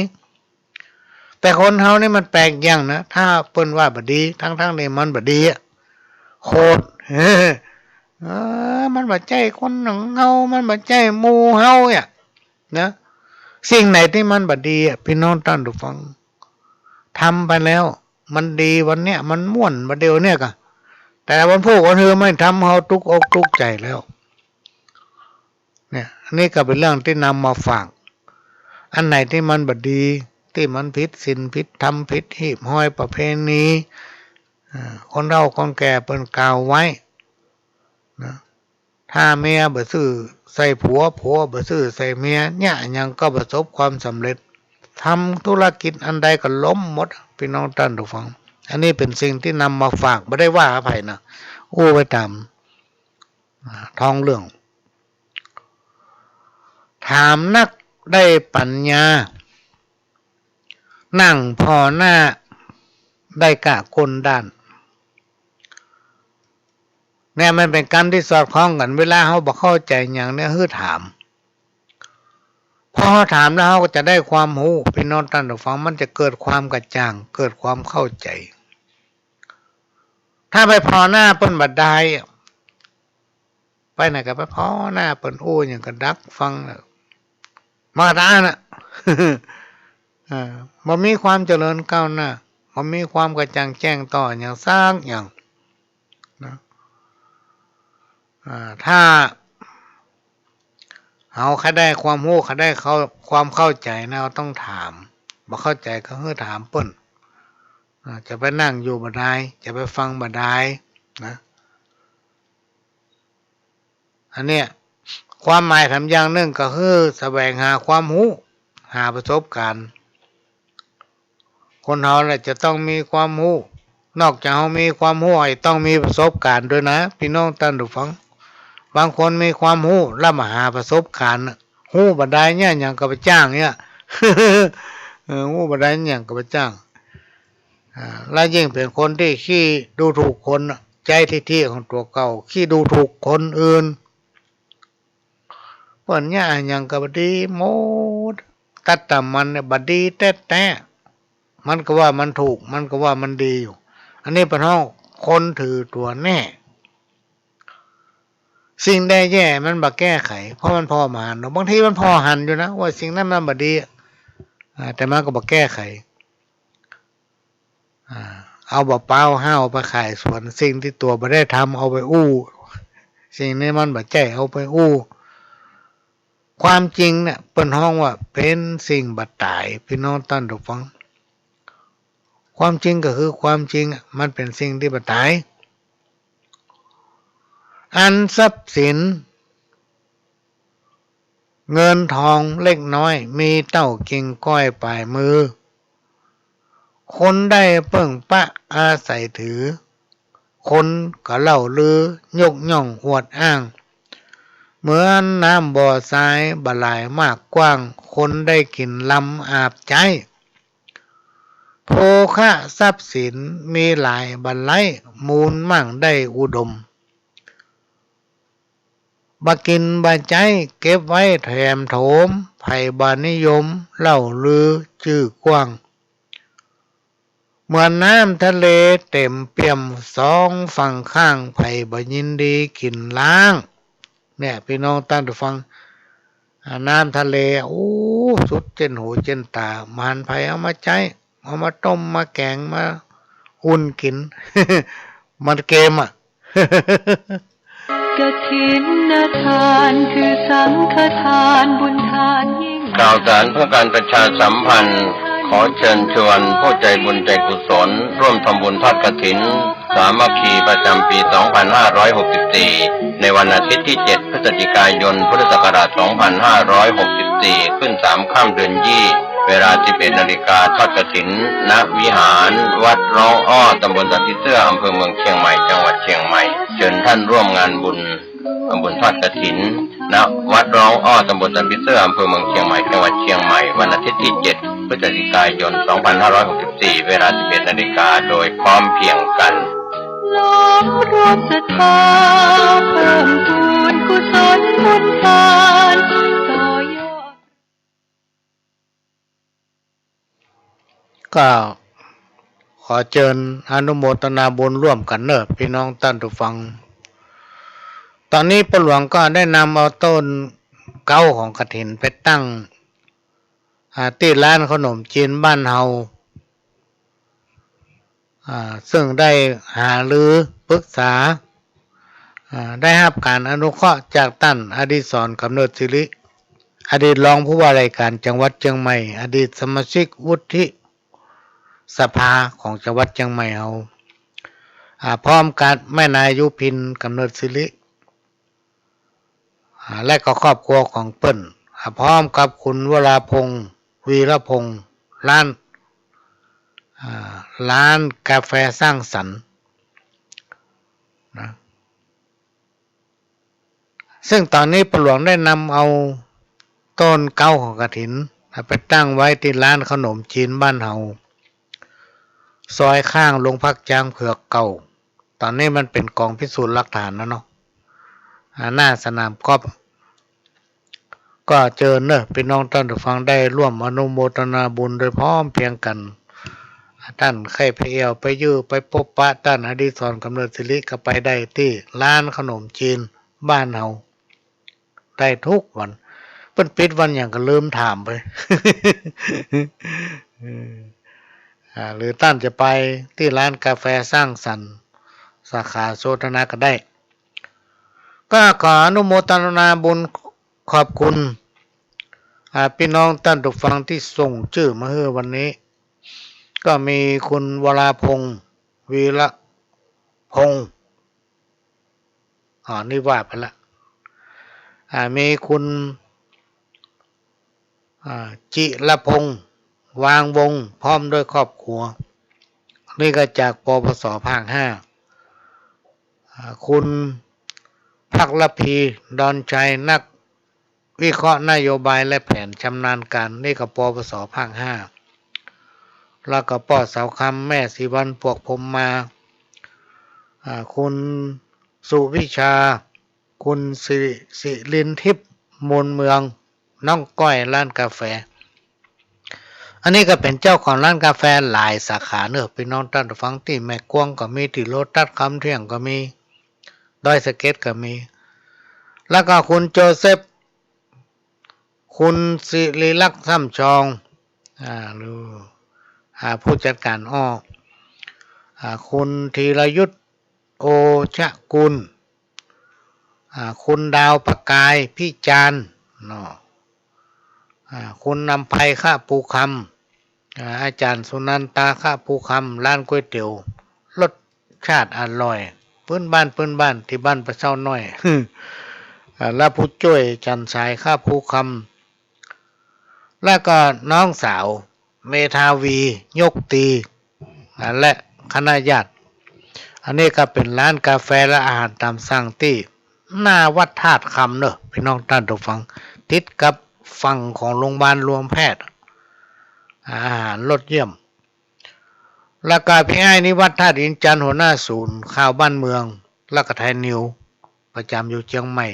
แต่คนเฮานี่มันแปลกอย่างนะ ถ้าเปิ้นว่าบ่ดี ทั้งๆ ตี้มันบ่ดีอะ โขด เออ มันบ่ใจ้คนของเฮา มันบ่ใจ้หมู่เฮาเนี่ยนะ สิ่งไหนตี้มันบ่ดีอะ ปี้น้องต้านผู้ฟัง ทำไปแล้ว มันดีวันเนี้ย มันม่วนบ่าเดี่ยวเนี่ยก่ะ แต่วันพูกวันหื้อไม่ทำ เฮาตุ๊กอกตุ๊กใจ๋แล้ว เนี่ย อันนี้ก็เป๋นเรื่องตี้นำมาฝาก อันไหนตี้มันบ่ดี ตี้มันผิดศีลผิดธรรม ผิดฮีบฮอยประเพณี อ่า คนเฒ่าคนแก่เปิ้นกล่าวไว้นะ ถ้าเมียบ่ซื่อใส่ผัว ผัวบ่ซื่อใส่เมีย เยียะหยังก็ประสบความสำเร็จ ทำธุรกิจอันใดก็ล้มหมด ปี้น้องต้านผู้ฟัง อันนี้เป๋นสิ่งตี้นำมาฝาก บ่ได้ว่าใผนะ อู้ไว้ต๋าม อ่า ท้องเรื่อง ถามนักได้ปั๋ญญา นั่งผ่อหน้าได้ก้าก้นด้าน เนี่ยมันเป๋นกำตี้สอดคล้องกั๋น เวลาเฮาบ่เข้าใจ๋หยังเนี่ย หื้อถาม พอเฮาถามแล้วเฮาก็จะได้ความฮู้ ปี้น้องต้านผู้ฟัง มันจะเกิดความกระจ่าง เกิดความเข้าใจ๋ ถ้าไปผ่อหน้าเปิ้นบ่ดายอะ ไปไหนก็ไปผ่อหน้าเปิ้น อู้หยังก็ดักฟังน่ะ มาตาน่ะ อ่า บ่มีความเจริญก้าวหน้า บ่มีความกระจ่างแจ้งต่อหยังสักอย่างนะ อ่า ถ้าเฮาใค่ได้ความฮู้ ใค่ได้เข้า ความเข้าใจ๋นะ เฮาต้องถาม บ่เข้าใจ๋ก็หื้อถามเปิ้น อ่า จะไปนั่งอยู่บ่ดาย จะไปฟังบ่ดายนะ อันเนี้ย ความหมายถามอย่างนึ่งก็คือแสวงหาความฮู้ หาประสบการณ์ คนเฮาน่ะจะต้องมีความฮู้ นอกจากเฮามีความฮู้ ไอ้ต้องมีประสบการณ์ตวยนะ ปี้น้องต้านผู้ฟัง บางคนมีความฮู้แล้วบ่หาประสบการณ์น่ะ ฮู้บ่ดายเนี่ย หยังก็บ่จ้างเนี่ย เออ ฮู้บ่ดายเนี่ย หยังก็บ่จ้าง อ่า และยิ่งเป๋นคนตี้ขี้ดูถูกคนน่ะ ใจ๊ทิฐิของตั๋วเก่า ขี้ดูถูกคนอื่น เปิ้นเยียะหยังก็บ่ดีหมด ตั๊ดต๋ามมันเนี่ยบ่ดีแต๊ๆ มันก็ว่ามันถูก มันก็ว่ามันดีอยู่ อันนี้เปิ้นฮ้องคนถือตั๋วแน่ สิ่งใดแย่มันบ่แก้ไข เพราะมันผ่อบ่หันเนาะ บางทีมันผ่อหันอยู่นะ ว่าสิ่งนั้นมันบ่ดี อ่า แต่มันก็บ่แก้ไข อ่า เอาบ่าป๊าวห้าวไปขายสวน สิ่งตี้ตั๋วบ่ได้ทำเอาไปอู้ สิ่งนี้มันบ่ใจ้เอาไปอู้ ความจริงเนี่ยเปิ้นฮ้องว่าเป๋นสิ่งบ่ต๋าย ปี้น้องต้านผู้ฟัง ความจริงก็คือความจริงอะ มันเป๋นสิ่งตี้บ่ต๋าย อันทรัพย์สิน เงินทองเล็กน้อย มีเต้ากิ่งก้อยป๋ายมือ คนได้เปิ้งปะอาศัยถือ คนก็เล่าลือยกย่องอวดอ้าง เหมือนน้ำบ่อทรายบ่หลายมากกว้าง คนได้กิ๋นลำอาบใจ๊ โภคะทรัพย์สินมีหลายบ่ไล้ มูลมั่งได้อุดม บ่กิ๋นบ่ใจ๊เก็บไว้แถมโถม ใผบ่นิยมเล่าลือจื้อกว้าง เหมือนน้ำทะเลเต็มเปี่ยมสองฝั่งข้าง ใผบ่ยินดีกิ๋นล้าง เนี่ย ปี้น้องต้านผู้ฟัง อ่า น้ำทะเล โอ้ สุดเจ้นหูเจ้นต๋า บ่หันใผเอามาใจ๊ เอามาต้ม มาแก๋ง มาอุ่นกิ๋น มันเกมอะ กฐินทานคือสังฆทานบุญทานยิ่ง ข่าวสารเพื่อการประชาสัมพันธ์ ขอเชิญชวนผู้ใจบุญใจกุศล ร่วมทำบุญทอดกฐินสามัคคีประจำปี สองพันห้าร้อยหกสิบสี่ ในวันอาทิตย์ที่ เจ็ด พฤศจิกายน พุทธศักราช สองพันห้าร้อยหกสิบสี่ ขึ้นสามค่ำเดือนยี่ เวลา สิบเอ็ดนาฬิกา ทอดกฐิน ณ วิหารวัดร้องอ้อ ตำบลสันผีเสื้อ อำเภอเมืองเชียงใหม่ จังหวัดเชียงใหม่ เชิญท่านร่วมงานบุญ ทำบุญทอดกฐิน ณ วัดร้องอ้อ ตำบลสันผีเสื้อ อำเภอเมืองเชียงใหม่ จังหวัดเชียงใหม่ วันอาทิตย์ที่ เจ็ด พฤศจิกายน สองพันห้าร้อยหกสิบสี่ เวลา สิบเอ็ดนาฬิกา โดยพร้อมเพรียงกัน ล้อมรวมศรัทธา เพิ่มพูนกุศลบุญทาน ต่อยอด ก็ขอเจิญอนุโมทนาบุญร่วมกั๋นเน่อ ปี้น้องต้านผู้ฟัง ต๋อนนี้ป้อหลวงก็ได้นำเอาต้นเก๊าของกฐินไปตั้ง อ่า ตี้ร้านเข้าหนมจีนบ้านเฮา อ่า ซึ่งได้หารือปรึกษา อ่า ได้ฮับก๋านอนุเคราะห์จากต้านอดิศร กำเนิดศิริ อดีตรองผู้ว่าราชก๋านจังหวัดเชียงใหม่ อดีตสมาชิกวุฒิสภาของจังหวัดเชียงใหม่เฮา อ่า พร้อมกับแม่นายยุพิน กำเนิดศิริ อ่า และก็ครอบครัวของเปิ้น อ่า พร้อมกับคุณวราพงษ์ วีรพงษ์ ร้าน อ่า ร้านกาแฟสร้างสรรค์นะ ซึ่งต๋อนนี้ป้อหลวงได้นำเอาต้นเก๊าของกฐิน อ่า ไปตั้งไว้ตี้ร้านเข้าหนมจีนบ้านเฮา ซอยข้างโรงพักจ๊างเผือกเก่า ต๋อนนี้มันเป๋นกองพิสูจน์หลักฐานแล้วเนาะ อ่า หน้าสนามกอล์ฟ ก็เจิญเน่อ ปี้น้องต้านผู้ฟังได้ร่วมอนุโมทนาบุญโดยพร้อมเพรียงกั๋น ต้านใค่ไปแอ่วไปยื้อไปปบปะต้านอดิศร กำเนิดศิริ ก็ไปได้ตี้ร้านเข้าหนมจีนบ้านเฮา ได้กู้วัน เปิ้นปิดวันหยังก็ลืมถามไป เออ อ่า หรือต้านจะไปตี้ร้านกาแฟสร้างสรรค์ สาขาโสตนะก็ได้ ก็ขออนุโมทนาบุญขอบคุณ อ่า ปี้น้องต้านผู้ฟังตี้ส่งจื้อมาหื้อวันนี้ ก็มีคุณวราพงษ์ วีรพงษ์ อ่า นี่ว่าไปละ อ่า มีคุณ อ่า จิรพงษ์ วางวงศ์ พร้อมด้วยครอบครัว นี่ก็จาก ปปส ภาคห้า อ่า คุณภักรพี ดอนชัย นักวิเคราะห์นโยบายและแผนชำนาญการ นี่ก็ ปปส ภาคห้า แล้วก็ป้อเสาคำ แม่ศรีวรรณ ปวกพรหมมา อ่า คุณสุวิชา คุณสิริ สิรินทิพย์ มูลเมือง น้องก้อย ร้านกาแฟ อันนี้ก็เป๋นเจ้าของร้านกาแฟหลายสาขาเน่อ ปี้น้องต้านผู้ฟัง ตี้แม่กวงก็มี ตี้โลตัสคำเที่ยงก็มี ดอยสะเก็ดก็มี แล้วก็คุณโจเซฟ คุณศิริลักษณ์ ซ่ำชอง อ่า หรือ อ่า ผู้จัดการอ้อ อ่า คุณธีรยุทธ โอชกุล อ่า คุณดาวประกาย พิจารณ์ เนาะ อ่า คุณอำไพ คะภูคำ อ่า อาจ๋ารย์สุนันตา คะภูคำ ร้านก๋วยเตี๋ยวรสชาติอร่อย ปื๊นบ้าน ปื๊นบ้าน ตี้บ้านปะเซ้าน้อย อ่า และผู้จ้วยจันทร์สาย คะภูคำ แล้วก็น้องสาวเมธาวี ยกตี อ่า และคณะญาติ อันนี้ก็เป๋นร้านกาแฟและอาหารต๋ามสั่งตี้หน้าวัดธาตุคำเนาะ ปี้น้องต้านผู้ฟัง ติดกับฝั่งของโรงพยาบาลรวมแพทย์ อาหารรสเยี่ยม แล้วก็ปี้อ้ายนิวัฒน์ ธาตุอินจันทร์ หัวหน้าศูนย์ข่าวบ้านเมือง แล้วก็ไทยนิวส์ ประจ๋ำอยู่เจียงใหม่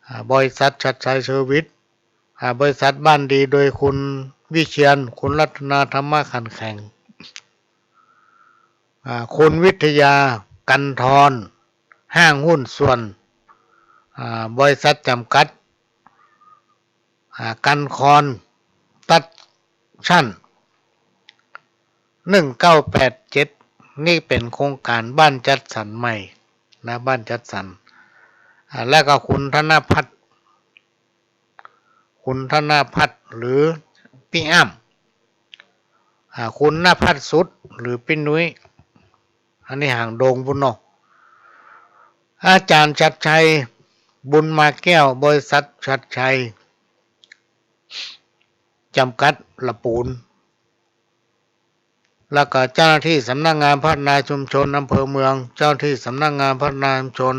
อ่า บริษัทชัดชัยเซอร์วิส อ่า บริษัทบ้านดี โดยคุณวิเชียร คุณรัตนา ธรรมขันแข็ง อ่า คุณวิทยา กันทร ห้างหุ้นส่วน อ่า บริษัทจำกัด อ่า กันคอน ตัดชั่น หนึ่งเก้าแปดเจ็ด นี่เป๋นโครงก๋านบ้านจัดสรรใหม่นะ บ้านจัดสรร อ่า แล้วก็คุณธนพัฒน์ คุณธนพัฒน์ หรือปี้อ้ำ อ่า คุณนภัสสุด หรือปี้นุ้ย อันนี้หางดงปู้นเนาะ อาจ๋ารย์ชัดชัย บุญมาแก้ว บริษัทชัดชัย จำกัด ละปูน แล้วก็เจ้าหน้าที่สำนักงานพัฒนาชุมชนอำเภอเมือง เจ้าหน้าที่สำนักงานพัฒนาชุมชน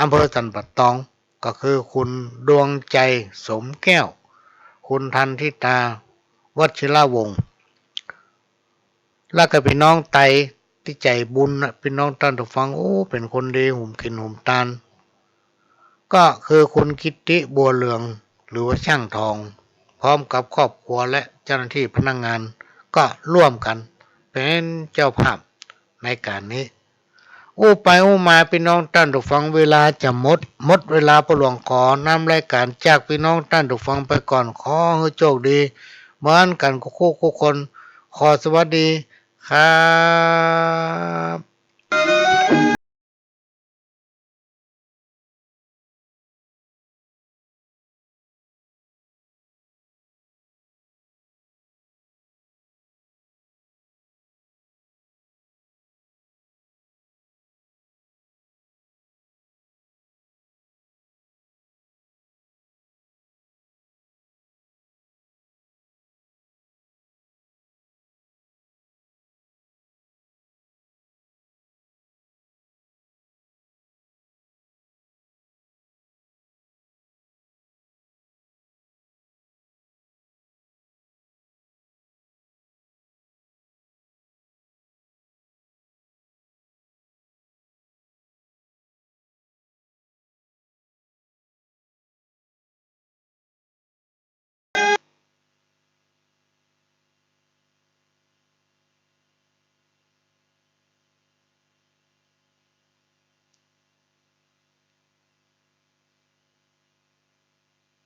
อำเภอสันป่าตอง ก็คือคุณดวงใจ สมแก้ว คุณทันทิตา วชิรวงศ์ แล้วก็ปี้น้องไต ตี้ใจ๋บุญนะ ปี้น้องต้านผู้ฟัง โอ้ เป๋นคนดี หุมกิ๋นหุมตาน ก็คือคุณกิตติ บัวเหลือง หรือว่าช่างทอง พร้อมกับครอบครัวและเจ้าหน้าที่พนักงาน ก็ร่วมกั๋นเป๋นเจ้าภาพในก๋านนี้ อู้ไปอู้มา ปี้น้องต้านผู้ฟัง เวลาจะหมด หมดเวลาป้อหลวงขอนำรายก๋านจากปี้น้องต้านผู้ฟังไปก่อน ขอหื้อโชคดีเหมือนกั๋นกู้คู่กู้คน ขอสวัสดีครับ